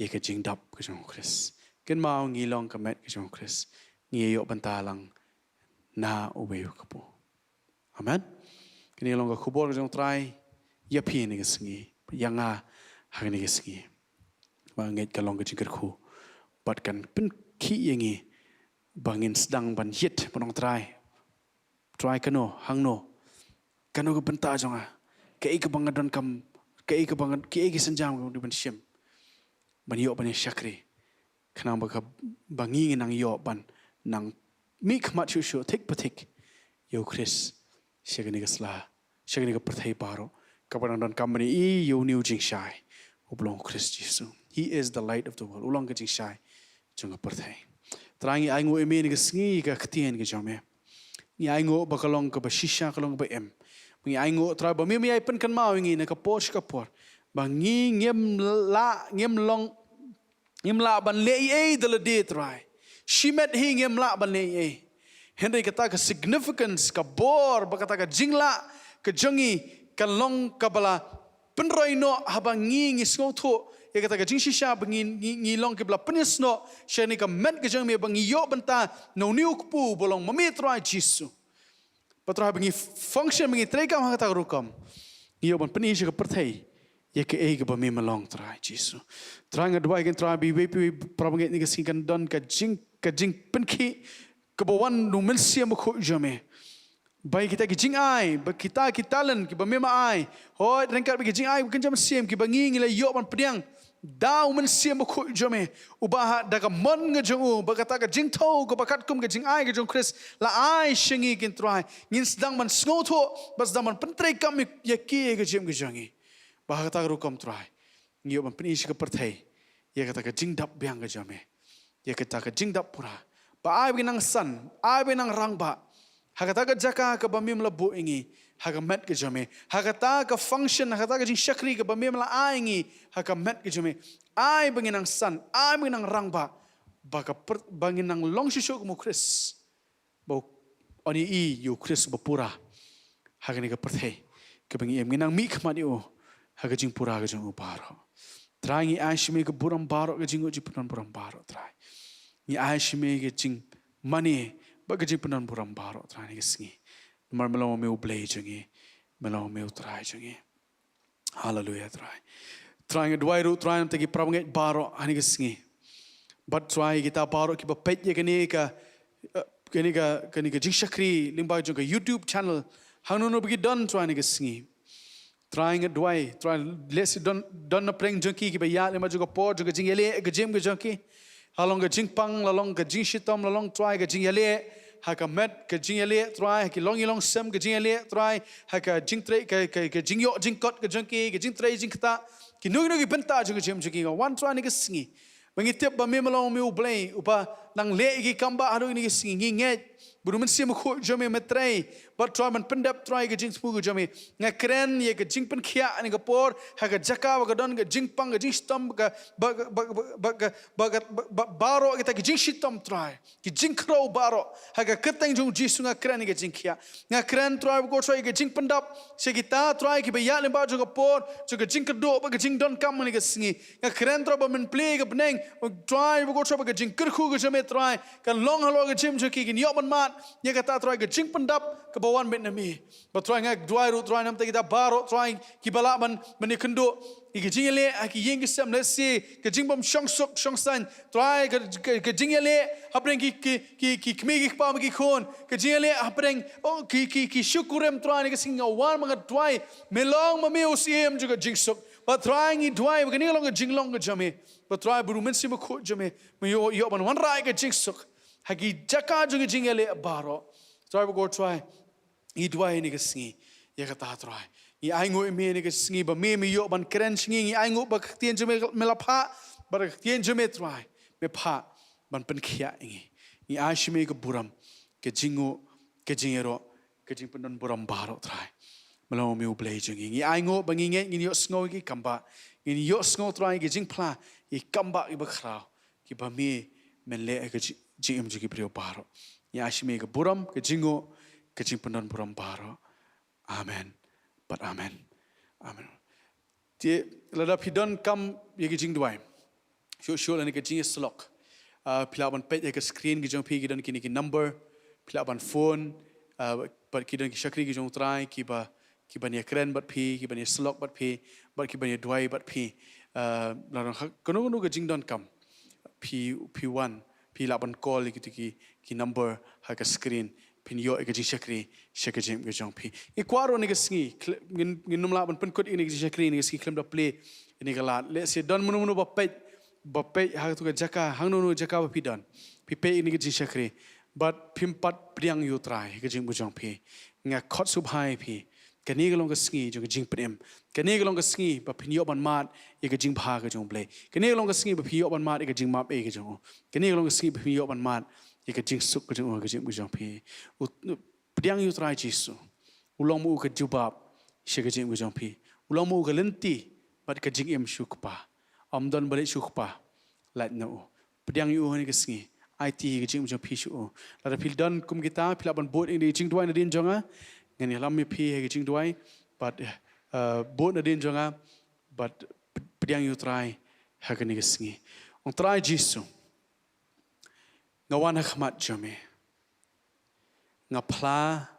ïa ka jingdap ka jong u Khrist. Kynmaw ngi long ka met ka jong u Khrist. Ngi ïoh bynta lang na uwei u kpu. Amen. Kane ka long ka khubor ka jong u Trai ïa phi ha kane ka sngi, ïa nga ha kane ka sngi. Ba ngeit ka long ka jingkyrkhu bad kan pynkhih ïa ngi ba ngin sdang ban ïit ban ong, Trai, Trai, kano, hangno, kano ka bynta jong nga, kaei kaba nga donkam, kaei kaba nga, kaei ki sienjam kaba nga dei ban shim ban ïoh ban ïa shakri, khnang ba ka, ba ngi ngin nang ïoh ban nang mihkhmat shuh shuh, thik pa thik ïa u Khrist sha kane ka sla, sha kane ka pyrthei baroh, kaba nang donkam ban ïohi ïa une u jingshai uba long u Khrist Jisu. He is the light of the world. U long ka jingshai jong ka pyrthei. Trai, ngi ainguh ïa me ha kane ka sngi, ka ktien ka jong me, ngi ainguh ba ka long kaba shisha, ka long kaba im. Ngi ainguh, Trai, ba me me ai pynkynmaw ïa ngi na ka por sha ka por ba ngi ngim lah, ngim long, ngim lah ban leh ei ei da lade, Trai. Shimet hi ngim lah ban leh ei ei. Hynrei kata ka significance, ka bor, bad kata ka jinglah ka jong ngi, ka long kaba la pynroi noh haba ngi, ngi sngewthuh ïa kata ka jingshisha ba ngi, ngi, ngi long kiba la pynïasnoh sha kane ka met ka jong me, ba ngi ïoh bynta na une u kpu ba long ma me, Trai Jisu. Bad Trai, ba ngi function, ba ngi treikam ha kata ka rukom, ngi ïoh ban pyni sha ka pyrthei ïa kaei kaba me me long, Trai Jisu. Trai, nga duwai, Trai, ba iwei pa iwei para bangeit ha kane ka sngi kan don ka jing, ka jingpynkhih kaba wan na u Mynsiem Bakhuid jong me. Ba ïa kita ki jingai, ba kita ki talent kiba me me ai, hooid, ryngkat bad ki jingai ba kynja mynsiem kiba ngi, ngi la ïoh ban pdiang da u Mynsiem Bakhuid jong me, uba ha, da ka mon ka jong u, bad kata ka jingthew kaba katkum ka jingai ka jong u Khrist la ai sha ngi, ko Trai, ngin sdang ban sngewthuh bad sdang ban pyntreikam ïa ki ha ka jingim ka jong ngi. Ba ha kata ka rukom, Trai, ngi ïoh ban pyni sha ka pyrthei ïa kata ka jingdap biang ka jong me, ïa kata ka jingdap pura. Ba ai ba ngin nang san, ai ba ngin nang rangbah ha kata ka jaka kaba me me la buh ïa ngi ha ka met ka jong me, ha kata ka function, ha kata ka jingshakri kaba me me la ai ïa ngi ha ka met ka jong me. Ai ba ngin nang san, ai ba ngin nang rangbah, ba ka pyr-, ba ngin nang long shuh shuh kum u Khrist, ba u, un ïohi ïa u Khrist ba pura ha kane ka pyrthei kaba ngi im, ngin nang mihkhmat ïa u ha ka jingpura ka jong u baroh. Trai, ngi ai sha me ka burom baroh, ka jingnguh jingpyndonkam burom baroh, Trai. Ngi ai sha me ka jingmane bad ka jingpyndonkam burom baroh, Trai, ha kane ka sngi. Namar me long ma me u Blei jong ngi, me long ma me u Trai jong ngi. Haleluia, Trai. Trai, nga duwai ruh, Trai, namar ki para bangeit baroh ha kane ka sngi. Bad Trai, kita baroh kiba peit ïa kane ka, eh, kane ka, kane ka jingshakri lyngba jong ka YouTube channel, hangno hangno ba ki don, Trai, ha kane ka sngi. Trai, nga duwai, Trai, lehse don, don na pdeng jong ki kiba ïaid lyngba jong ka por jong ka jingïaleh ka jingim ka jong ki. La long ka jingpang, la long ka jingshitom, la long, Trai, ka jingïaleh ha ka met, ka jingïaleh, Trai, ha ki longïing longsem, ka jingïaleh, Trai, ha ka jingtrei, ka, ka, ka jingïoh jingkot ka jong ki, ka jingtrei jingktah, kino kino ki bynta jong ka jingim jong ki, nga wan, Trai, ha kane ka sngi. Ba ngi tip ba me me long ma me u Blei uba nang leh ïa ki kambah haduh kine ki sngi. Ngi ngeit ba u Mynsiem Bakhuid jong me me trei, bad Trai, ban pyndep, Trai, ka jingthmu ka jong me. Nga kren ïa ka jingpynkhiah ha kane ka por, ha ka jaka ba ka don ka jingpang, ka jingshitom, ka, ba, ba, ba, ba, ba, ba, ba, ba, baroh kita ki jingshitom, Trai, ki jingkhrew baroh, ha ka kyrteng jong u Jisu nga kren ïa ka jingkhiah. Nga kren, Trai, ba ko Trai, ïa ka jingpyndap sha kita, Trai, kiba ïaid lyngba jong ka por jong ka jingkyrduh bad ka jingdonkam ha kane ka sngi. Nga kren, Trai, ba men plie ïa ka bneng, Trai, ba ko Trai, ba ka jingkyrkhu ka jong me, Trai, kan long halor ka jingim jong ki, kin ïoh ban mad ïa kata, Trai, ka jingpyndap kaba wan beit na me. Bad Trai, nga duwai ruh, Trai, namar kita baroh, Trai, kiba lah ban, ban ïakynduh ïa ka jingïaleh ha ki ïing ki sem, lehse ka jingbym shong suk shong saiñ, Trai, ka, ka, ka jingïaleh hapdeng ki, ki, ki, ki kmie ki kpa bad ki khun, ka jingïaleh hapdeng, oh, ki, ki, ki shu kurim, Trai, ha kane ka sngi nga wan bad nga duwai, me long ma me u Syiem jong ka jingsuk. Bad Trai, ngi duwai ba kane ka long ka jinglong ka jong me. Bad Trai, ba u Mynsiem Bakhuid jong me me ïoh, ïoh ban wanrah ïa ka jingsuk ha ki jaka jong ka jingïaleh baroh. Trai, ba ko Trai, ngi duwai ha kane ka sngi ïa kata, Trai. Ngi ainguh ïa me ha kane ka sngi ba me, me ïoh ban kren sha ngi. Ngi ainguh ba ka ktien jong me, me la phah, bad ka ktien jong me, Trai, me phah ban pynkhiah ïa ngi. Ngi ai sha me ka burom, ka jingnguh, ka jingïaroh, ka jingpyndonburom baroh, Trai. Me long ma me u Blei jong ngi. Ngi ainguh ba ngi ngeit ngin ïohsngew ïa ki kambah, ngin ïohsngew, Trai, ïa ki jingphla, ïa ki kambah kiba khraw kiba me men leh ha ka ji-, jingim jong ki briew baroh. Ngi ai sha me ka burom, ka jingnguh, ka jingpyndonburom baroh. Amen bad amen. Amen. Te lada phi donkam ïa ki jingduwai, shuh shuh lane ka jingïasyllok, ah, phi lah ban peit ha ka screen ki jong phi, ki don kine ki number, phi lah ban phone, ah, bad ki don ki shakri ki jong U Trai kiba, kiban ïakren bad phi, kiban ïasyllok bad phi, bad kiban ïaduwai bad phi. Ah, lada ha kano kano ka jingdonkam phi, phi wan, phi lah ban call ïa kito ki, ki number ha ka screen, phin ïoh ïa ka jingshakri sha ka jingim ka jong phi. Ngi kwah ruh ha kane ka sngi, khle-, ngin, ngin ym lah ban pynkut ïa kane ka jingshakri ha kane ka sngi khlem da plie ïa kane ka lad. Lehse don mano mano ba peit, ba peit ha kato ka jaka, hangno hangno ka jaka ba phi don, phi peit ïa kane ka jingshakri, bad phim pat pdiang ïa U Trai ha ka jingim ka jong phi. Nga khot sngewbha ïa phi, kane ka long ka sngi jong ka jingpynim. Kane ka long ka sngi ba phin ïoh ban mad ïa ka jingbha ka jong U Blei. Kane ka long ka sngi ba phin ïoh ban mad ïa ka jingmap ei ka jong U. Kane ka long ka sngi ba phin ïoh ban mad ïa ka jingsuk ka jong U ha ka jingim ka jong phi. U, u, pdiang ïa U Trai Jisu. U long ma u ka jubab sha ka jingim ka jong phi. U long ma u ka lynti bad ka jingim sha U Kpa. Ym don ba leit sha U Kpa lait na u. Pdiang ïa u ha kane ka sngi. Aiti ïa ka jingim jong phi sha u. Lada phi don kum kita, phi lah ban bud ïa ka jingduwai nadien jong nga. Ngan ïalam ïa phi ha ka jingduwai, bad, eh, bud nadien jong nga, bad p-, pdiang ïa U Trai ha kane ka sngi. Ong Trai Jisu, nga wan ha khmat jong me. Nga phla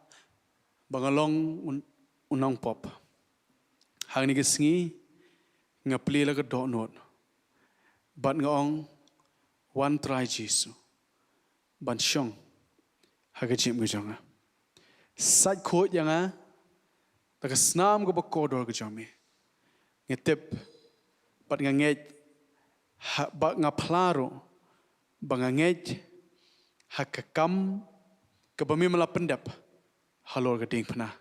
ba nga long un, u nongpop. Ha kane ka sngi nga plie la ka dohnud, bad nga ong, wan Trai Jisu, ban shong ha ka jingim ka jong nga. Sait khuid ïa nga da ka snam kaba kordor ka jong me. Nga tip bad nga ngeit, ha, bad nga phla ruh ba nga ngeit ha ka kam kaba me la pyndep halor ka diengphna.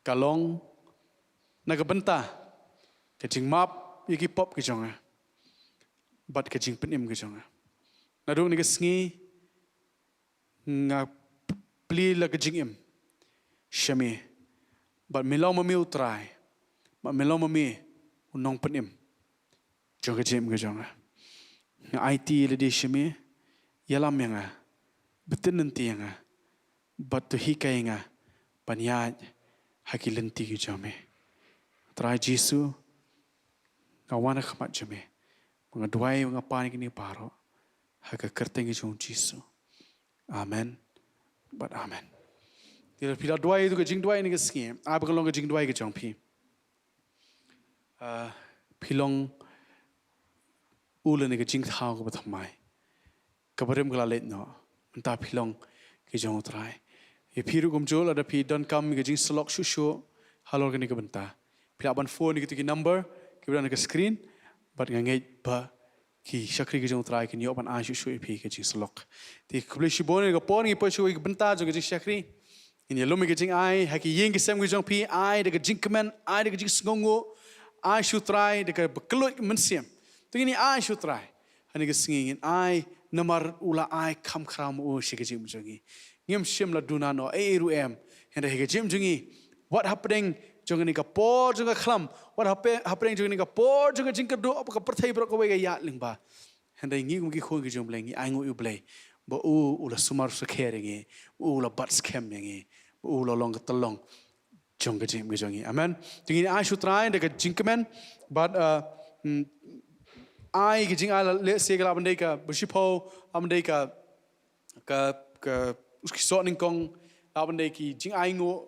Ka long na ka bynta ka jingmap ïa ki pop ki jong nga bad ka jingpynim ki jong nga. Naduh kane ka sngi nga plie la ka jingim sha me, bad me long ma me U Trai, bad me long ma me u nongpynim jong ka jingim ka jong nga. Nga aiti lade sha me, ïalam ïa nga, btin lynti ïa nga, bad to hikai ïa nga ban ïaid ha ki lynti ki jong me. Trai Jisu, nga wan ha khmat jong me, nga duwai, nga pan ïa kine baroh ha ka kyrteng ka jong U Jisu. Amen bad amen. Te lada phi la duwai ïa kato ka jingduwai ha kane ka sngi, ai ba kan long ka jingduwai ka jong phi. Ah, phi long u lane ka jingthaw kaba thymmai, kaba rim ka la leit noh. Mynta phi long ki jong U Trai. Ïa phi ruh kumjuh, lada phi donkam ïa ka jingsyllok shuh shuh halor kane ka bynta, phi lah ban phone ïa kito ki number kiba don ha ka screen, bad nga ngeit ba ki shakri ki jong U Trai kin ïoh ban ai shuh shuh ïa phi ka jingsyllok. Te khublei shibun, ha kane ka por ngi poi sha kawei ka bynta jong ka jingshakri. Ngin ïalum ïa ka jingai ha ki ïing ki sem ki jong phi, ai da ka jingkmen, ai da ka jingsngewnguh, ai sha U Trai da kaba kylluid ka mynsiem. To ngin ai sha U Trai ha kane ka sngi, ngin ai namar u la ai kham khraw ma u sha ka jingim jong ngi. Ngim shym la duna noh ei ei ruh em, hynrei ha ka jingim jong ngi, wat hapdeng jong kane ka por jong ka khlam, wat hape-, hapdeng jong kane ka por jong ka jingkyrduh, ka pyrthei baroh kawei ka ïaid lyngba. Hynrei ngi kum ki khun ki jong U Blei ngi ainguh ïa U Blei ba u, u la sumar sakher ïa ngi, ba u la bat skhem ïa ngi, ba u la long ka tyllong jong ka jingim ka jong ngi. Amen. To ngin ai sha U Trai da ka jingkmen, bad, uh, mm, ai ka jingai, lehse ka lah ban dei kaba shiphew, lah ban dei ka, ka, ka, ki soh nyngkong, lah ban dei ki jingainguh,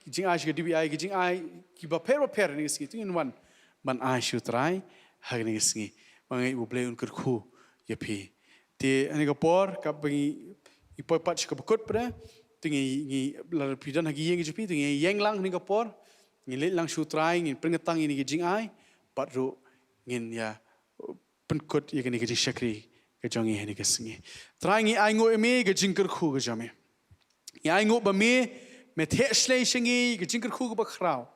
ki jingai sha ka D B I, ki jingai kiba pher ba pher ha kane ka sngi, to ngin wan ban ai sha U Trai ha kane ka sngi. Ba nga ngeit U Blei un kyrkhu ïa phi. Te ha kane ka por, kaba ngi, ngi poi pat sha kaba kut pat, te ngi, ngi, lada phi don ha ki ïing ki jong phi, te ngi ïeng lang ha kane ka por, ngi leit lang sha U Trai, ngin pynkyrteng ïa kine ki jingai, bad ruh ngin ïa pynkut ïa kane ka jingshakri ka jong ngi ha kane ka sngi. Trai, ngi ainguh ïa me ka jingkyrkhu ka jong me. Ngi ainguh ba me, me theh shlei sha ngi ka jingkyrkhu kaba khraw.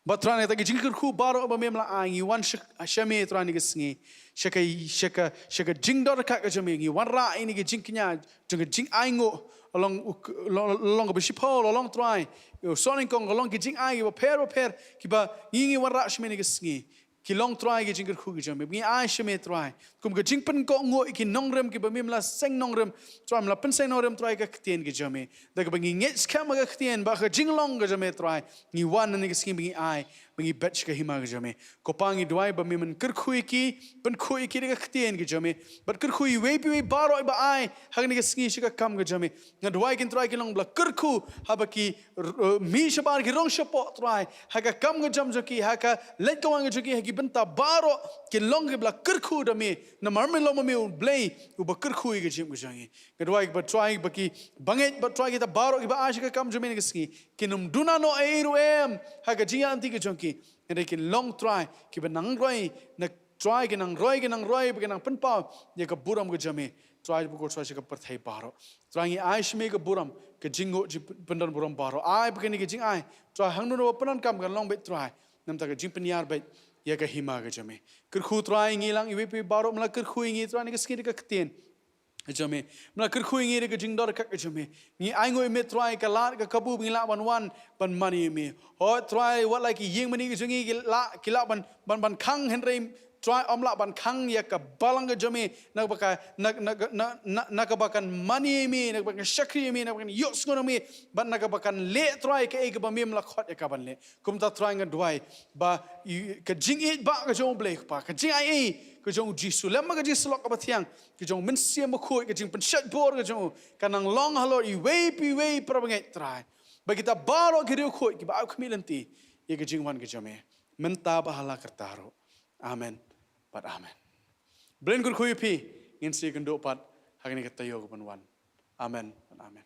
Bad Trai, na kata ka jingkyrkhu baroh ba mem la ai, ngi wan sha, sha me Trai ha kane ka sngi. Sha ka, sha ka, sha ka jingdonkam ka jong me, ngi wanrah ïa kane ka jingkñia jong ka jingainguh, la long u, la long, la long kaba shiphew, la long Trai, u soh nyngkong, la long ki jingai kiba pher ba pher kiba ngi, ngi wanrah sha me ha kane ka sngi. Ki long Trai ki jingkyrkhu ki jong me. Ba ngi ai sha me Trai. Kum ka jingpynkohnguh ïa ki nongrim kiba mem la seng nongrim. Trai me la pynseng nongrim Trai ka ktien ki jong me. Da kaba ngi ngeit skhem ha ka ktien bad ka jinglong ka jong me Trai. Ngi wan ha kane ka sngi ba ngi ai. Ba ngi bet sha ka hima ka jong me. Ko Pa ngi duwai ba me men kyrkhu ïa ki. Pynkhuid ïa ki da ka ktien ki jong me. Bad kyrkhu ïa iwei pa iwei baroh ba ai. Ha kane ka sngi sha ka kam ka jong me. Nga duwai kin Trai ki long ba la kyrkhu. Haba ki r-, uh, mih shabar ki rong shapoh Trai. Ha ka kam ka jam jong ki, ha ka leit ka wan ka jong ki, ha ki bynta baroh, ki long kiba la kyrkhu da me, namar me long ma me U Blei, uba kyrkhu ïa ka jingim ka jong ngi. Nga duwai ba Trai ba ki bangeit ba Trai kita baroh kiba ai sha ka kam jong me ha kane ka sngi. Kin ym duna noh ei ei ruh em, ha ka jingïaid lynti ka jong ki. Hynrei kin long Trai, kiba nang roi, na Trai ki nang roi, ki nang roi, ba ki nang pynpaw, ïa ka burom ka jong me. Trai ba ko Trai sha ka pyrthei baroh. Trai ngi ai sha me ka burom, ka jingnguh jingpyndon burom baroh. Ai ba kane ka jingai, Trai hangno ba pyndonkam kan long beit Trai. Namar ka jingpynïar beit, ïa ka hima ka jong me. Kyrkhu Trai ngi lang iwei pa iwei baroh me la kyrkhu ïa ngi Trai ha kane ka sngi da ka ktien. Ka jong me. Me la kyrkhu ïa ngi da ka jingdor ka ka jong me. Ngi ainguh ïa me Trai ka lad ka kabu ba ngi lah ban wan, ban mane ïa me. Hooid Trai wat la ki ïing mane ka jong ngi ki lah, ki lah ban, ban, ban khang hynrei Trai ym lah ban khang ïa ka balang ka jong me, na kaba ka, na, na, na, na, na kaba kan mane ïa me, na kaba kan shakri ïa me, na kaba kan ïohsngew ïa me, bad na kaba kan leh Trai kaei kaba me la khot ïa ka ban leh. Kumta Trai nga duwai, ba, i, ka jingïeit ba ka jong U Blei Kpa, ka jingaiei, ka jong U Jisu, lem bad ka jingsyllok kaba thiang, ka jong U Mynsiem Bakhuid, ka jingpynshait bor ka jong u, kan nang long halor iwei pa iwei para bangeit Trai. Ba kita baroh ki riewkhuid, kiba akhmih lynti, ïa ka jingwan ka jong me. Mynta bad ha la karta ruh. Amen. Bad amen. Blei un kyrkhu ïa phi, ngin sa ïakynduh pat, ha kane ka taïew kaban wan. Amen. Bad amen.